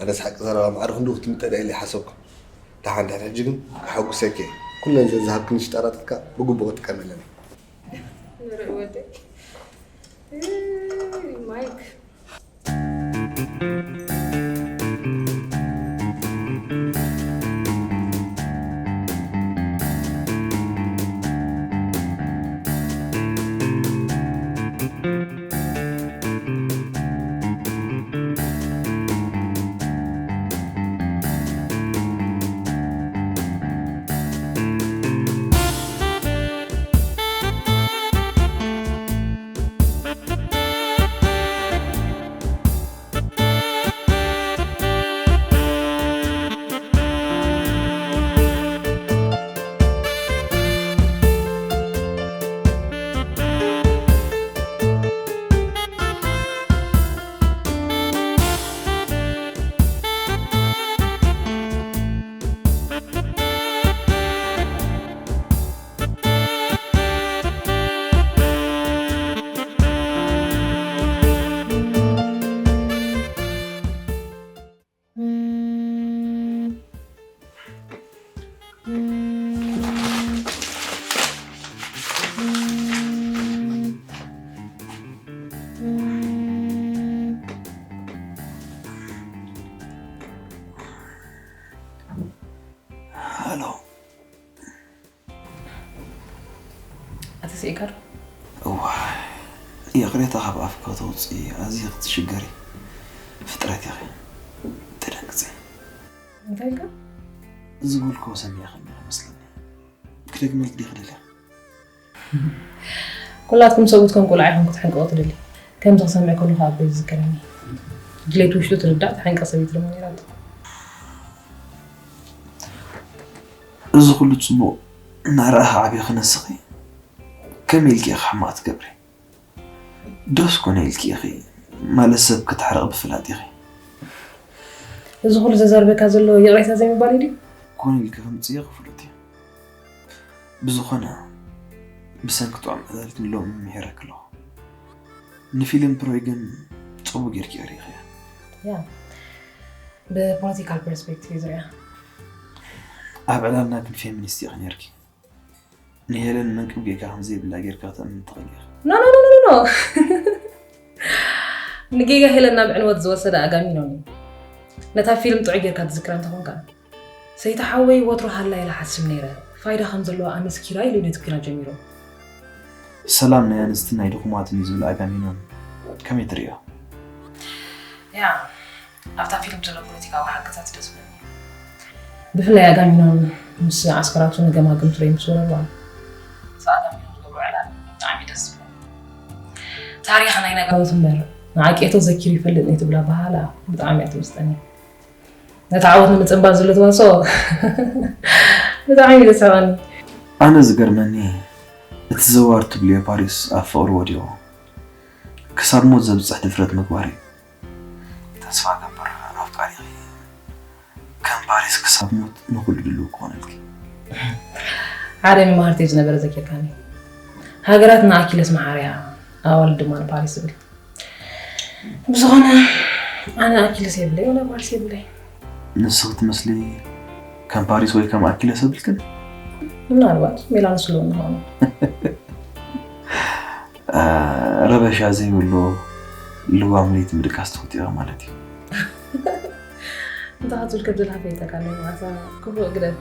ኣነስ ሓቂ ዘረባ ማዕረ ክንዱ ክትምጠዳ ኢለ ይሓሰብኩ። ደሓን ድሕሪ ሕጂ ግን ከሐጉሰኪ እየ። ኩለን ዘን ዝሃብክኒ ሽጣራታትካ ብግቡእ ክጥቀመለን እየ። ንርኢ ወደይ። ማይክ ሃሎ። ኣቲ ስኢካር እዋ፣ ይቕሬታ ካብ ኣፍ ከተውፅኢ ኣዝየ ክትሽገሪ። ፍጥረት ኢኺ። ትደንግፂ። እንታይ ኢልካ? ዝበልክዎ ሰሚዕኽኒ ዶ መስለኒ? ክደግመልኪ ድየ ክደልያ? ኩላትኩም ሰብኡት ከም ቆልዓ ኢኹም ክትሕንቅቑ ትደሊ። ከምዚ ክሰምዕ ከለኹ ኣቦይ ዝዝከረኒ። ድሌት ውሽጡ ትርዳእ ተሓንቀ ሰበይቲ ድማ ነይራቶ። እዚ ኩሉ ጽቡቕ እናረኣኺ ዓብኺ ነስኺ ከመይ ኢልኪ ኢኺ ሕማቕ ትገብሪ? ዶስ ኮነ ኢልኪ ኢኺ ማለት ሰብ ክተሕርቒ ብፍላጥ ኢኺ። እዚ ኩሉ ዘዛርበካ ዘሎ ይቕሬታ ዘይምባል እዩ ድዩ? ኮነ ኢልኪ ከምጽእ ኢኺ ፍሉጥ እዩ። ብዝኾነ ብሰንኪ ጥዑም ዕላልኪ ንሎሚ ምሒረኪ ኣለኹ። ንፊልም ትሮይ ግን ጽቡቕ ጌርኪ ኣርእኺያ። ያ ብፖለቲካል ፐርስፔክቲቭ እዩ ዝሪኣ። ኣብ ዕላልና ግን ፌሚኒስት ኢኺ ኔርኪ። ንሄለን መንቅብ ጌጋ ከም ዘይብላ ጌርካ ከተእምን ትኽእል ኢኻ። ኖ ኖ ኖ ኖ ኖ ንጌጋ ሄለን ናብ ዕንወት ዝወሰደ ኣጋሚኖን እዩ። ነታ ፊልም ጥዑይ ጌርካ ትዝክራ እንተኾንካ። ሰይቲ ሓወይ ወትሩ ሃላይ ኢለ ሓስብ ነይረ። ፋይዳ ከም ዘለዎ ኣመስኪራ ኢሉ ነትኪራ ጀሚሩ። ሰላም ናይ ኣንስትን ናይ ድኹማትን እዩ ዝብል ኣጋሚኖን ከመይ ትርእዮ? ያ ኣብታ ፊልም ዘሎ ፖለቲካዊ ሓቅታት ደስ ዝብለኒ እዩ። ብፍላይ ኣጋሚኖን ምስ ዓስከራቱ ንገማግም ትረይ ምስ ወረርዋ። ኣጋሚኖን ዝገብሮ ዕላል ብጣዕሚ ደስ ዝብለኒ። ታሪኽ ናይ ነጋውት እምበር ንዓቄቶ ዘኪሩ ይፈልጥ ነይ ትብል ኣበሃህላ ብጣዕሚ እያ ትምስጠኒ። ነቲ ዓወት ንምጽንባል ዘሎ ተዋስኦ ብጣዕሚ እዩ ዘስሕቐኒ። ኣነ ዝገርመኒ እቲ ዘዋር ትብልዮ ፓሪስ ኣብ ፍቕሪ ወዲቑ ክሳብ ሞት ዘብጽሕ ድፍረት ምግባር እዩ። ተስፋ እገብር ኣፍቃሪኺ ከም ፓሪስ ክሳብ ሞት ንኹሉ ድሉው ክኾነልኪ። ሓደ መማህርተይ ዝነበረ ዘኪርካኒ። ሃገራት ንኣኪለስ መሓርያ ኣዋልድ ድማ ንፓሪስ ዝብል። ብዝኾነ ኣነ ኣኪለስ የብለይ ወላ ፓሪስ የብለይ። ንስኺ ትመስሊ ከም ፓሪስ ወይ ከም ኣኪለስ የብልክን። ምናልባት ሜላንስ ሎን ምዃኑ። ረበሻ ዘይብሉ ልዋም ለይቲ ምድቃስ ትፈትዮ ማለት እዩ። እንታይ ክትብል ከም ዘለካ ፈይተካ ኣለይ መዓዛ ክፉእ ግደፍ።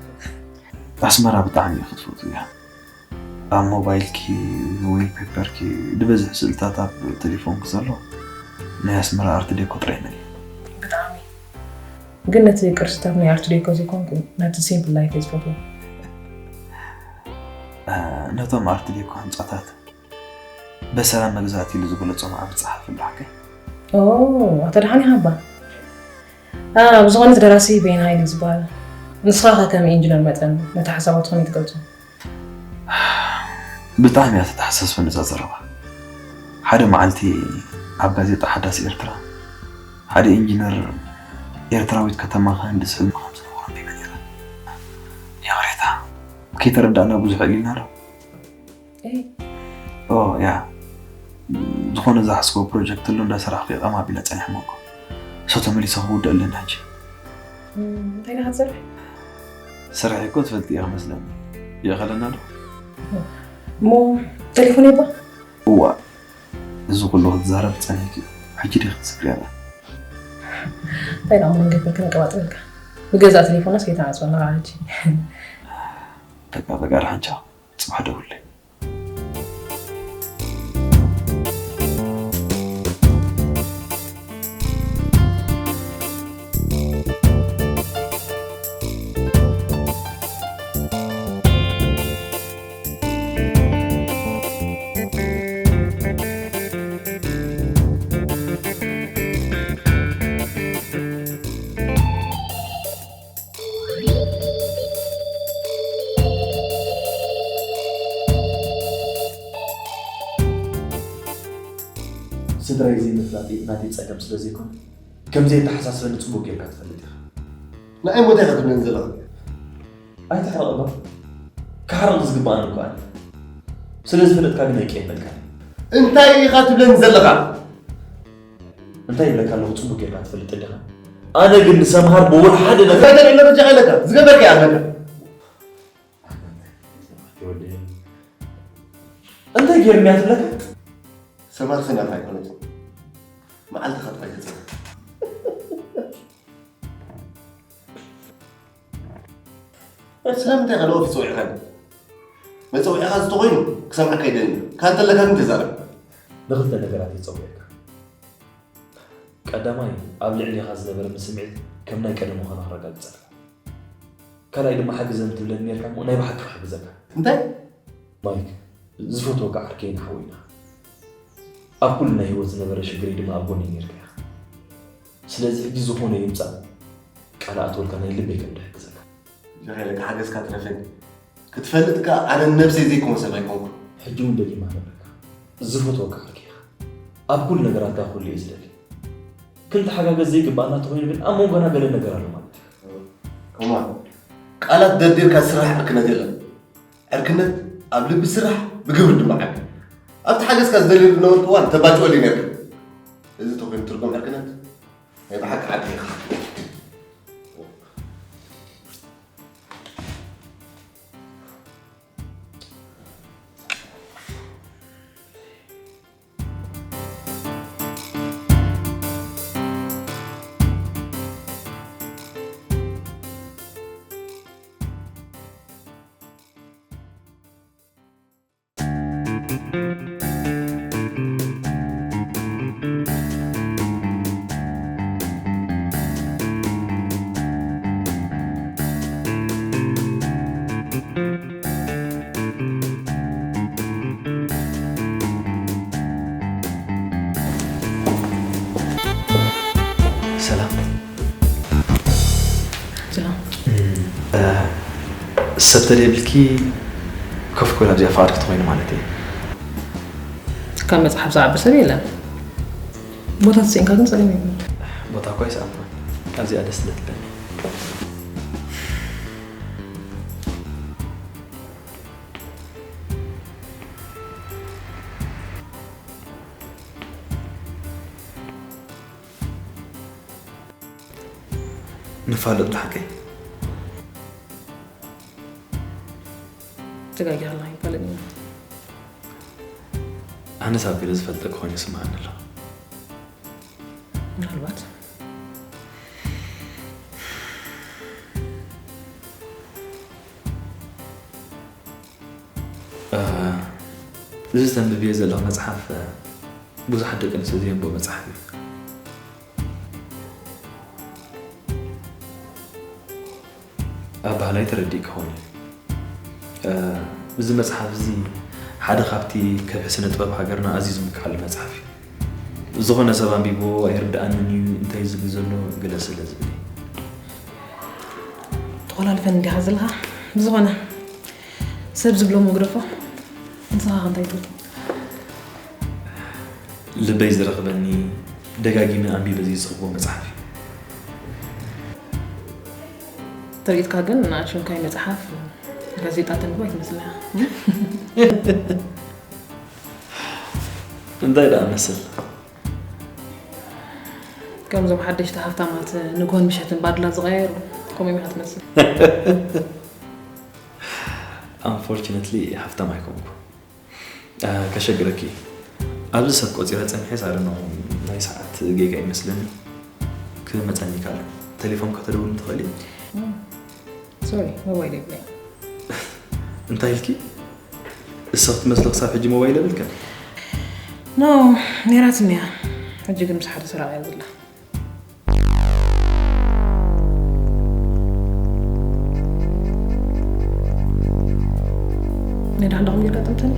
ኣስመራ ብጣዕሚ ክትፈትው እያ። ኣብ ሞባይልኪ ወይ ፔፐርኪ ዝበዝሕ ስእልታት ኣብ ቴሌፎንኪ ዘሎ ናይ ኣስመራ ኣርት ዴኮ ጥራይ መን እዩ? ብጣዕሚ ግን ነቲ ቅርስታት ናይ ኣርት ዴኮ ዘይኮንኩ ነቲ ሲምፕል ላይፍ እየ ዝፈትዎ። ነቶም ኣርት ዴኮ ህንፃታት በሰላም መግዛእቲ ኢሉ ዝገለጾም ዓቢ ጸሓፊ ኣሎ ሓቀይ? ኦ፣ ኣቶ ደሓን ይሃባ። ብዝኾነ እቲ ደራሲ በየን ሃይለ ዝበሃል። ንስኻ ከ ከም ኢንጂነር መጠን ነቲ ሓሳባትኩም ይትገልጹ? ብጣዕሚ እያ ተተሓሳስበኒ እዛ ዘረባ። ሓደ መዓልቲ ኣብ ጋዜጣ ሓዳስ ኤርትራ ሓደ ኢንጂነር ኤርትራዊት ከተማ ክህንድስ ሕልሚ ከም ዝነበሮ ኣንቢበ ነይረ። ይቕሬታ፣ ከይተረዳእና ብዙሕ ዕሊልና ዶ? ኦ ያ፣ ዝኾነ ዝሓስቦ ፕሮጀክት ኣሎ እንዳሰራሕኩ እየ ቀማቢለ ጸኒሐ እሞ እኮ። እሶ ተመሊሰ ክውድእ ኣለኒ ሕጂ። እንታይ ኢኻ ትሰርሕ? ስራሕ እኮ ትፈልጥ ኢኻ መስለኒ። ይእኸለና ዶ? እሞ ቴሌፎን የባ? እዋ፣ እዚ ኩሉ ክትዛረብ ጸኒሕኪ ሕጂ ዲኺ ትስክሪ ኣላ? እንታይ ደኣ እሞ ንገብር ክንቀባጥረልካ? ብገዛእ ቴሌፎንስ ከይተዓጽወ ኣለኻ ሕጂ። በቃ በቃ፣ ደሓን ቻው። ጽባሕ ደውለይ። ስድራይ ዘይምፍላጠይ ናተይ ጸገም ስለ ዘይኮነ፣ ከም ዘየተሓሳስበኒ ጽቡቕ ጌርካ ትፈልጥ ኢኻ። ንዓይ ሞት ኢኻ ትብለኒ ዘለኻ? ኣይትሕረቕ እባ። ክሓርቕ ዝግብኣኒ እኮ ኣነ። ስለ ዝፈለጥካ ግን ኣይቀየመልካን። እንታይ ኢኻ ትብለኒ ዘለኻ? እንታይ ይብለካ ኣለኹ ጽቡቕ ጌርካ ትፈልጥ ዲኻ? ኣነ ግን ንሰምሃር ብውል ሓደ ነገር እንታይ ተልዕሎ በጃኻ ኢለካ? ዝገበርካ እያ ኣለካ። እንታይ ገይርኒ እያ ትብለካ? ሰማር ኺናት ኣይኮነትን። መዓልትኻ ጥራይ ተጸበ። ስለምንታይ ኢኻ ንኦፊስ ጸዊዕካኒ? መጸውዒኻ እዚ ተኾይኑ ክሰምዓካ ኣይደልን። ካብ እንተለካ ግን ተዛረብ። ንኽልተ ነገራት እየ ጸዊዐካ። ቀዳማይ፣ ኣብ ልዕሌኻ ዝነበረኒ ስምዒት ከም ናይ ቀደም ምዃኑ ከረጋግጸልካ። ካልኣይ ድማ፣ ሓግዘኒ ትብለኒ ኔርካ እሞ ናይ ብሓቂ ክሕግዘካ። እንታይ? ማይክ፣ ዝፈትወካ ዓርከይን ሓወይን ኢኻ። ኣብ ኩሉ ናይ ህይወት ዝነበረ ሽግረይ ድማ ኣብ ጎነይ ኔርካ ኢኻ። ስለዚ ሕጂ ዝኾነ ይምጻእ፣ ቃል ኣእትወልካ ናይ ልበይ ከም ድሕግዘካ። ጀኸለካ ሓገዝካ ትረፈኒ። ክትፈልጥ ከኣ ኣነ ንነብሰይ ዘይኮን ሰብ ኣይኮንኩን። ሕጂ እውን ደጊመ እነግረካ፣ ዝፈትወካ ዓርከይ ኢኻ። ኣብ ኩሉ ነገራትካ ክህሉ እየ ዝደሊ። ክንተሓጋገዝ ዘይግብኣና እንተኾይኑ ግን ኣብ መንጎና ገለ ነገር ኣሎ ማለት እዩ። ከማን ቃላት ደርዲርካ ዝስራሕ ዕርክነት የለን። ዕርክነት ኣብ ልቢ ዝስራሕ ብግብሪ ድማ ዓቢ። ኣብቲ ሓገዝካ ዝደልየሉ ዝነበርኩ እዋን ተባጭወለይ ነርካ። እዚ እንተኾይኑ ትርጉም ዕርክነት ናይ ብሓቂ ዓቢ ኢኻ። ሰላም። ሰላም። እም፣ እ፣ ሰብ ተደይብልኪ ኮፍ ክብል ኣብዚኣ ፍቓድ ክትኾይኒ ማለት እየ። ካብ መጽሓፍ ዝዓቢ ሰብ የለን። ቦታ ተስኢንካ ግን ጸገም የብሉን። ቦታ እኳ ኣይሰኣንኩን። ኣብዚኣ ደስ ስለ ትብለኒ። ንፋለጥ ብሓቂ? ተጋጊኻ ኣለኻ ይባለኒ። ኣነስ ኣብ ገለ ዝፈልጠኪ ኮይኑ ይስምዓኒ ኣሎ። ምናልባት። እ፣ እዚ ተንብብዮ ዘለኹ መጽሓፍ፣ እ፣ ብዙሓት ደቂ ኣንስትዮ ዘየንብቦ መጽሓፍ እዩ። ኣባህላይ ተረዲእ ክኸውን እዩ። እዚ መጽሓፍ እዚ ሓደ ካብቲ ከብሒ ስነ ጥበብ ሃገርና ኣዝዩ ዝምክሓሉ መጽሓፍ እዩ። ዝኾነ ሰብ ኣንቢብዎ ኣይርድኣንን እዩ፣ እንታይ ዝብል ዘሎ ገለ ስለ ዝብል እዩ። ተቆላልፈን እንዲኻ ዘለኻ። ብዝኾነ ሰብ ዝብሎ መግደፎ ንስኻ እንታይ ትብል? ልበይ ዝረኽበኒ ደጋጊመ ኣንቢበ ዝይስኽቦ መጽሓፍ እዩ። ትርኢትካ ግን ንኣሽንኳይ መጽሓፍ ጋዜጣ ተንብባ ኣይትመስልን ኢኻ። እንታይ ደኣ መስል? ከምዞም ሓደሽቲ ሃፍታማት ንግሆን ምሸትን ባድላ ዝቐያየሩ ከምኡ ኢኻ ትመስል። Unfortunately ሃፍታም ኣይኮንኩ። ከሸግረኪ ኣብዚ ሰብ ቆፂረ ፀኒሐ ሳርኖ ናይ ሰዓት ጌጋ ይመስለኒ ክመፀኒ ይካል። ቴሌፎን ከተደውል ትኽእሊ? ሶሪ ሞባይል የብለይ። እንታይ ኢልኪ? እሰኽ ትመስሊ ክሳብ ሕጂ ሞባይል የብልክን? ኖ ነይራትኒ እያ። ሕጂ ግን ምስ ሓደ ሰራቒ እያ ዘላ። ናይ ደሓን ዳኹም ጌርካ ጠምተኒ።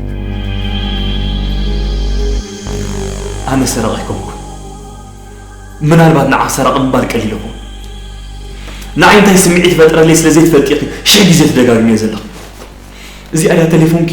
ኣነ ሰረቕ ኣይኮንኩን። ምናልባት ንዓ ሰረቕ ምባል ቀሊል ይኸውን። ንዓይ እንታይ ስምዒት ይፈጥረለይ ስለ ዘይትፈልጢ ኢኺ ሽሕ ግዜ ትደጋግምዮ ዘለኺ። እዚኣ ድያ ቴሌፎንኪ?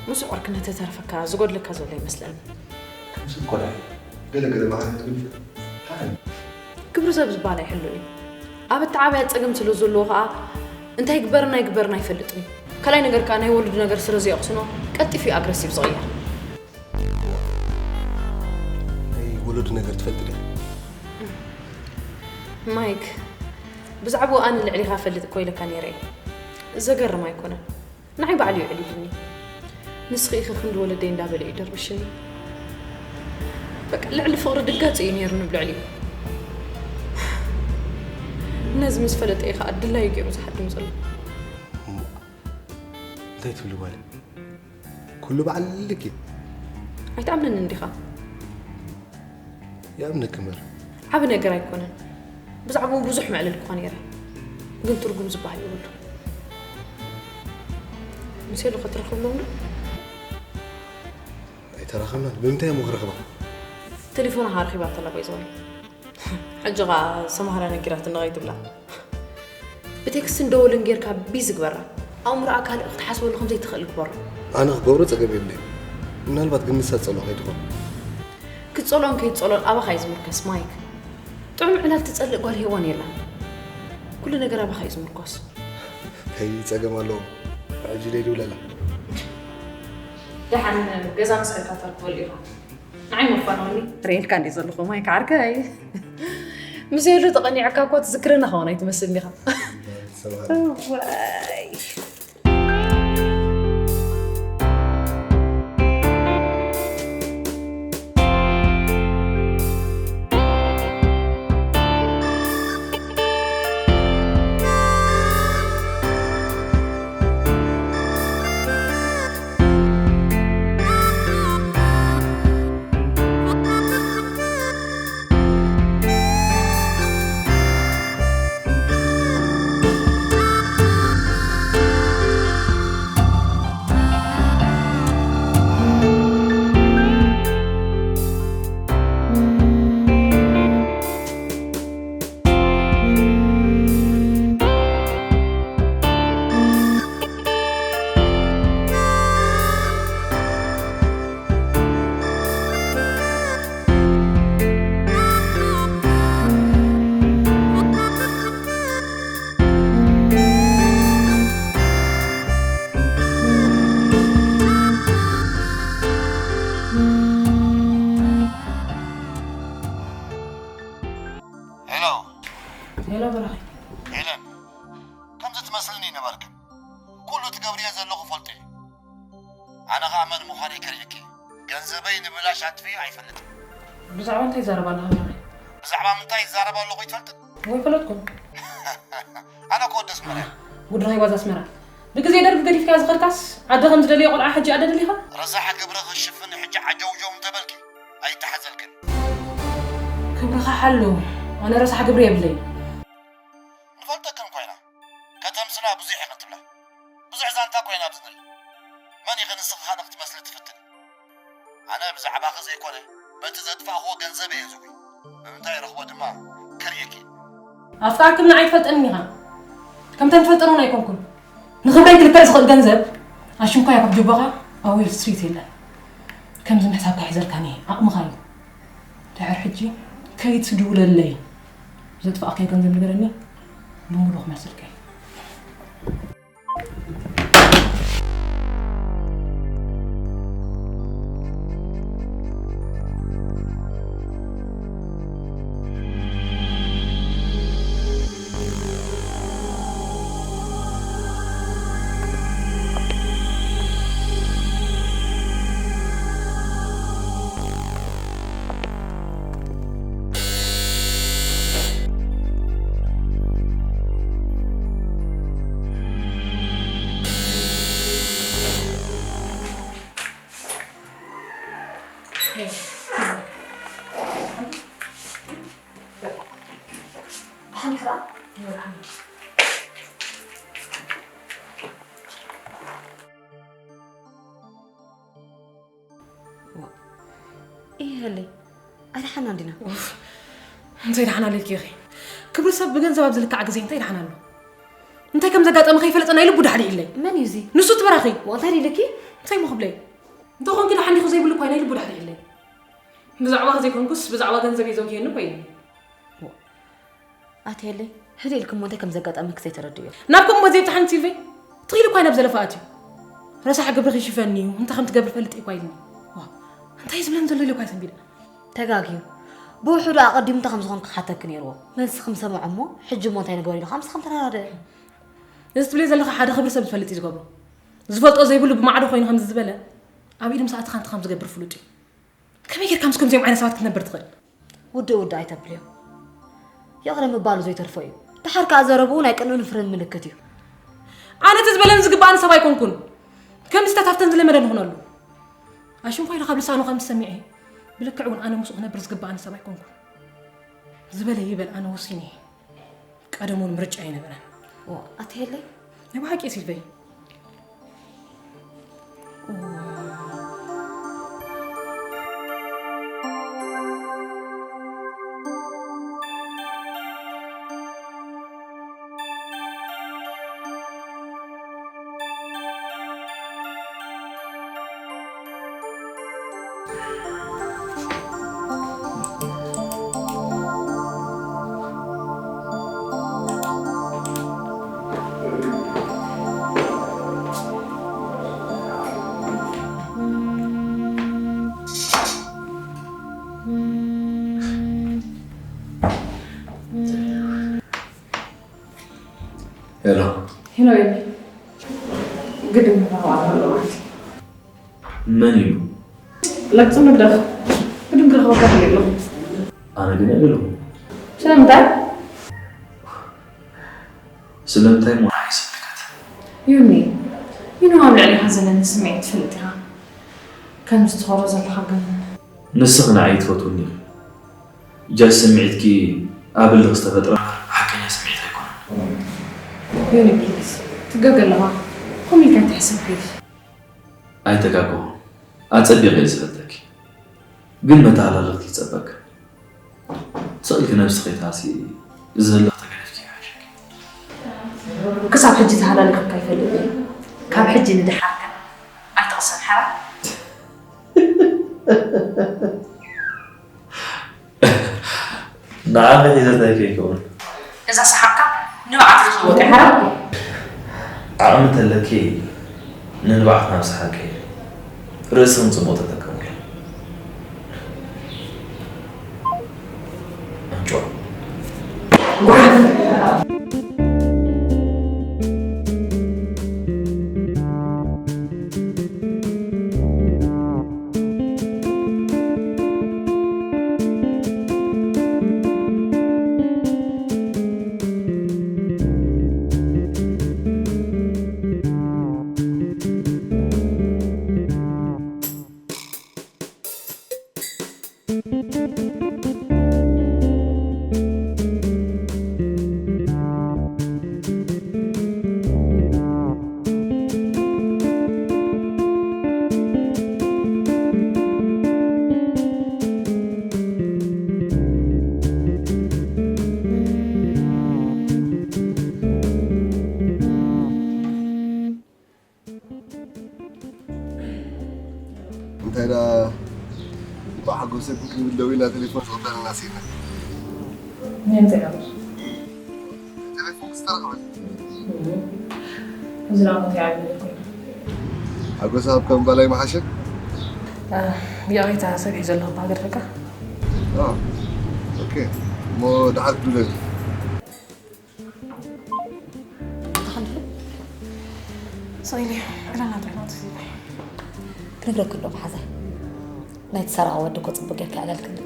ምስ ዕርክነት ተተረፈካ ዝጎድለካ ዘሎ ይመስለኒ። ከምዚ እኮ ዳይ ገለ ገለ ባህሪ ትብል እንታይ ግብሪ ሰብ ዝበሃል ኣይሕሉን እዩ። ኣብ እተዓብያ ጸገም ስለ ዘለዎ ከኣ እንታይ ግበርን ኣይግበርን ኣይፈልጥን እዩ። ካልኣይ ነገር ከኣ ናይ ወለዱ ነገር ስለ ዘየቕስኖ ቀልጢፉ እዩ ኣግረሲቭ ዝቕየር። ናይ ወለዱ ነገር ትፈልጥ ዲኻ? ማይክ ብዛዕባኡ ኣነ ልዕሊኻ እፈልጥ እኮ ኢለካ ነይረ እየ። ዘገርም ኣይኮነን። ንዓይ ባዕሉ እዩ ዕሊሉኒ። ንስኺ ኢኺ ክንዲ ወለደይ እንዳበለ እዩ ደርብሽኒ። በቃ ልዕሊ ፍቕሪ ድጋጽ እዩ ነይሩ ንብልዕሊኡ። ነዚ ምስ ፈለጠ እዩ ኸኣ ድላዩ ገይሩ ዝሓድም ዘሎ። እንታይ ትብሊ ጓለይ? ኩሉ በዓል ልክ እዩ። ኣይትኣምነንን ዲኻ? ይኣምነኪ እምበር። ዓቢ ነገር ኣይኮነን። ብዛዕባኡ ብዙሕ ምዕልል እኳ ነይረ። ግን ትርጉም ዝበሃል የብሉ። ምስ ሄሉ ከትራኸብሎም ዶ? ኣይተራኸብናን። ብምንታይ እሞ ክረኽባ? ቴሌፎና ኸኣ ረኺባቶ ኣላ ባይ ዘ ወይ። ሕጂ ኸኣ ሰምሃራ ነጊራትኒ ከይትብላ። ብቴክስትን ደወልን ጌርካ ቢዚ ግበራ። ኣእምሮኣ ካልእ ክትሓስበሉ ከም ዘይትኽእል ግበሮ። ኣነ ክገብሮ ጸገም የብለይን። ምናልባት ግን ንሳ ትጸልኦ ከይትኾን። ክትጸልኦን ከይትጸልኦን ኣባኻ እዩ ዝምርከስ ማይክ። ጥዑም ዕላል ትጸልእ ጓል ሄዋን የላን። ኩሉ ነገር ኣባኻ እዩ ዝምርኮስ። ከይ ጸገም ኣለዎ። ሕጂ ደይ ድውለላ። ደሓን ገዛ ምስ ከድካ ተርክበሉ ኢኻ። ንዓይ መፋነውኒ። ርእየልካ እንዲ ዘለኹ ማይክ ዓርከይ። ምስ ሄሉ ተቐኒዕካ እኮ ትዝክረና ኸውን ኣይትመስልን ኢኻ። ሰብኣይ። ዋይ። ኣነ ኸኣ መን ምዃነይ ከርእየኪ። ገንዘበይ ንብላሽ ኣጥፊኤ ኣይፈልጥን። ብዛዕባ እንታይ ይዛረብ ኣለኻ ብራኸይ? ብዛዕባ ምንታይ ይዛረብ ኣለኹ ኣይትፈልጥን? ወይ ፈለጥኩም። ኣነ እኮ ወዲ ኣስመራ እየ። ጉድረኸይ ጓዝ ኣስመራ። ብግዜ ደርግ ገዲፍካያ ዝኸድካስ፣ ኣደ ከም ዝደለየ ቆልዓ ሕጂ ኣደ ደሊኻ? ረሳሕ ግብርኺ ክሽፍን ሕጂ ዓጀውጀው እንተበልኪ ኣይተሓዘልክን። ክብርኻ ሓሉ። ኣነ ረሳሕ ግብሪ የብለይ። ንፈልጠክን እኳ ኢና። ከተምስላ ብዙሕ ኢኽን ትብላ። ብዙሕ ዛንታ እኳ ኢና ኣብዚ ንርኢ። መን ኢኺ ንስኺ ካልእ ክትመስሊ ትፍትኒ? ኣነ ብዛዕባኺ ዘይኮነ፣ በቲ ዘጥፋእኽዎ ገንዘብ እየ ዝጉይ። ብምንታይ ረኽቦ ድማ ከርእየኪ። ኣፍቃርክምኒ ኣይትፈልጠንን ኢኻ። ከምተን ትፈልጠን እውን ኣይኮንኩን። ንኽብረይ ክልክዕ ዝኽእል ገንዘብ ኣሽንኳይ ኣብ ጅቦኻ ኣብ ዌል ስትሪት የለን። ከምዚ ምሕሳብካ ሒዘልካኒ ዓቕምኻ እዩ። ድሕር ሕጂ ከይትድውለለይ። ዘጥፋእካዮ ገንዘብ ንገረኒ፣ ብምሉኡ ክመልሰልካ እየ። እየለይ፣ ኣይደሓናን ዲና? ኡፍ፣ እንታይ ደሓን ኣለኪ ኢኺ? ክብሪ ሰብ ብገንዘብ ኣብ ዝልካዕ ግዜ እንታይ ደሓን ኣሎ? እንታይ ከም ዘጋጠመ ከይፈለጠ ናይ ልቡ ዳሕዲሕለይ። መን እዩ እዚ? ንሱ እቲ በራኺ። ዋ፣ እንታይ ኢልኪ? እንታይ እሞ ክብለይ? እንተኾንኪ ደሓን ዲኹ ዘይብሉ እኳ ናይ ልቡ ዳሕዲሕለይ። ብዛዕባኺ ዘይኮንኩስ ብዛዕባ ገንዘብ እዩ ዘጉየኒ እኮ ኢሉኒ። ኣትየለይ፣ ህድእ ኢልኪ እሞ እንታይ ከም ዘጋጠመኪ ዘይተረድእዮ። ናብ ከምኡ ዘይብጽሓኒ ሲልቨይ፣ ትኽኢሊ እኳ ናብ ዘለፋ ኣትዩ። ረሳሕ ግብርኺ ይሽፈኒ እዩ፣ እንታይ ከም ትገብሪ ፈልጥ እኳ ኢልኒ። ዋ፣ እንታይ ዝብለን ዘሎ ኢለ እኳ ኣይሰንቢደ። ተጋግዩ። ብውሑዱ ኣቐዲሙ እንታይ ከም ዝኾንኪ ክሓተኪ ነይርዎ። መልስኺ ምሰምዖ እሞ፣ ሕጂ እሞ እንታይ ንግበር ኢሉ ከምዚ ከም ተረዳድአ። እዚ ትብልዮ ዘለኺ ሓደ ክብሪ ሰብ ዝፈልጥ እዩ ዝገብሮ። ዝፈልጦ ዘይብሉ ብማዕዶ ኮይኑ ከምዚ ዝበለ፣ ኣብ ኢድ ምስ ኣተኻ እንታይ ከም ዝገብር ፍሉጥ እዩ። ከመይ ጌርካ ምስ ከምዚኦም ዓይነት ሰባት ክትነብር ትኽእል? ውድእ ውድእ ኣይተብልዮ። ይቕረ ምባሉ ዘይተርፎ እዩ። ደሓር ከኣ ዘረብኡ ናይ ቅንእን ፍርን ምልክት እዩ። ኣነ እቲ ዝበለኒ ዝግባኣኒ ሰብ ኣይኮንኩን። ከምዚታት ኣብተን ዝለመደ ንኹነሉ። ኣሽንኳይ ኢሉ ካብ ልሳኑ ከም ዝሰሚዐ፣ ብልክዕ እውን ኣነ ምስኡ ክነብር ዝግባኣኒ ሰብ ኣይኮንኩን። ዝበለ ይበል፣ ኣነ ወሲነ እየ። ቀደም እውን ምርጫ ኣይነበረን። ኦ፣ ኣትሄለይ? ናይ ብሓቂ ሲልቨይ። ሄሎ። ሄሎ፣ ኤቢ። ግድን ክረኽባ ኣለዎ ማለት እዩ። መን እዩ? ለቅጹ ንግደፍ። ግድን ክረኽበካ ደልየ ኣለኹ። ኣነ ግን ኣይደለኹ። ስለምንታይ? ስለምንታይ እሞ ንዓይ ስምልከት? ዮኒ፣ ዮኒ፣ ኣብ ልዕሌኻ ዘለኒ ስምዒት ትፈልጥ ኢኻ። ከም ዝትኸሮ ዘለኻ ግን ንስኺ ንዓይ ትፈትውኒ ኢኺ። ጃስ ስምዒትኪ ኣብ ህልኽ ዝተፈጥረ ሓቀኛ ስምዒት ኣይኮነን። ዮኒ፣ ፕሊዝ፣ ትገገ ኣለኻ። ከምኡ ኢልካ ኣይትሕሰብ፣ ፕሊዝ። ኣይተጋገኹ። ኣጸቢቐ እየ ዝፈልጠኪ። ግን መተሃላለኽቲ ይጸበካ። ስቕ ኢልኪ ነብስኺ ከይትሃሲ፣ እዚ ህልኽ ተገዲፍኪ ይሓሸኪ። ክሳብ ሕጂ ተሃላሊኹካ ኣይፈልጥን እየ። ካብ ሕጂ ንደሓር ግን ኣይትቕሰን፣ ሓራ። ንዓኺ ሒዘታይ ከይከውን። እዛ ሰሓቕካ ንብዓት ክትልወጥ እያ፣ ሓራ። ዓቕሚ ተለኪ ንንብዓት ናብ ሰሓቂ ርእስኽን ጽቡቕ ተጠቀምሉ። ኣንጭዋ። ጓሓፍ። እንታይ ደኣ ብሓጎሰ ክንብል ደዊልና ቴሌፎን ዝቕበለና ስኢና። ንምንታይ ሓጎስ? ቴሌፎን ክስተረኸበ እዚ ደኣ እንታይ ዓይነት ኮይኑ? ሓጎስ ኣብ ከም ባላይ መሓሸ ይቕሬታ ሰብ ሒዘ ኣለኹ ባገድፈካ። ኦኬ እሞ ደሓር ክዱለኒ ተኸልፈ ሰኢሊ ዕላና እንታይ ናት ክነግረኪ ዶ ብሓዛይ ናይቲ ሰራቒ ወዲ እኮ ፅቡቅ ጌርካ ኣላልክኒ።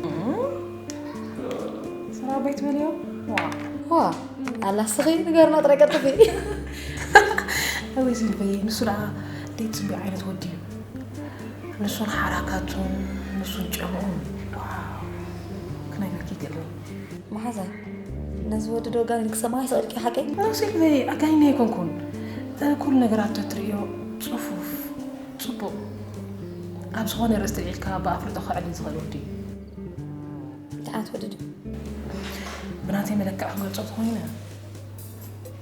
ሰራባይ ትበልዮ? ዋ ዋ ኣላ ስኺ ንገርና ጥራይ ቀጥፊ። ኣወይ ዝልበይ ንሱ ደኣ ደይ ትፅቢዮ ዓይነት ወዲ እዩ። ንሱን ሓራካቱን ንሱን ጨምኡን ዋው ክነግረኪ ይገርም። መሓዛይ ነዚ ወዲ ዶ ጋኒን ክሰማዕ ይኽእልኪ ሓቀይ? ኖ ሲልቨይ ኣጋይና ኣይኮንኩን። ኩሉ ነገራት ተትርእዮ ፅፉፍ ፅቡቕ ኣብ ዝኾነ ርእስ ትልዒልካ ብኣፍልጦ ክዕሊ ዝኽእል ወዲ እዩ። እንታይ ዓይነት ወዲ ድዩ? ብናተይ መለክዕ ክገልፆ ተኾይነ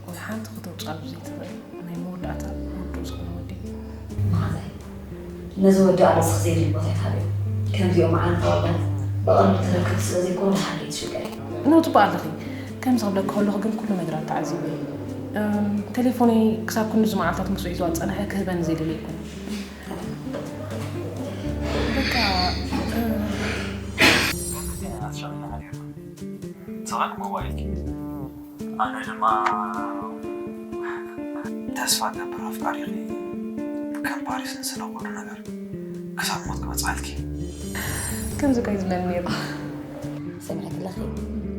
ወይ ሓንቲ ክተውፅኣሉ ዘይትኽእል ናይ መወዳእታ ውዱእ ዝኾነ ወዲ እዩ። መሓዛይ ነዚ ወዲ ኣብ ርእስኺ ዘየድሊ ቦታ ኣይትሃብዮ። ከምዚኦም ዓይነት ኣወዳት ብቐንዱ ትረክብ ስለ ዘይኮኑ ደሓር ከይትሽገሪ። ኖ ፅቡቅ ኣለኺ። ከምዚ ክብለኪ ከለኹ ግን ኩሉ ነገራት ተዓዚበ እየ። እም፣ ቴሌፎነይ ክሳብ ክንድዚ መዓልታት ምስኡ ሒዝዋ ዝፀንሐ ክህበኒ ዘይደሊ ኣይኮነን። በቃ እም፣ ኣትሸቕለና ነርና። ዝቐን ሞባይልኪ ኣነ ድማ ተስፋ ገብር ኣፍቃሪኺ ከም ፓሪስን ስለ ኩሉ ነገር ክሳብ ሞት ክበፅሓልኪ። ከምዚ እኮ እዩ ዝብለኒ ነይሩ። ሰሚዕኪ ኣለኺ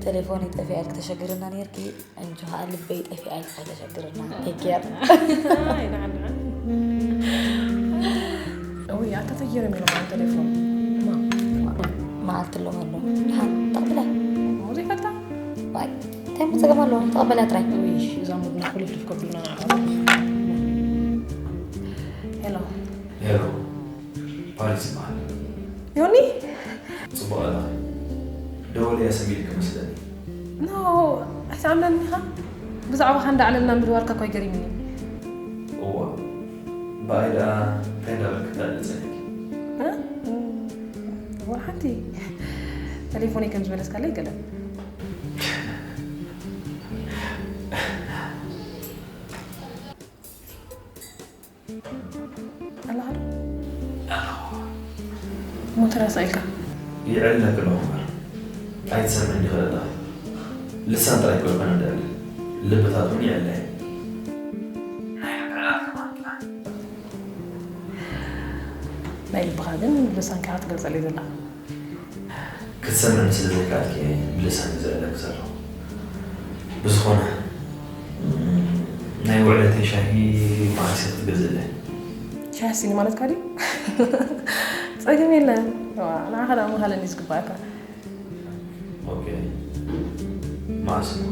ቴሌፎነይ ጠፊኣ ኢልኪ ተሸግርና ነይርኪ። እንጂ ከዓ ልበይ ጠፊኣ ኢልኪ ከይተሸግርና። ቴክ ኬር። ኣይ፣ ንዓን፣ ንዓን። እውይ፣ ኣታ ተየረም ኢሎም ዓን ቴሌፎን። ማ? መዓልቲ ኣለዎ ኣሎ። ደሓን ተቐብላ። ሙዚቃ ኣታ? ዋይ እንታይ ሞ ፀገም ኣለዎ? ተቐበላ ጥራይ። እውይ፣ እዛ ሙድና ኩልፍልፍ ከብሉና ንዓኻ። ሄሎ። ሄሎ ፓሪስ ይበሃል። ዮኒ? ፅቡቕ ኣለኺ። ደወል እያ ሰሚዕልኪ መስለኒ። ኖ፣ ኣይትኣምነኒ ኢኻ? ብዛዕባኻ እንዳዕለልና ምድዋልካ እኳ ይገሪምኒ። እዋ ብኣይ ደኣ እንታይ እንዳበልኪ ተዕልሊ ጸኒሕኪ? እ? ወላ ሓንቲ ቴሌፎነይ ከም ዝመለስካለይ ገለ። ኣለኻ ዶ? ሞተር ኣሳኢልካ? ይዕለለኪ ኣለኹ እምበር ኣይትሰምዕን ዲኺ ዘለኺ። ልሳን ጥራይ እኮ ኣይኮነን ደዕሊ፣ ልብታት እውን ይዕለ እየን። ናይ ልቢ ዕላል ከማን ጥራሕ። ናይ ልብኻ ግን ብልሳንካ ክትገልጸለይ ዘለኻ። ክትሰምዕኒ ስለ ዘይከኣልኪ እየ ብልሳን ዝዕለኪ ዘለኹ። ብዝኾነ ናይ ውዕለተይ ሻሂ መዓስ ኢኺ ክትገዝእለይ? ሻሂ ኣስቲኒ ማለትካ ድዩ? ጸገም የለን። ዋ፣ ንዓኻ ደኣ ምሃለኒ ዝግባኣካ። ኦኬ። መዓስ እሞ?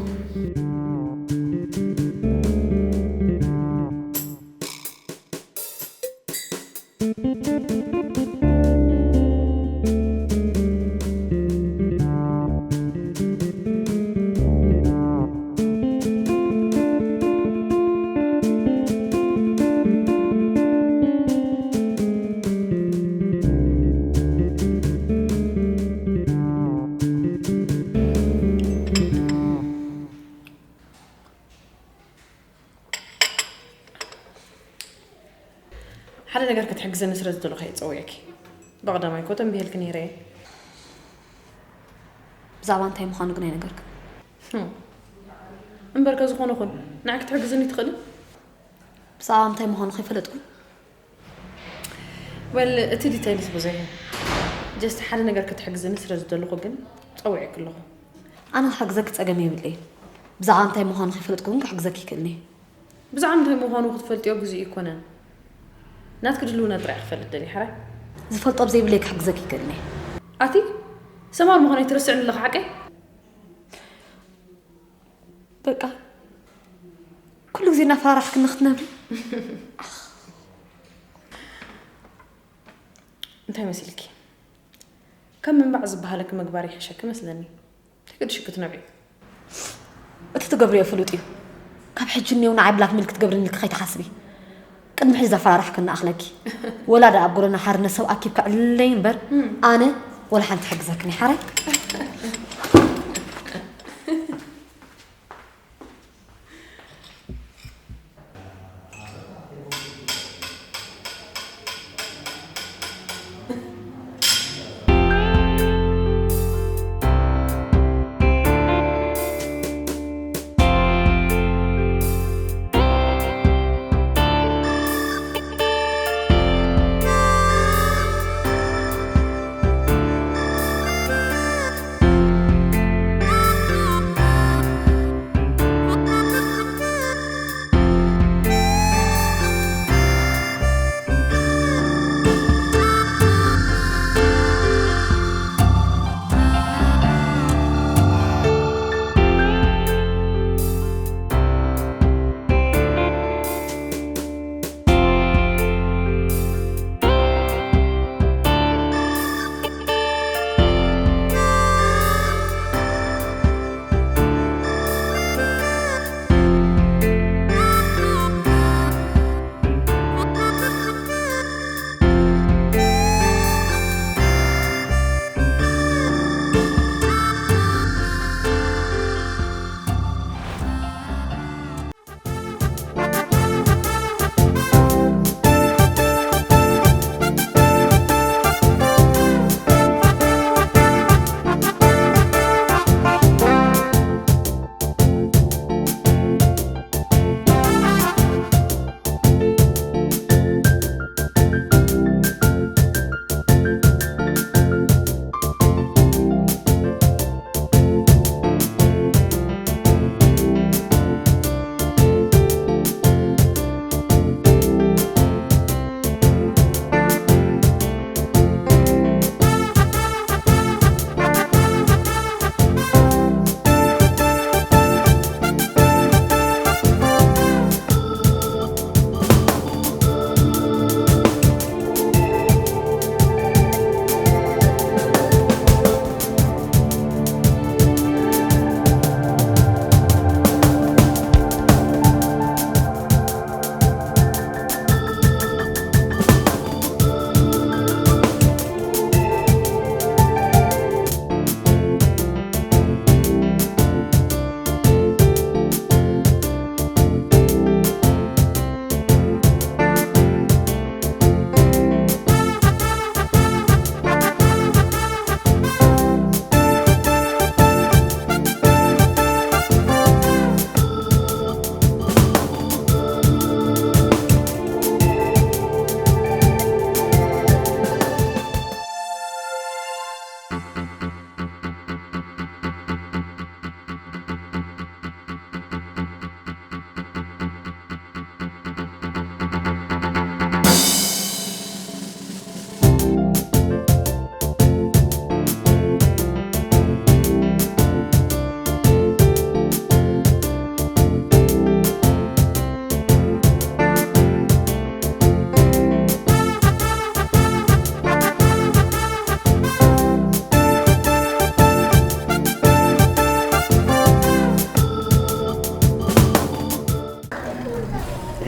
ሓደ ነገር ክትሕግዘኒ ስለ ዝደለኹ እየ ዝጸውዐኪ። ብቐዳማይ እኮ ተንቢሀልኪ ነይረ እየ። ብዛዕባ እንታይ ምዃኑ ግን ኣይነገርክን። ህም። እምበርከ ዝኾነ ኹን፣ ንዓይ ክትሕግዝኒ ትኽእሊ? ብዛዕባ እንታይ ምዃኑ ከይፈለጥኩ? ወል፣ እቲ ዲቴይልስ ብዙሕ እዩ። ጀስት ሓደ ነገር ክትሕግዝኒ ስለ ዝደለኹ ግን ጸዊዐኪ ኣለኹ። ኣነ ክሕግዘኪ ጸገም የብለይን። ብዛዕባ እንታይ ምዃኑ ከይፈለጥኩ ግን ክሕግዘኪ ይክእልኒ። ብዛዕባ እንታይ ምዃኑ ክትፈልጥዮ ግዜኡ ኣይኮነን። ናትኪ ድልውነት ጥራይ ክፈልጥ ደልየ፣ ሕራይ? ዝፈልጦ ብዘይብለይ ክሕግዘኪ ይክእልኒ። ኣቲ ሰማር ምዃነይ ትርስዕኒ ኣለኺ ሓቀይ? በቃ ኩሉ ግዜ እናፈራራሕክኒ ክትነብሪ። እንታይ መሲልኪ? ከም ምንባዕ ዝበሃለኪ ምግባር ይሕሸኪ መስለኒ። ተገድሽኪ ትነብዒ። እቲ ትገብርዮ ፍሉጥ እዩ። ካብ ሕጂ እኒው ንዓይ ብላክሜል ክትገብርኒ ኢልኪ ከይትሓስቢ። ቅድሚ ሕጂ ዘፈራራሕክኒ ኣኽለኪ። ወላ ደኣ ኣብ ጎደና ሓርነት ሰብ ኣኪብካ ዕልለይ እምበር፣ ኣነ ወላ ሓንቲ ሕግዘክን እየ ሓራይ።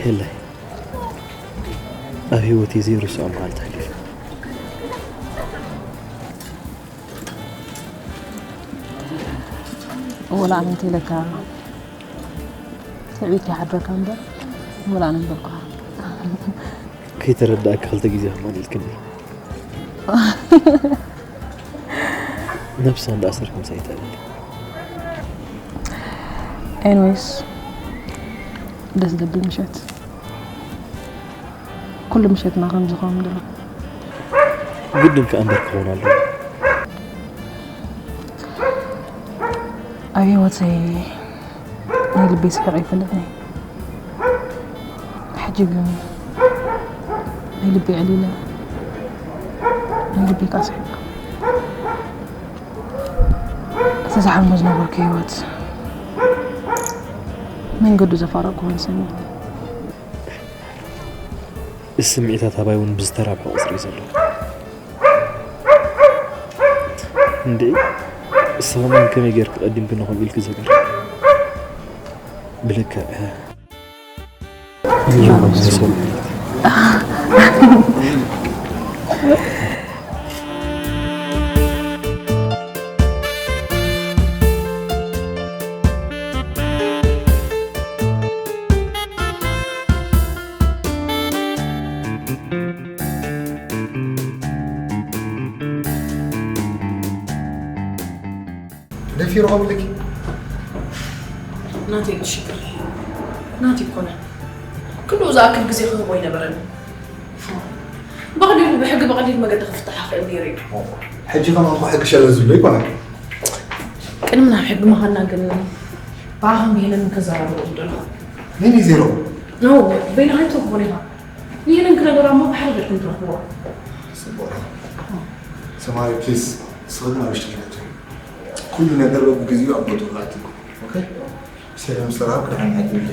ሄላይ፣ ኣብ ህይወተይ ዘይርስዖ መዓልቲ ኣሕሊፈ። ወላ ኣነ እንተኢለካ ትዕቢት ይሓድረካ እምበር፣ ወላ ኣነ ምበልኩኻ። ከይተረዳእካ ክልተ ግዜ ከማን ኢልክኒ። ነብሳ እንዳኣሰርኪ ምሳይ ይትዕልል። ኤኒዌይስ፣ ደስ ዘብል ምሸት። ኩሉ ምሸትና ከም ዝኸውን ድሮ። ግድን ከኣ እምበር ክኸውን ኣለዎ። ኣብ ህይወተይ ናይ ልበይ ስሒቐ ኣይፈልጥን እየ። ሕጂ ግን ናይ ልበይ ዕሊለ፣ ናይ ልበይ ከኣ ስሒቐ። እቲ ዝሓልሞ ዝነበርኩ ህይወት መንገዱ ዘፋረቕኩ ኮይኑ ሰሚዕኒ። እዚ ስምዒታት ኣባይ እውን ብዝተራብሐ ቁጽሪ እዩ ዘሎ። እንዴ፣ እሱ ከማን ከመይ ጌርክ ቀዲምክ ንኹን ኢልክ ዘገር? ብልክዕ። ደፊሩ ከምልኪ ናተይ ሽግር ናተይ ኮነ። ክንድኡ ዝኣክል ግዜ ክህቦ ኣይነበረን። ብቐሊሉ ብሕጊ ብቐሊሉ መገዲ ክፍታሕ ክእል ነይሩ እዩ። ሕጂ ከማን እኮ ሕጊ ሸለ ዝብሎ ይኮነ። ቅድሚ ናብ ሕጊ ምዃንና ግን ብኣኻን ብሄለን ከዘራርቦ ዝደለኹ። ምን ዜሮ? ኖ፣ በይንኻ ኣይትረኽቦን ኢኻ። ንሄለን ክነገራ እሞ ብሓደ ገድኩም ትረኽብዋ። ጽቡቕ። ሰማሪ ፕሊዝ፣ ስኽግና ውሽጢ ኪናቸው። ኩሉ ነገር በብግዚኡ ኣብ ቦትኡ ክኣትኩም። ኦኬ? ብሰላም ስራሕ ክድሓን ሓኪም።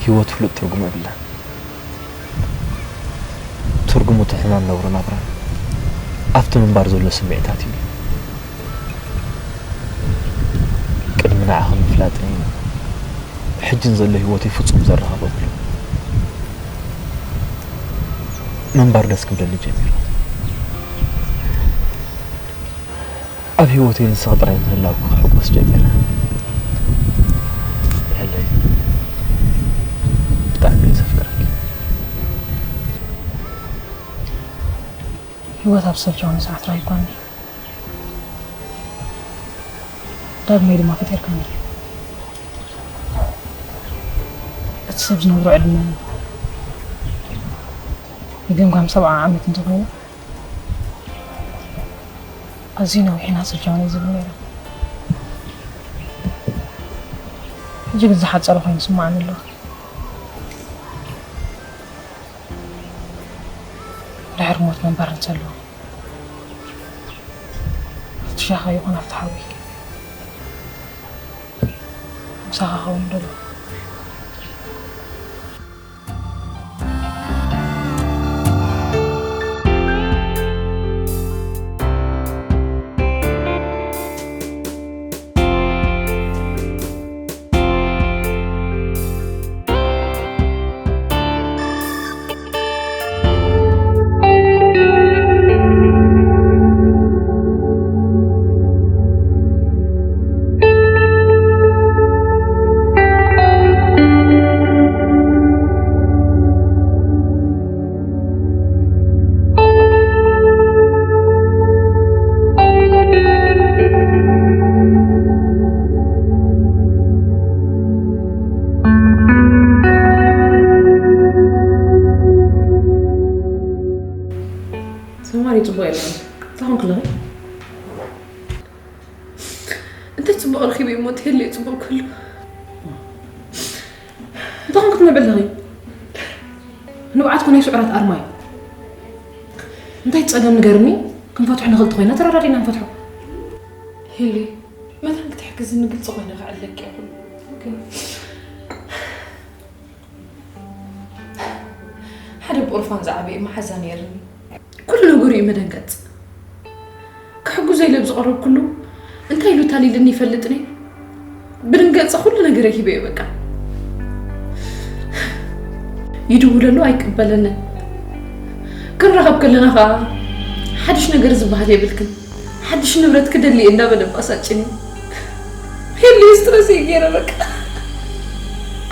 ህይወት ፍሉጥ ትርጉም የብላን። ትርጉም እቲ ሕማም ነብሮ ናብራ ኣብቲ ምንባር ዘሎ ስምዒታት እዩ። ቅድሚ ንዓኺ ምፍላጠይ ሕጂ ንዘሎ ህይወተይ ፍጹም ዘራኽብ ኣብሉ። ምንባር ደስ ክብለኒ ጀሚሩ። ኣብ ህይወተይ ንስኺ ጥራይ ምህላውኪ ክሕጎስ ጀሚረ። የለይ፣ ብጣዕሚ እየ ዘፍቅረኪ። ህይወት ኣብ ዝሰልቸወኒ ሰዓት ረኺብካኒ። ዳግማይ ድማ ፈጢርካኒ። ሰብ ዝነብሮ ዕድመ ይገምጋም ሰብዓ ዓመት እንተኾይኑ ኣዝዩ ነዊሕን ኣሰልቻውን እዩ ዝብል ነይረ። ሕጂ ግን ዝሓጸረ ኮይኑ ይስምዓኒ ኣሎ። ድሕሪ ሞት ምንባር እንተሎ፣ ኣብቲ ሻኻ ይኹን ኣብቲ ሓዊ ምሳኻ ክኸውን ደሎ። ሰማሪ ጽቡቕ የለን። እንታይ ኮንክ ኣለኺ? እንታይ ጽቡቕ ረኺበ እሞ ትህልዮ ጽቡቕ ክህሉ? እንታይ ኮንክ ትነብዕ ኣለኺ? ንብዓት ኮነ ስዑራት ኣርማይ። እንታይ ጸገም ንገርኒ፣ ክንፈትሖ ንኽእል ተኾይና ተረዳዲና ንፈትሖ። ሄሊ፣ መታን ክትሕግዝኒ ግልጺ ኮይነ ከዕልለኪ እየ ኩሉ። ኦኬ። ሓደ ብኦርፋን ዝዓበየ መሓዛ ነይርኒ። ኩሉ ነገሩ እዩ መደንገጽ። ክሕግዞ ኢለ ብዝቐረብኩሉ እንታይ ኢሉ ታሊልኒ ይፈልጥኒ? ብድንገጸ ኩሉ ነገር ሂበዮ በቃ። ይድውለሉ ኣይቅበለንን። ክንራኸብ ከለና ኸኣ ሓድሽ ነገር ዝበሃል የብልክን። ሓድሽ ንብረት ክደሊ እየ እንዳበለ ኣባሳጭኒ። ሄሊ ስትረስ እየ ገይረ በቃ።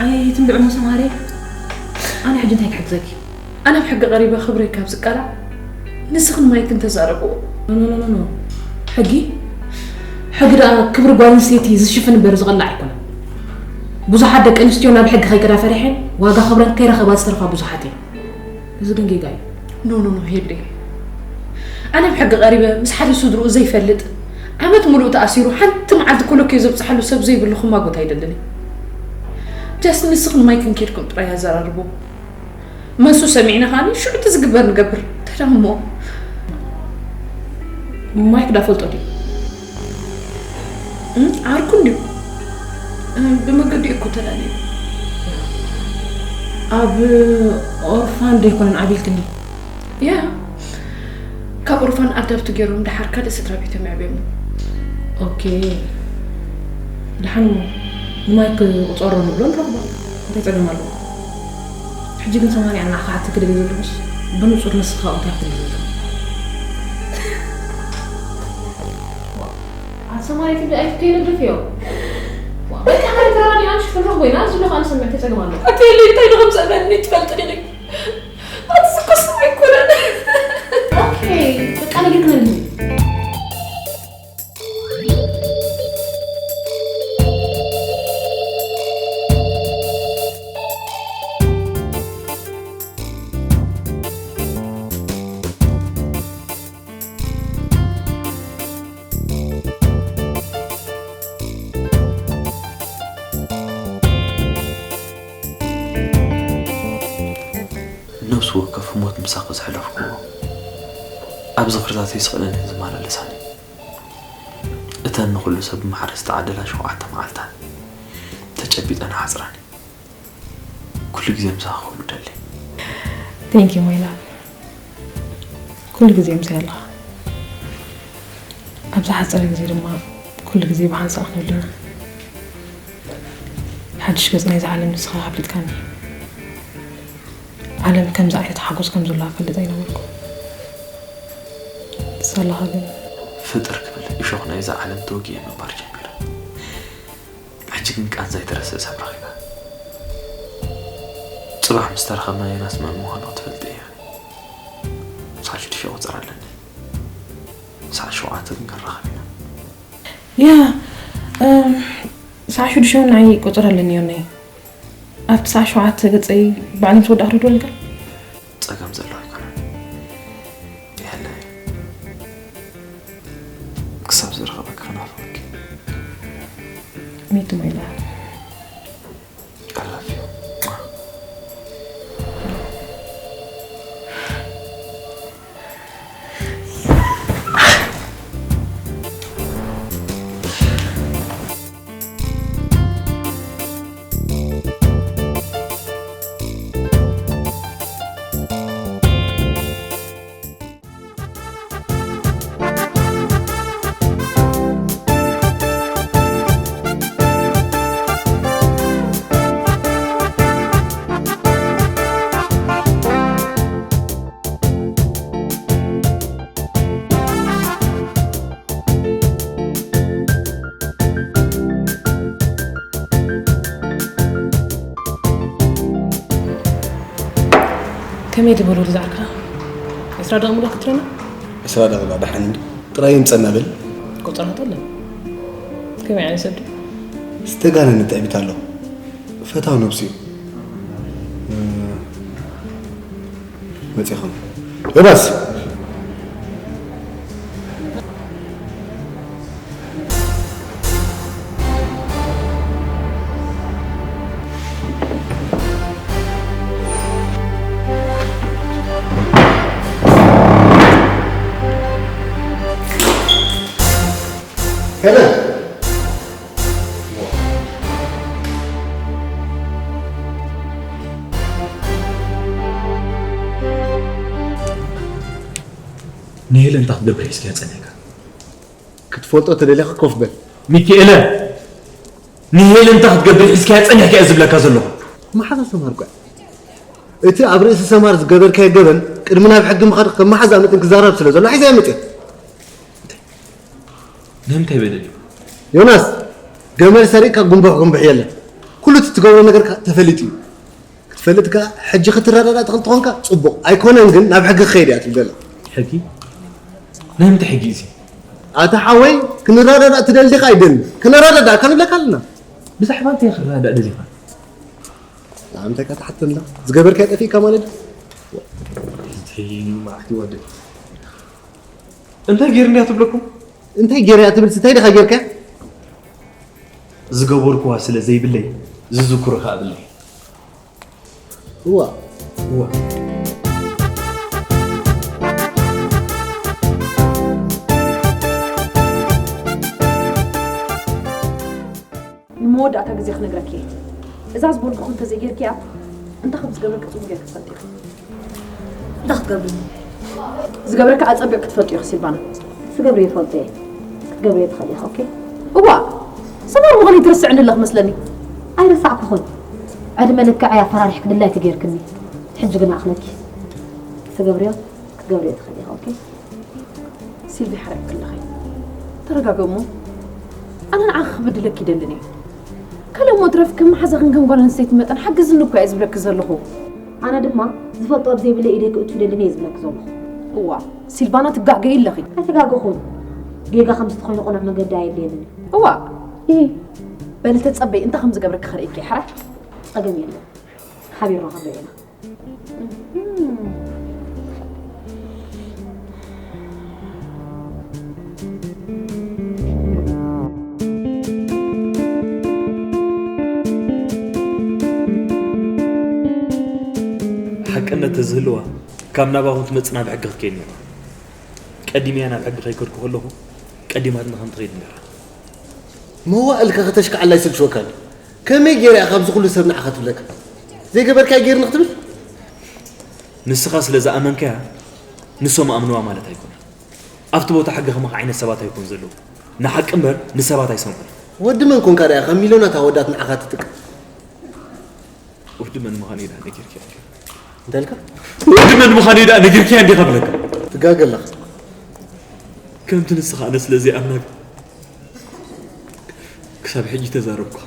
ኣየ ትንብዕ ሞሰ ማሬ። ኣነ ሕጂ እንታይ ክሕግዘኪ? ኣነ ኣብ ሕጊ ቀሪበ ክብረይ ካብ ዝቃላዕ ንስኽን ማይክን ተዛረብዎ። ኖ ኖ ኖ ኖ። ሕጊ ሕጊ ደኣ ክብሪ ጓል ኣንስተይቲ ዝሽፍን እምበር ዝቕላዕ ኣይኮነን። ብዙሓት ደቂ ኣንስትዮ ናብ ሕጊ ከይከዳ ፈሪሐን ዋጋ ክብረን ከይረኸባ ዝተርፋ ብዙሓት እየን። እዚ ግን ጌጋ እዩ። ኖ ኖ ኖ ሄሊ፣ ኣነ ኣብ ሕጊ ቀሪበ ምስ ሓደ ስድርኡ ዘይፈልጥ ዓመት ሙሉእ ተኣሲሩ ሓንቲ መዓልቲ ኮለኪዮ ዘብፅሓሉ ሰብ ዘይብሉ ክማጎት ኣይደልን። ጃስት ንስኽን ማይክን ኬድኩም ጥራይ ኣዘራርቡ። መልሱ ሰሚዕና ከኣኒ ሽዑ እቲ ዝግበር ንገብር። እንታይ ደኣ እሞ? ማይክ ዳ ፈልጦ ድዩ? እም፣ ዓርኩ እንድዩ። እም፣ ብመገዲ እኮ ተላለዩ። ኣብ ኦርፋን ዶ ኣይኮነን ዓቢልክኒ? ያ፣ ካብ ኦርፋን ኣዳፕት ገይሮም ደሓር ካልእ ስድራ ቤት እዮም የዕብዮሞ። ኦኬ። ደሓን እሞ ንማይክ ቁጸሮ ንብሎ ንረኽቦ። እንታይ ጸገም ኣለዎ? ሕጂ ግን ሰማንያ ንዓኻ ሓቲ ክደሊ ዘለኹስ ብንጹር ንስኻ እንታይ ክትደሊ ዘለኹ? ኣሰማይ ትብሊ ኣይትከይነ ድፍዮ። በቃ፣ ሓንቲ ተራዲኣ ንሽፍን ረኽቦ ኢና፣ እዚ ሉ ከኣ ንሰምዕ ተጸገም ኣሎ። ኣቲ የለይ፣ እንታይ ዶ ከም ዘእመኒ ትፈልጢ ዲኺ? ኣቲ ዝኮስም ኣይኮነን። ኦኬ፣ በቃ፣ ነጊርክኒ። ነብሲ ወከፍ ሞት ምሳኺ ዘሕለፍክዎ፣ ኣብ ዝኽርታተይ ስቕ ኢለን እየን ዝመላለሳኒ። እተን ንኹሉ ሰብ ብማዕረ ዝተዓደላ ሸውዓተ መዓልታት፣ ተጨቢጠን ሓጽራኒ። ኩሉ ግዜ ምሳኺ ክህሉ እደሊ። Thank you my love። ኩሉ ግዜ ምሳይ ኣለኻ። ኣብ ዝሓጸረ ግዜ ድማ ኩሉ ግዜ ብሓንሳእ ክንህሉ ኢና። ሓድሽ ገጽ ናይዛ ዓለም ንስኻ ኣፍሊጥካኒ። ዓለም ከምዚ ዓይነት ሓጎስ ከም ዘለዋ ክፈልጥ ኣይነበርኩ። ሳላኻ ግን ፍጥር ክብል እሾኽ ናይዛ ዓለም ተወጊኤ ምንባር ጀሚረ። ሕጂ ግን ቃንዛይ ትረስእ ሰብ ረኺበ። ጽባሕ ምስ ተራኸብና የናስ መን ምዃኑ ክትፈልጢ እያ። ሰዓት ሽዱሽተ ቁጽር ኣለኒ። ሰዓት ሸውዓተ ግን ክንራኸብ ኢና። ያ፣ እም፣ ሰዓት ሽዱሽተ እውን ንዓይ ቁጽር ኣለኒ ዮናይ። ኣብቲ ሰዓት ሸውዓተ ገጸይ ባዕለይ ምስ ወዳእኩ ዶ ልካ? ጸገም ዘለዎ ኣይኮነን። ይሕለይ። ክሳብ ዝረኸበኪ ክናፍቐኪ። ሚቲ ሞይላ። I love you. ከመይ ዝበሉ ዛዕካ? ዕስራ ደቂቕ ሙሉእ ክትረና? ዕስራ ደቂቕ ደሓን እንዲ ጥራይ ይምጸና በል። ቁጽራት ኣለ። ከመይ ዓይነት ሰብ ድዩ? ዝተጋነነ ትዕቢት ኣሎ። ፈታው ነብሱ እዩ። እ፣ መጺኹም። ዮናስ! ሄለን! ንሄለን እንታይ ክትገብር ሒዝካያ ጸኒሕካ? ክትፈልጦ ተደሊኻ ኮፍ በል። ሚኪኤለ! ንሄለን እንታይ ክትገብር ሒዝካያ ጸኒሕካ እየ ዝብለካ ዘለኹ። መሓዛ ሰማር ጓል። እቲ ኣብ ርእሲ ሰማር ዝገበርካዮ ገበን ቅድሚ ናብ ሕጊ ምኻድ ከም መሓዛ መጠን ክዛረብ ስለ ዘሎ ሒዘያ መጽየ። ንምንታይ በደል እዩ? ዮናስ፣ ገመል ሰሪቕካ ጉንቡሕ ጉንቡሕ የለን። ኩሉ እቲ ትገብሮ ነገርካ ተፈሊጡ እዩ። ክትፈልጥ ከኣ ሕጂ ክትረዳዳእ ትኽእል ተኾንካ ጽቡቕ። ኣይኮነን ግን ናብ ሕጊ ክኸይድ እያ ትብል ዘላ። ሕጊ? ናይ ምንታይ ሕጊ እዩ እዚ? ኣታ ሓወይ፣ ክንረዳዳእ ትደሊ ዲኻ ኣይደልን? ክንረዳዳእ እካ ንብለካ ኣለና። ብዛዕባ እንታይ ክረዳዳእ ደሊኻ? ንዓምንታይ እካ ትሓተና? ዝገበርካዮ ጠፊእካ ማለት ድዩ? እቲ መዓልቲ ወዲ። እንታይ ገይሩ እንድያ ትብለኩም? እንታይ ገይረ እያ ትብል? እንታይ ዲኻ ጌርካ? ዝገበርኩዋ ስለ ዘይብለይ ዝዝክሮ ከኣ ብለይ። እዋ። እዋ። ንመወዳእታ ግዜ ክነግረኪ እየ። እዛ ዝበልኩኺ እንተዘይጌርክያ፣ እንታይ ከም ዝገብረኪ ጽቡቕ ጌርኪ ትፈልጢ ኢኺ። እንታይ ክትገብሪ? ዝገብረኪ ኣጸቢቕ ክትፈልጢ ኢኺ ሲልቫና። ዝገብርዮ ይፈልጦ እየ። ክትገብርዮ ትኽእሊ ኢኺ፣ ኦኬ? እዋ፣ ሰማር ምዃነይ ትርስዕኒ ኣለኺ መስለኒ። ኣይረሳዕኩኹን። ዕድመ ልክዐይ ኣፈራሪሕኪ ድላይኪ ጌርክኒ። ሕጂ ግን ኣኽለኪ። ትገብርዮ፣ ክትገብርዮ ትኽእሊ ኢኺ፣ ኦኬ? ሲልቪ ሓረቂ ከለኺ ተረጋግእ እሞ፣ ኣነ ንዓኺ ክብድለኪ ይደልን እየ። ካልእ እሞ ትረፍ ከም መሓዛኽን ከም ጓል ኣንስተይቲ መጠን ሓግዝኒ እኮ እየ ዝብለኪ ዘለኹ። ኣነ ድማ ዝፈልጦ ኣብ ዘይብለይ ኢደይ ክእቱ ይደልን እየ ዝብለኪ ዘለኹ። እዋ፣ ሲልቫና ትጋገዪ ኣለኺ። ኣይተጋገኹን። ጌጋ ከምዚ ተኾይኑ ቅኑዕ መገዲ ኣየድልየንን እዩ። እዋ፣ እህ፣ በሊ ተጸበይ፣ እንታይ ከም ዝገብረኪ ከርእየኪ እየ፣ ሕራይ። ጸገም የለን። ሓቢርና ክንሪኦ ኢና። ሓቅነት ተዝህልዋ፣ ካብ ናባኹም ትመጽእ ናብ ሕጊ ክትከይድ ነይራ። ቀዲመያ ናብ ሕጊ ከይከድኩ ከለኹ፣ ቀዲማትና ከም ትኸይድ ነይራ። መዋእልካ ከተሽክዓላ ይስልችወካ ኣሎ። ከመይ ገይራ እያ ካብዚ ኩሉ ሰብ ንዓኻ ትብለካ? ዘይገበርካዮ ገይርኒ ክትብል? ንስኻ ስለ ዝኣመንካያ፣ ንሶም ኣምንዋ ማለት ኣይኮነን። ኣብቲ ቦታ ሕጊ ከማኻ ዓይነት ሰባት ኣይኮን ዘለዉ። ንሓቂ እምበር ንሰባት ኣይሰምዑን። ወዲ መን ኮንካ ደኣ ካብ ሚልዮናት ኣወዳት ንዓኻ ትጥቀም? ወዲ መን ምዃነይ ደኣ ነጊርክያ እንዲኻ። እንታይ ኢልካ? ወዲ መን ምዃነይ ደኣ ነጊርክያ እንዲኻ ብለካ። ትጋገ ኣለኻ። ከምቲ ንስኻ ኣነ ስለ ዘይኣምነካ ክሳብ ሕጂ ተዛረብኩኻ።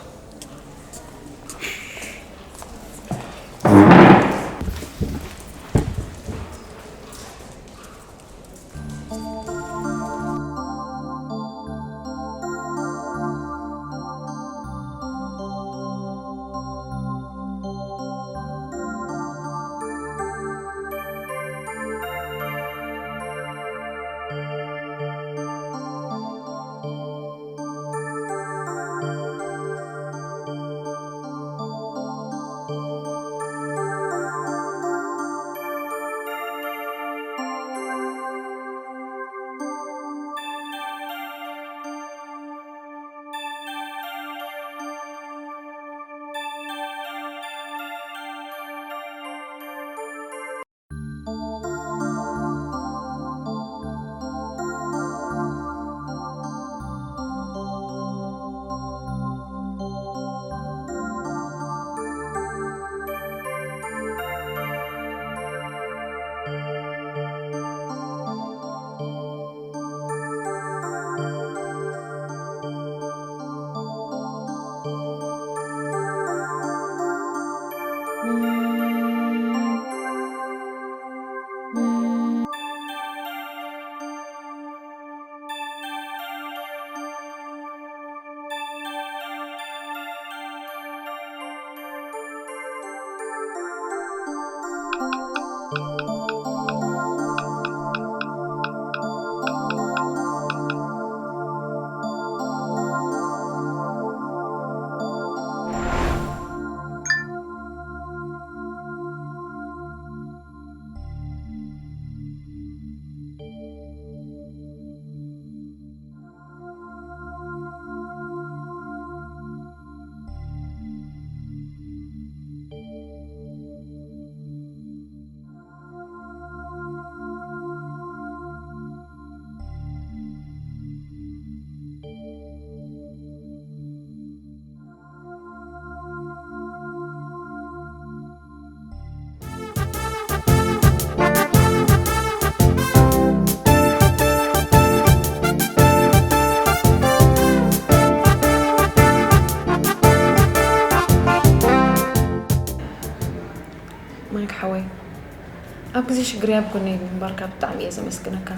ኣብ ግዜ ሽግረይ ኣብ ጎነይ ብምንባርካ ብጣዕሚ እየ ዘመስግነካ።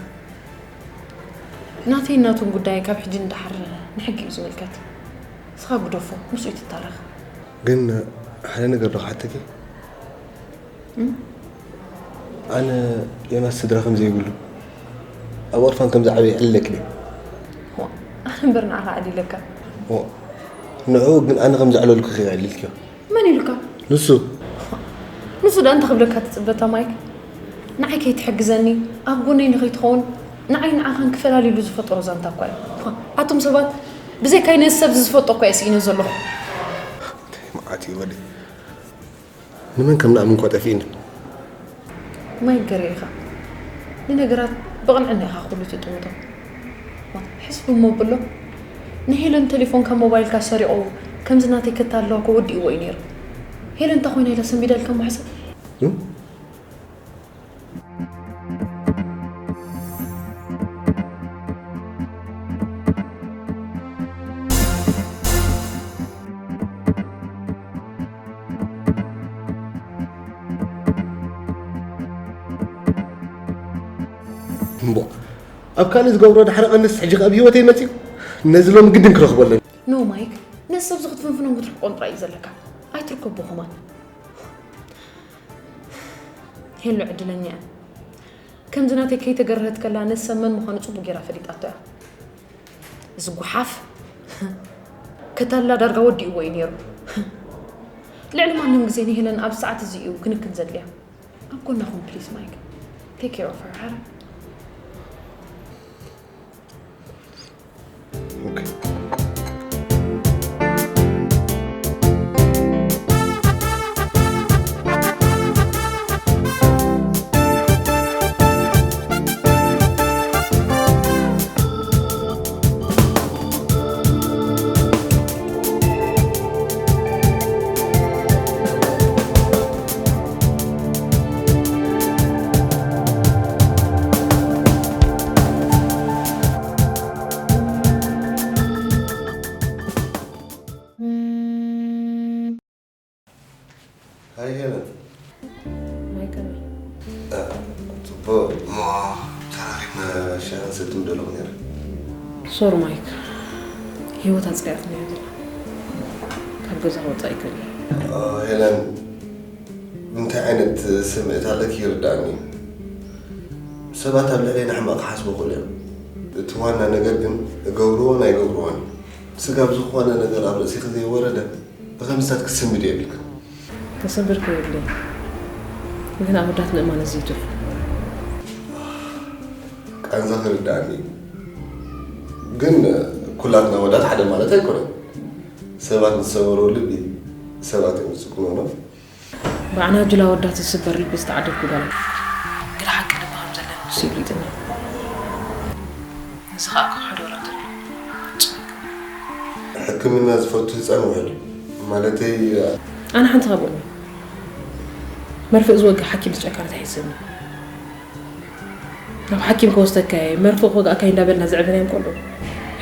ናተይን ናቱን ጉዳይ ካብ ሕጂ ንደሓር ንሕጊ እዩ ዝምልከት። ንስኻ ግደፎ፣ ምስኡ ትታረኽ። ግን ሓደ ነገር ዶ ክሓተኪ? እም? ኣነ ዮናስ ስድራ ከም ዘይብሉ፣ ኣብ ኦርፋን ከም ዝዓበየ ይዕልለኪ ድየ? ዋ፣ ኣነ እምበር ንዓኻ ዓሊለካ። ዋ፣ ንዕኡ ግን ኣነ ከም ዘዕለልኩ ከ ይዕልልኪዮ? መን ኢሉካ? ንሱ። ንሱ ደኣ እንታይ ክብለካ ትጽበ እታ ማይክ? ንዓይ ከይትሕግዘኒ፣ ኣብ ጎነይ ንኸይትኸውን፣ ንዓይ ንዓኻን ክፈላልዩሉ ዝፈጠሮ ዛንታ እኳ እዩ። ኣቱም ሰባት፣ ብዘይካይ ነዚ ሰብ እዚ ዝፈልጦ እኳ እየ ስኢነ ዘለኹ። እንታይ መዓት እዩ ወደይ። ንመን ከም ንኣምን እኳ ጠፊእኒ። ማይክ ገሬ ኢኻ። ንነገራት ብቕንዕና ኢኻ ኩሉ ትጥምቶ። ዋ፣ ሕስብ እሞ ብሎ። ንሄለን ቴሌፎን ካብ ሞባይልካ ሰሪቑ፣ ከምዚ ናተይ ከታልዋ እኮ ወዲእዎ እዩ ነይሩ። ሄለን እንታይ ኮይና ኢላ ሰንቢዳ ኢልካ እሞ ሕሰብ። እም? እምቦ፣ ኣብ ካልእ ዝገብሮ ድሕሪ ቀንስ ሕጂ ኣብ ህይወተይ መጺኡ፣ ነዚ ሎሚ ግድን ክረኽቦ ኣለኒ። ኖ ማይክ፣ ነዚ ሰብዚ ክትፍንፍኖን ክትርሕቆን ጥራይ እዩ ዘለካ። ኣይትርከቦ ከማን። ሄሎ ዕድለኛ እያ። ከምዚ ናተይ ከይተገረህት ከላ ነዚ ሰብ መን ምዃኑ ጽቡቕ ጌራ ፈሊጣቶ እያ። እዚ ጓሓፍ ከታልላ ዳርጋ ወዲእዎ እዩ ነይሩ። ልዕሊ ማንም ግዜ ንሄለን ኣብ ሰዓት እዚ እዩ ክንክን ዘድልያ። ኣብ ጎና ኩን ፕሊዝ ማይክ። ቴክ ኬር ኦፍ ሀር ሓራ። ኦኬ። ሃይ ሄለን። ማይክ ከመይ? እ፣ ጽቡቕ። እሞ ተራኺብና ሻሂ ክንሰቲ ምደለኹ ነይረ። ሶሪ ማይክ፣ ህይወት ኣጽሊኣትና እያ ዘላ። ካብ ገዛ ክወጽእ ኣይክእልን። ኦ፣ ሄለን፣ እንታይ ዓይነት ስምዒት ኣለኪ ይርድኣኒ እዩ። ሰባት ኣብ ልዕለይ ንሕማቕ ክሓስቡ ይኽእሉ እዮም። እቲ ዋና ነገር ግን እገብርዎን ኣይገብርዎን፣ ስጋብ ዝኾነ ነገር ኣብ ርእሲኺ ዘይወረደ፣ ብኸምስታት ክትስንብዲ የብልክን። ከሰንብድ ከየብለይ፣ ግን ኣወዳት ምእማን እዚ ይትርፉ። ቃንዛ ክርድኣኒ እዩ። ግን ኩላትና ኣወዳት ሓደ ማለት ኣይኮነን። ሰባት ንዝሰበርዎ ልቢ ሰባት እዮም ዝጽግኑ ነው። ብዓናጁል ኣወዳት ዝስበር ልቢ ዝተዓደልኩ ጓል እየ። ግዳ ሓቂ ልቢ ከም ዘለኒ ንሱ ይፍሊጥኒ። እዚ ኸኣ ክኽሕዶ ኣይደልን። ሕክምና ዝፈቱ ህጻን ውዕል ማለተይ። ኣነ ሓንቲ ካብኦም እየ። መርፍእ ዝወግእ ሓኪም ዝጨካነ ተሒዝኒ። ናብ ሓኪም ክወስደካ እየ፣ መርፍእ ክወግኣካ እዩ እንዳበልና ዘዕበናዮም ቆልዑ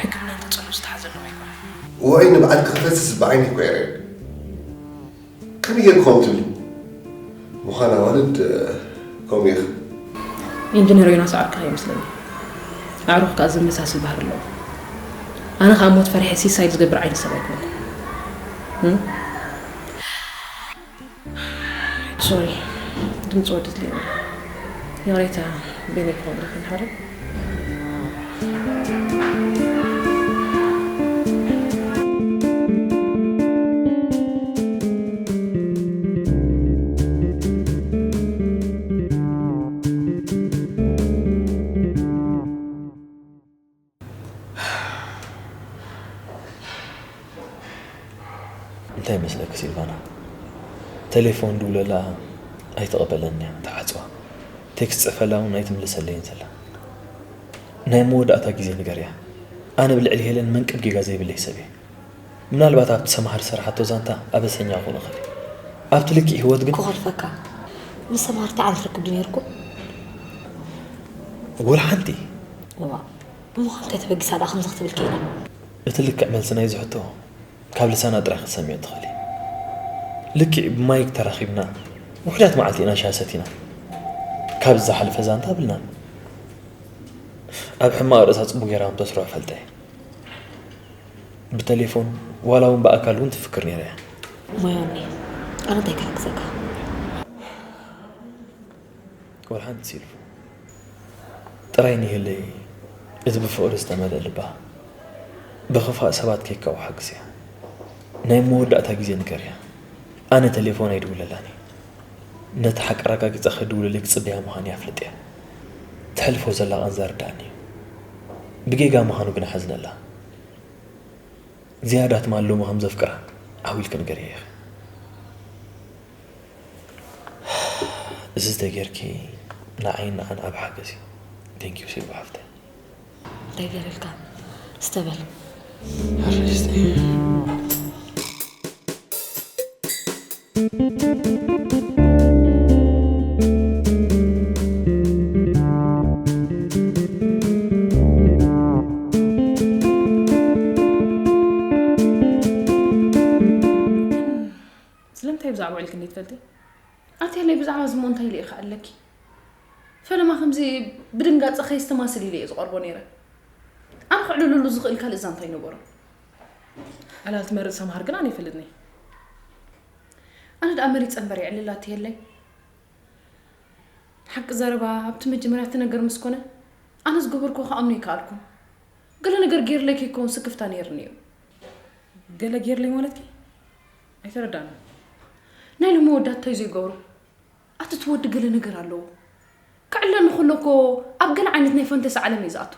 ሕክምና እንተጸልኡ ዝተሓዘሎም ኣይኮነን። ውዑይ ንብዓት ክፈስስ ብዓይኒ እኮ እየ ርኤ። ከመይ ጌርኩም ትብሊ? ምዃን ኣዋልድ፣ እ፣ ከምኡ ኢኻ። ኢንጂነር ዮናስ ዓርክኻ ይመስለኒ። ኣዕሩኽ ከኣ ዝመሳስል ባህሪ ኣለዎ። ኣነ ከኣ ሞት ፈሪሐ ሲሳይድ ዝገብር ዓይነት ሰብ ኣይኮንኩ። እም? ሶሪ፣ ድምፂ ወዲ ትልእኒ። ይቕሬታ፣ በይነይ ክኸውን ዶ ክንሓረ? እንታይ ይመስለኪ ሲልቫና? ቴሌፎን ድውለላ ኣይተቐበለንያ፣ ተዓጽዋ። ቴክስት ጽፈላ እውን ኣይትምልሰለይን ዘላ። ናይ መወዳእታ ግዜ ንገርያ። ኣነ ብልዕሊ ሄለን መንቅብ ጌጋ ዘይብለይ ሰብ እየ። ምናልባት ኣብቲ ሰምሃር ዝሰርሓቶ ዛንታ ኣበሰኛ ክኾን ይኽእል እዩ። ኣብቲ ልክዕ ህይወት ግን ክኾልፈካ። ምስ ሰምሃር እንታይ ዓይነት ርክብ ድዩ ነይርኩም? ወላ ሓንቲ። እዋ፣ እሞ ካብ እንታይ ተበጊሳ ደኣ ከምዚ ክትብል ክኢላ? እቲ ልክዕ መልሲ ናይዚ ሕቶ ካብ ልሳና ጥራይ ክትሰምዒ ትኽእሊ። ልክዕ ብማይክ ተራኺብና ውሑዳት መዓልቲ ኢና ሻሂ ሰቲና። ካብ ዝሓለፈ ዛንታ ኣብልናን። ኣብ ሕማቕ ርእሳ ጽቡቕ ጌራ ከም ተስርሖ ፈልጠ እየ። ብተሌፎን ዋላ እውን ብኣካል እውን ትፍክር ነይራ እያ። ሞዮኒ፣ ኣነ እንታይ ክሕግዘካ? ወላ ሓንቲ ሲልፉ። ጥራይ ንየለይ፣ እዚ ብፍቕሪ ዝተመልአ ልባ ብኽፋእ ሰባት ከይካቡ ሓግዝያ። ናይ መወዳእታ ግዜ ንገርያ። ኣነ ተሌፎን ኣይድውለላን እየ። ነቲ ሓቂ ኣረጋጊጸ ክድውለለይ ክጽበያ ምዃነይ ኣፍልጥያ። ተሕልፎ ዘላ ቃንዛ ርድኣኒ እዩ። ብጌጋ ምዃኑ ግን ሓዝነላ። ዝያዳ ትማል ሎሚ ከም ዘፍቅራ ዓው ኢልኪ ንገርያ ኢኺ። እዚ ተጌርኪ ንዓይን ንዓን ዓቢ ሓገዝ እዩ። Thank you ሲልቫ ሓፍተይ። እንታይ ገይረልካ? እስተ በል። ስለምንታይ ብዛዕባ ውዕል ክንደይ ትፈልጢ? ኣቲ የለይ ብዛዕባ እዚ እሞ እንታይ ኢለ ይኽኣለኪ? ፈለማ ከምዚ ብድንጋጸ ከየስተማስል ኢለ እየ ዝቐርቦ ነይረ። ኣነ ክዕልለሉ ዝኽእል ካልእ ዛንታ ኣይነበሮን። ዕላል ትመርጽ ሰምሃር ግን ኣነ ይፈልጥኒ። ኣነ ደኣ መሪጸ እምበር የዕልል ኣቲ የለይ። ሓቂ ዘረባ ኣብቲ መጀመርያ እቲ ነገር ምስ ኮነ ኣነ ዝገበርኩ ክኣምኖ ኣይከኣልኩን። ገለ ነገር ገይርለይ ከይከውን ስክፍታ ነይርኒ እዩ። ገለ ገይርለይ ማለትኪ? ኣይተረዳእንን። ናይ ሎሚ ወዳት እንታይ ዘይገብሩ? ኣቲ እቲ ወዲ ገለ ነገር ኣለዎ። ክዕለኒ ከሎ እኮ ኣብ ገለ ዓይነት ናይ ፈንተሲ ዓለም እዩ ዝኣቱ።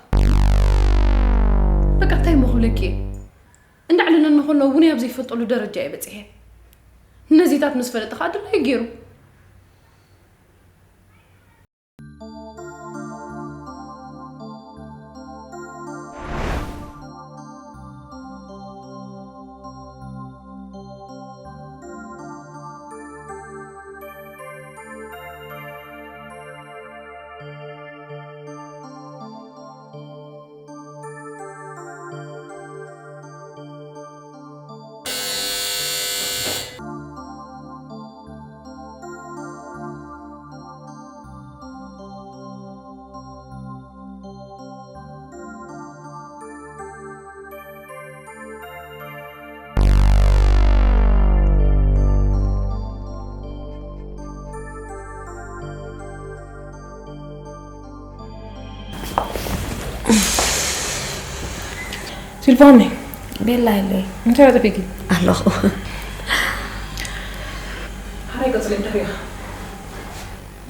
በቃ እንታይ እሞ ክብለኪ እየ? እንዳዕለለኒ ከሎ እውን ኣብ ዘይፈልጠሉ ደረጃ እየ በጺሐ። ነዚታት ምስ ፈለጠ ከኣ ድላዩ ገይሩ። ሲልቫኒ። ቤላ የለይ። እንታይ ኣጥፊእኪ? ኣለኹ። ሓራይ ቀጽሊ እንድሕር ኢኻ።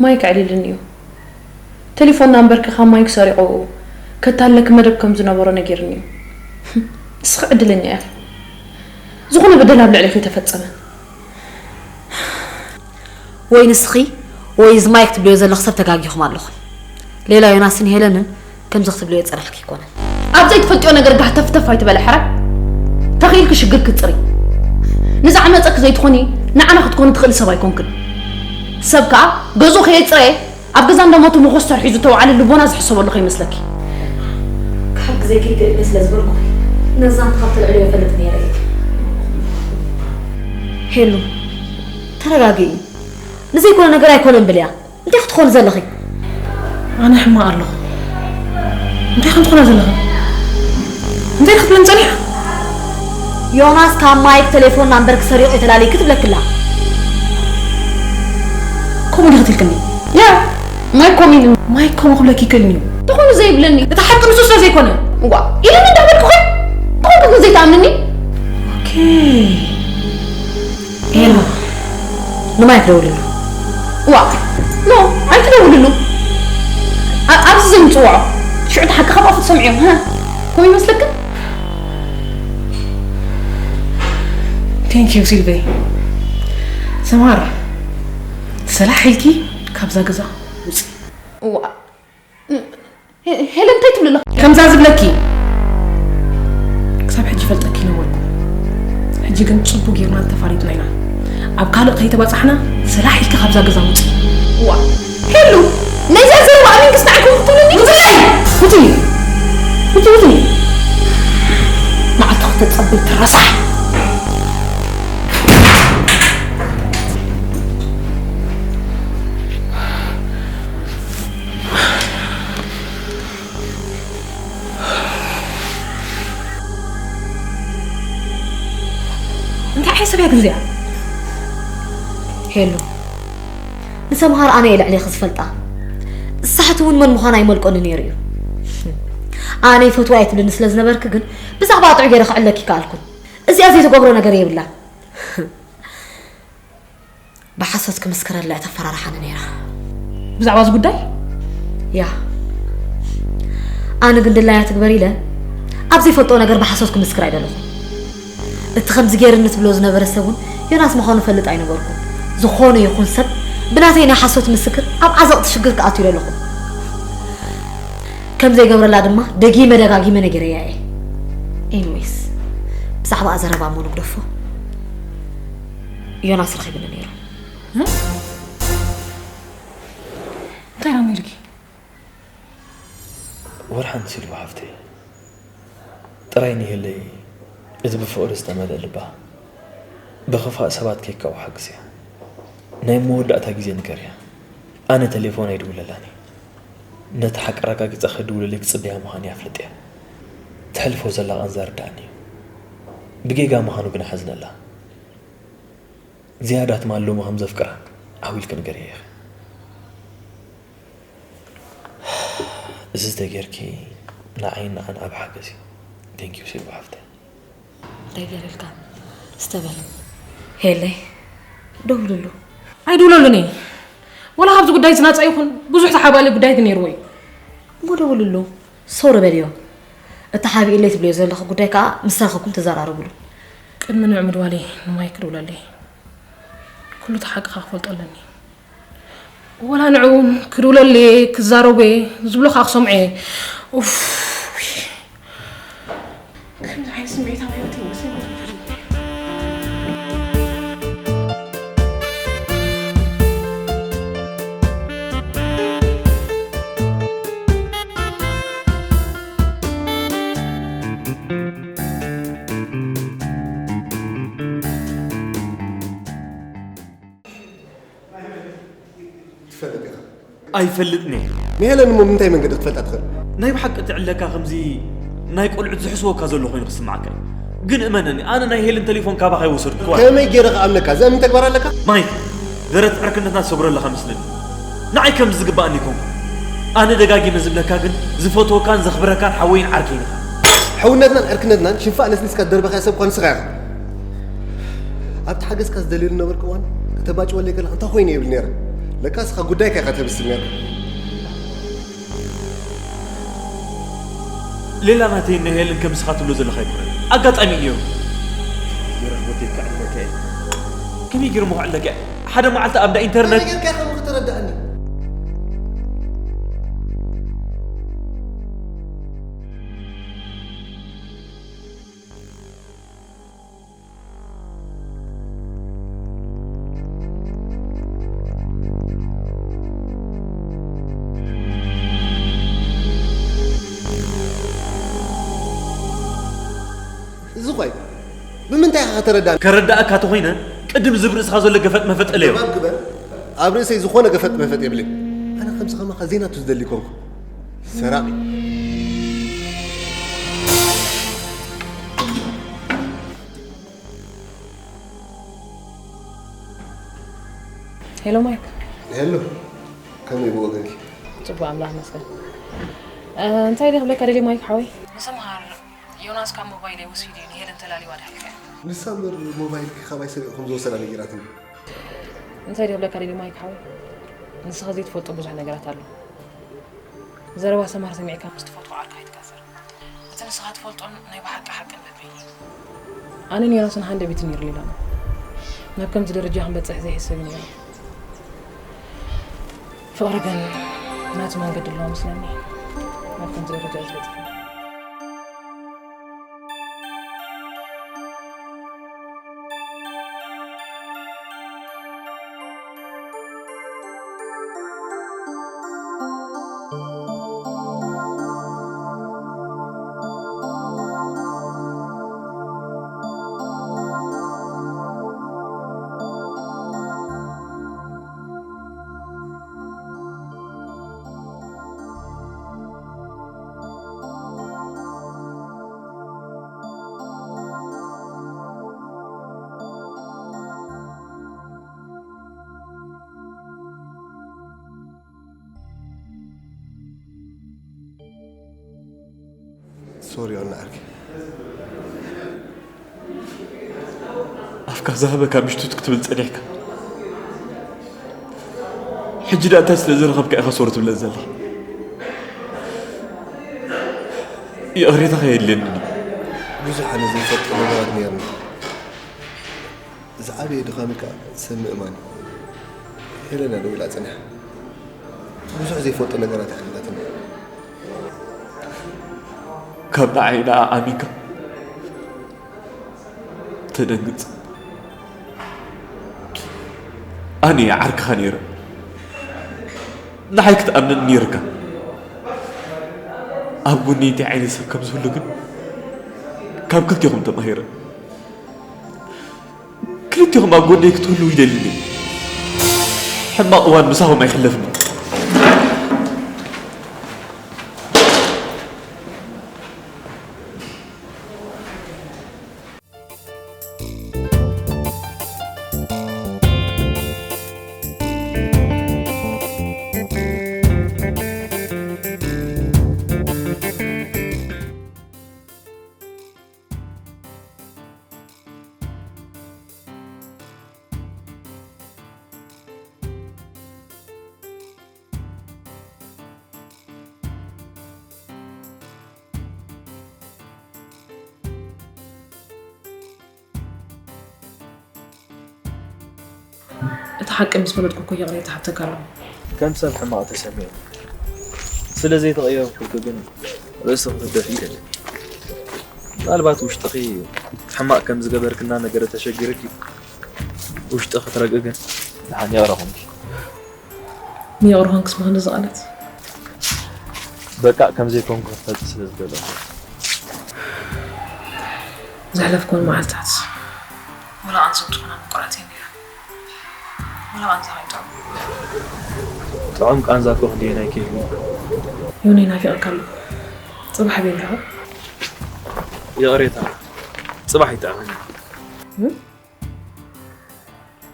ማይክ ኣዕሊሉኒ እዩ። ቴሌፎን ናምበርኪ ካብ ማይክ ሰሪቑ ከታለኪ መደብ ከም ዝነበሮ ነጊሩኒ እዩ። ንስኺ ዕድለኛ ኢኺ። ዝኾነ በደል ኣብ ልዕሌኺ ኣይተፈጸመን። ወይ ንስኺ ወይ እዚ ማይክ ትብልዮ ዘለኺ ሰብ ተጋጊኹም ኣለኹም። ሌላ ዮናስን ሄለንን ከምዚ ክትብልዮ ዝጸናሕኪ ኣይኮነን። ኣብ ዘይትፈልጥዮ ነገር ጋህተፍተፍ ኣይትበሊ ሕራይ። ተኺኢልኪ ሽግርኪ ጽሪ። ንዝዓመጸኪ ዘይትኾኒ ንዓና ክትኮኒ ትኽእሊ ሰብ ኣይኮንክን። ሰብ ከኣ ገዝኡ ከየጽረየ ኣብ ገዛ እንዳሞቱ መኾስተር ሒዙ ተወዓሊ ልቦና ዝሕሰበሉ ከይመስለኪ። ካብ ግዜ ከይትእልሚ ስለ ዝበልኩ ነዛ እንተ ካብ ትልዕልዮ ይፈልጥ ነይረ እየ። ሄሉ፣ ተረጋግኢ። ንዘይኮነ ነገር ኣይኮነን ብልያ። እንታይ ክትኾኒ ዘለኺ? ኣነ ሕማቕ ኣለኹ። እንታይ ከም ትኾና ዘለኺ? እንታይ ክትብለኒ ጸኒሓ? ዮናስ ካብ ማይክ ቴሌፎን ናምበርኪ ሰሪቑ እየ ተላልይኪ ትብለኪ ኣላ። ከምኡ ዲኺ ትልክኒ? ያ፣ ማይክ ከምኡ ኢሉኒ። ማይክ ከምኡ ክብለኪ ይክእልኒ እዩ። ተኾኑ ዘይብለኒ። እቲ ሓቂ ንሱ ስለ ዘይኮነ። እዋ፣ ኢሉኒ እንዳበልኩ ኸ? ተኾንኩ ግን ዘይትኣምንኒ? ኦኬ። ኤማ፣ ንማይክ ደውልሉ። ዋ፣ ኖ፣ ኣይትደውልሉ። ኣ-፣ ኣብዚ ዘይምጽውዖ። ሽዑ እቲ ሓቂ ካብ ኣፉ ትሰምዕዮ፣ ሃ? ከምኡ ይመስለክን? Thank you ሲልቨይ። ሰማር፣ ሰላሕ ኢልኪ ካብዛ ገዛ ውጺ። ዋ፣ ሄ-፣ ሄለን እንታይ ትብሊ ኣለኺ? ከምዛ ዝብለኪ ክሳብ ሕጂ ፈልጠኪ ነበርኩ። ሕጂ ግን ጽቡቅ ጌርና ተፋሊጥና ኢና። ኣብ ካልእ ከይተባጻሕና ሰላሕ ኢልኪ ካብዛ ገዛ ውጺ። ዋ፣ ሄሉ፣ ነዛ ዘረባ ኣሚንክስ ንዓይ ከምኡ ክትብልኒ? ውጺ! ውጺ! ውጺ! ውጺ! መዓልቲ ክተጸብይ ትረሳሕ። እያ ግን እዚኣ። ሄሉ፣ ንሰምሃር ኣነ እየ ልዕሌኺ ዝፈልጣ። ሳሕቲ እውን መን ምዃና ይመልቆኒ ነይሩ እዩ። ኣነ ይፈትዋ እየ ትብልኒ ስለ ዝነበርኪ ግን ብዛዕባ ጥዑ ገይረ ክዕለኪ ይከኣልኩን። እዚኣ ዘይትገብሮ ነገር የብላን። ብሓሶት ክምስክረላ እያ ተፈራርሓኒ ነይራ። ብዛዕባ እዚ ጉዳይ? ያ። ኣነ ግን ድላያ ትግበር ኢለ ኣብ ዘይፈልጦ ነገር ብሓሶት ክምስክር ኣይደለኹ። እቲ ከምዚ ገይርኒ ትብሎ ዝነበረ ሰብ እውን ዮናስ ምዃኑ ፈልጥ ኣይነበርኩን። ዝኾነ ይኹን ሰብ ብናተይ ናይ ሓሶት ምስክር ኣብ ዓዘቕቲ ሽግር ክኣቱ ኢለ ኣለኹ። ከም ዘይገብረላ ድማ ደጊመ ደጋጊመ ነጊረያ እየ። ኤኒዌይስ፣ ብዛዕባኣ ዘረባ እሞ ንግደፎ። ዮናስ ረኺቡኒ ነይሩ። እንታይ ኢሎም ኢልኪ? ወርሓን ሲልዋ ሓፍተይ፣ ጥራይ ንሄለይ እቲ ብፍቕሪ ዝተመልአ ልባ ብኽፋእ ሰባት ከይካቑ ሓግዝያ። ናይ መወዳእታ ግዜ ንገርያ። ኣነ ተሌፎን ኣይድውለላን እየ። ነቲ ሓቂ ኣረጋጊጸ ከይድውለለይ ክጽበያ ምዃነይ ኣፍልጥ እየ። ተሕልፎ ዘላ ቃንዛ ርድኣኒ እዩ። ብጌጋ ምዃኑ ግን እሓዝነላ። ዝያዳ ትማል ሎሚ ከም ዘፍቅራ ዓው ኢልኪ ንገርያ ኢኺ። እዚ ተጌርኪ ንዓይን ንዓን ዓቢ ሓገዝ እዩ። Thank you ሲልቫ ሓፍተይ። እንታይ ገይረልካ? እስተ በል። ሄለይ፣ ደውልሉ። ኣይድውለሉን እየ። ወላ ካብዚ ጉዳይ ዝናጻ ይኹን ብዙሕ ተሓባሊ ጉዳይ ግን ነይርዎ እዩ። እሞ ደውልሉ። ሶሪ በልዮ። እቲ ሓቢእለይ ትብልዮ ዘለኺ ጉዳይ ከኣ ምስ ረኸብኩም ተዘራረብሉ። ቅድሚ ንዑ ምድዋለይ ንማይክ ክድውለለይ። ኩሉ እቲ ሓቅኻ ክፈልጦ ኣለኒ። ወላ ንዑ እውን ክድውለሉ እየ ክዛረቦ እየ ዝብሎ ከዓ ክሰምዖ እየ። ኡፍ። ከምዚ ዓይነት ስምዒታዊ ህይወት ይመስል። ትፈልጥ ኢኻ። ኣይፈልጥን እየ። ንሄለን እሞ ብምንታይ መንገዲ ክትፈልጣ ትኽእል? ናይ ብሓቂ ትዕለካ ከምዚ ናይ ቆልዑት ዝሕስወካ ዘሎ ኮይኑ ክስምዓካ እዩ። ግን እመነኒ ኣነ ናይ ሄለን ተሌፎን ካባኻ ኣይወሰድኩዋን። ከመይ ገይረ ክኣምነካ? ዘእምን ተግባር ኣለካ? ማይክ ደረት ዕርክነትና ትሰግሮ ኣለኻ መስለኒ። ንዓይ ከም ዝግባኣኒ ኣይኮንኩን። ኣነ ደጋጊመ ዝብለካ ግን ዝፈትወካን ዘኽብረካን ሓወይን ዓርከይን ኢኻ። ሕውነትናን ዕርክነትናን ሽንፋእ ነስኒስካ ዝደርበኻዮ ሰብ እኳ ንስኻ ኢኻ። ኣብቲ ሓገዝካ ዝደልየሉ ዝነበርኩ እዋን ከተባጭወለይ ከለኻ እንታይ ኮይነ ይብል ነይረ። ለካ እስኻ ጉዳይካ ኢኻ ተብስል ነይርካ። ሌላ ናተይ እነ ሄለን ከም ንስኻ ትብሎ ዘለኻ ኣይኮነን። ኣጋጣሚ እዩ ነይሩ። ጌራ ወደይ ክዕለካ እየ። ከመይ ገይረ እሞ ክዕለካ እየ? ሓደ መዓልቲ ኣብ እንዳ ኢንተርነት ከመይ ጌርካ ኢኻ እሞ ከተረድኣኒ? እዚ ኾይ ብምንታይ ኢኻ ከተረዳእኒ? ከረዳእካ ተኾይነ ቅድም ዝብ ርእስኻ ዘሎ ገፈጥ መፈጥ እለዮ። ባብ ግበር። ኣብ ርእሰይ ዝኾነ ገፈጥ መፈጥ የብለይ። ኣነ ከምዚ ከማኻ ዘይናቱ ዝደሊ ኮንኩ። ሰራቒ። ሄሎ ማይክ። ሄሎ፣ ከመይ ብወገንኪ? ጽቡቕ ኣምላኽ ይመስገን። እ፣ እንታይ ድየ ክብለካ ደልየ ማይክ ሓወይ? ንሰምሃር ዮናስ ካብ ሞባይለይ ወሲዱ እዩ ንሄለን ተላልይዋ ድሓልካ እያ። ንሳ እምበር ሞባይልኪ ካባይ ሰሪቑ ከም ዝወሰዳ ነጊራትኒ። እንታይ ድየ ክብለካ ደልየ ማይክ ሓወይ? ንስኻ ዘይትፈልጦ ብዙሕ ነገራት ኣሎ። ዘረባ ሰምሃር ሰሚዕካ ምስ ትፈትዎ ዓርካ ኣይትጋፈር። እቲ ንስኻ ትፈልጦን ናይ ብሓቂ ሓቅን በበይኑ እዩ። ኣነን ዮናስን ሃንደበት እዩ ነይሩ ሌላና። ናብ ከምዚ ደረጃ ክንበጽሕ ዘይሕሰብ እዩ ነይሩ። ፍቕሪ ግን ናቱ መንገዲ ኣለዎ መስለኒ ናብ ከምዚ ደረጃ እዩ ዝበጽሐና። ሶሪ ዮኒ ዓርከይ። ኣፍካ ዝሃበካ ምሽቱት ክትብል ጸኒሕካ። ሕጂ ደኣ እንታይ ስለ ዝረኸብካ ኢኻ ሶሪ ትብለኒ ዘለኻ? ይቕሬታኻ የድልየኒ እዩ። ብዙሕ ኣነ ዘይፈልጦ ነገራት ነይርኒ። ዝዓበየ ድኻመይ ከኣ ሰብ ምእማን እዩ። ሄለና ደዊላ ጸኒሓ። ብዙሕ ዘይፈልጦ ነገራት እያ ሓቲታትኒ። ካብ ንዓይ ደኣ ኣሚንካ ተደንግጽ። ኣነ እየ ዓርክኻ ነይረ። ንዓይ ክትኣምነኒ ነይርካ። ኣብ ጎኒ እንታይ ዓይነት ሰብ ከም ዝህሉ ግን ካብ ክልቴኹም ተማሂረ። ክልቴኹም ኣብ ጎነይ ክትህልዉ ይደሊ። ሕማቕ እዋን ምሳኹም ኣይሕለፍን። እቲ ሓቂ ምስ ፈለጥኩ እኮ ይቕሬታ ይሓተካ ኣለኹ። ከም ሰብ ሕማቕ ተሰሚዑ ስለ ዘይተቐየምኩልኪ ግን ርእስኺ ክትደፍኢ ይደሊ። ምናልባት ውሽጥኺ ሕማቕ ከም ዝገበርክና ነገረ ተሸጊርኪ ውሽጥኺ ክትረግኢ ግን ደሓን ይቕረ ኾንኪ። ንይቕረ ኾንክስ ምኽንዲ ዝቓለት? በቃ ከም ዘይኮንኩ ክትፈልጢ ስለ ዝደለኹ። ዘሕለፍኩወን መዓልታት ወላ ቃንዛ ዝኾና ምቁራት እየን ነይረን። ወላ ቃንዛ ከይጥዑም። ጥዑም ቃንዛ እኮ ክንደየናይ ክህሉ። ዮኒ ናፊቐካ ኣለኹ። ጽባሕ በይ እንድሕር። ይቕሬታ። ጽባሕ ይጥዕመኒ። እም?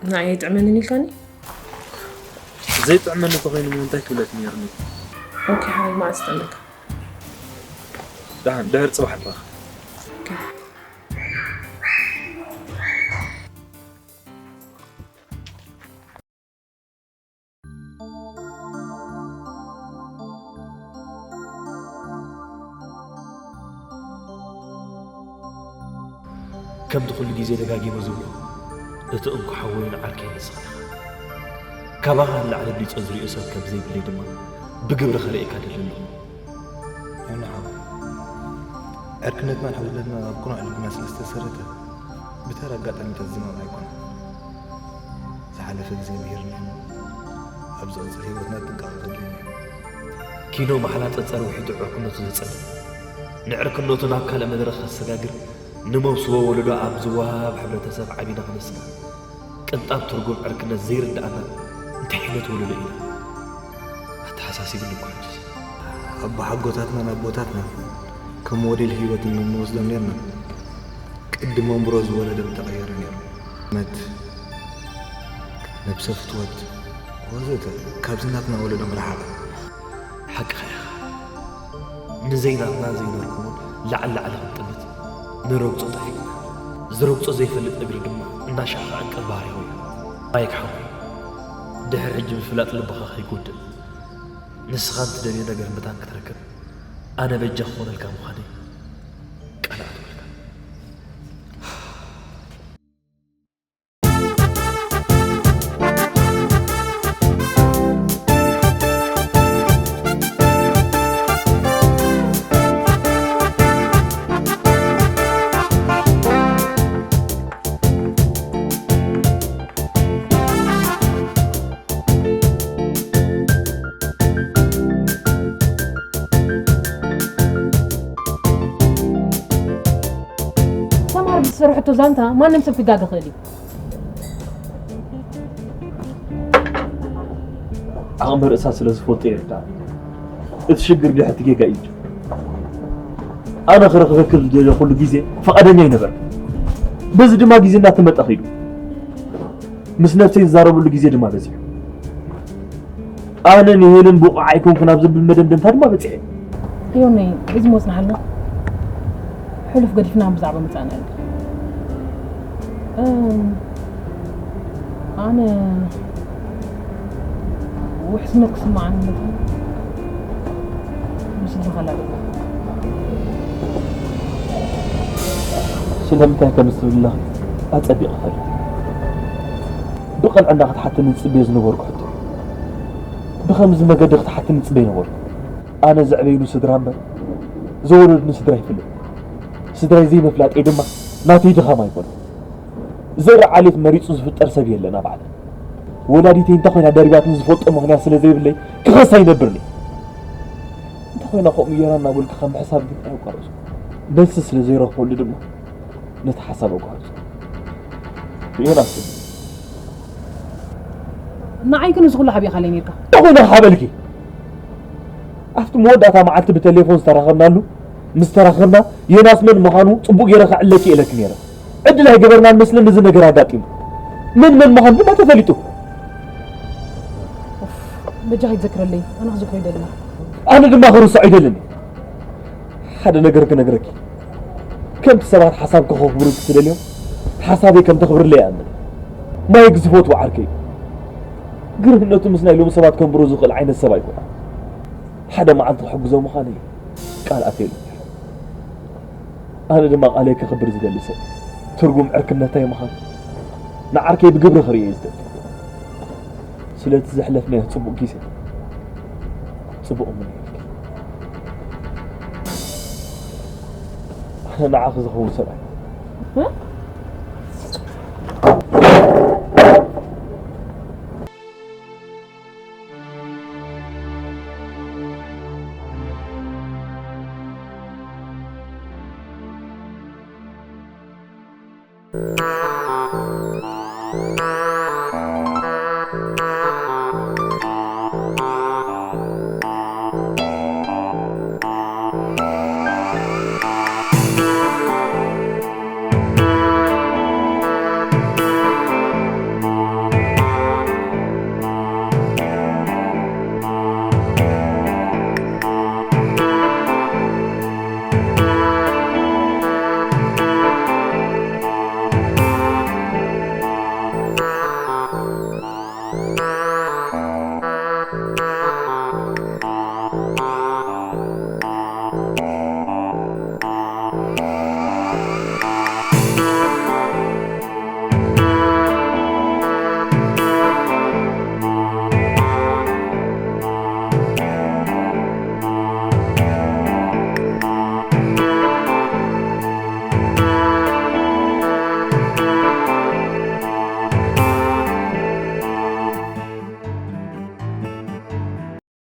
ንዓይ ኣይጥዕመንን ኢልካኒ? ዘይጥዕመኒ እንተኾይኑ እሞ እንታይ ክብለኪ ነይሩኒ? ኦኬ፣ ሓራይ መዓስ ይጥዕመካ? ደሓን፣ ድሕሪ ጽባሕ ንራኸብ። ኦኬ። ከምቲ ኩሉ ግዜ ደጋጊመ ዝብሎ፣ እቲ እንኮ ሓወይን ዓርከይን ንስኻ ኢኻ። ካባኻ ንላዕሊ ብሊጸ ዝሪኦ ሰብ ከም ዘይብለይ ድማ ብግብሪ ከርእየካ ደሊ ኣለኹ። ዮኒ ሓወይ፣ ዕርክነትናን ሕውነትናን ኣብ ቅኑዕ ልብና ስለ ዝተሰረተ፣ ብተራ ኣጋጣሚታት ዝመርኣ ኣይኮነን። ዝሓለፈ ግዜ ምሂርና እዩ። ኣብ ዝቕጽል ህይወትና ጥንቃቐ ከድልየና እዩ። ኪኖ ማሕላ ጸጸር ውሒጡ ዕርክነቱ ዘጸልም፣ ንዕርክነቱ ናብ ካልእ መድረኽ ከሰጋግር፣ ንመውስቦ ወለዶ ኣብ ዝወሃብ ሕብረተሰብ ዓቢና ክንስና፣ ቅንጣብ ትርጉም ዕርክነት ዘይርድኣና እንታይ ዓይነት ወለዶ ኢና? ኣተሓሳሲብኒ እኮ ሕጂስ። ኣቦሓጎታትናን ኣቦታትናን ከም ሞዴል ህይወት እንወስዶም ኔርና። ቅዲ መንብሮ ዝወለደ ምተቐየረ ኔሩ። መት፣ ነብሰ ፍትወት፣ ወዘተ ካብዚ ናትና ወለዶ ምረሓቐ። ሓቅኻ ኢኻ። ንዘይናትና ዘይነርክቦን ላዕሊ ላዕሊ ክንጥምት ንረግጾ ጠፊእና። ዝረግጾ ዘይፈልጥ እግሪ ድማ እናሻኸ ዕንቅር ባህርያዊ እዩ። ማይክ ሓወይ፣ ድሕሪ ሕጂ ምፍላጥ ልብኻ ከይጎድእ፣ ንስኻ እትደልዮ ነገር መታን ክትረክብ ኣነ በጃ ክኾነልካ ምዃነይ ቃል ኣትወልካ። ሰማር ብዝሰርሐቶ ዛንታ ማንም ሰብ ክጋገ ይኽእል እዩ። ዓቕሚ ርእሳ ስለ ዝፈልጦ ይርዳእ። እቲ ሽግር ድሕርቲ ጌጋ እዩ። ኣነ ክረኽበኪ ዝደለኹሉ ግዜ ፍቓደኛ ኣይነበርክን። በዚ ድማ ግዜ እናተመጠ ኸይዱ። ምስ ነብሰይ ዝዛረበሉ ግዜ ድማ በዚሑ። ኣነ ንሄለን ብቑዕ ኣይኮንኩን ኣብ ዝብል መደምደምታ ድማ በጺሐ። ዮኒ፣ እዚ መጽናሕልና። ሕሉፍ ገዲፍና ብዛዕባ መጻእና ኢና። እም፣ ኣነ ውሕስነት ክስምዓኒ መጠን ምስ ድኻ ላገባ። ስለምንታይ ከም ዝብላ ኣጸቢቕ ፈልጥ። ብቐልዕና ክትሓትኒ ዝጽበዮ ዝነበርኩ ሕቶ፣ ብኸምዚ መገዲ ክትሓትኒ ዝጽበዮ ነበርኩ። ኣነ ዘዕበዩኒ ስድራ እምበር፣ ዘወለዱኒ ስድራ ይፍለጥ። ስድራይ ዘይምፍላጠይ ድማ ናተይ ድኻም ኣይኮነን። ዘርኢ ዓሌት መሪጹ ዝፍጠር ሰብ የለን ኣብ ዓለም። ወላዲተይ እንታይ ኮይና ደሪባትኒ ዝፈልጦ ምኽንያት ስለ ዘይብለይ ክኸሳ ይነብርኒ። እንታይ ኮይና ከምኡ ጌራ እናበልኩ ካብ ምሕሳብ ግን ኣየቋረጽኩ። መልሲ ስለ ዘይረኽበሉ ድማ ነቲ ሓሳብ ኣቋረጽኩ። ዮናስ፣ ንዓይ ግን እዚ ኩሉ ሓቢእካለይ ነርካ። እንታይ ኮይና ክሓበልኪ? ኣብቲ መወዳእታ መዓልቲ ብቴሌፎን ዝተራኸብናሉ፣ ምስ ተራኸብና ዮናስ መን ምዃኑ ጽቡቕ ገይረ ከዕለኪ ኢለኪ ነይረ። ዕድል ኣይገበርናን መስለኒ እዚ ነገር ኣጋጢሙ። መን መን ምዃኑ ድማ ተፈሊጡ። ኡፍ፣ በጃኻ ይትዘክረለይ፣ ኣነ ክዝክሮ ይደሊ። ኣነ ድማ ክርስዖ ይደልን። ሓደ ነገር ክነግረኪ፣ ከምቲ ሰባት ሓሳብ ከኸኽብሩ ትደልዮም፣ ሓሳበይ ከም ተኽብርለይ ይኣምን። ማይክ ዝፈትዎ ዓርከይ፣ ግርህነቱ ምስ ናይ ሎሚ ሰባት ከንብሮ ዝኽእል ዓይነት ሰብ ኣይኮነን። ሓደ መዓልቲ ክሕግዞ ምዃነይ ቃል ኣትየሉ። ኣነ ድማ ቃለይ ከኽብር ዝደሊ ሰብ፣ ትርጉም ዕርክነታይ ምዃኑ ንዓርከይ ብግብሪ ክርእዮ እየ ዝደሊ። ስለቲ ዘሕለፍናዮ ጽቡቕ ግዜ ጽቡቕ ምንየልኪ። ኣነ ንዓኺ ዝኸውን ሰብኣይ።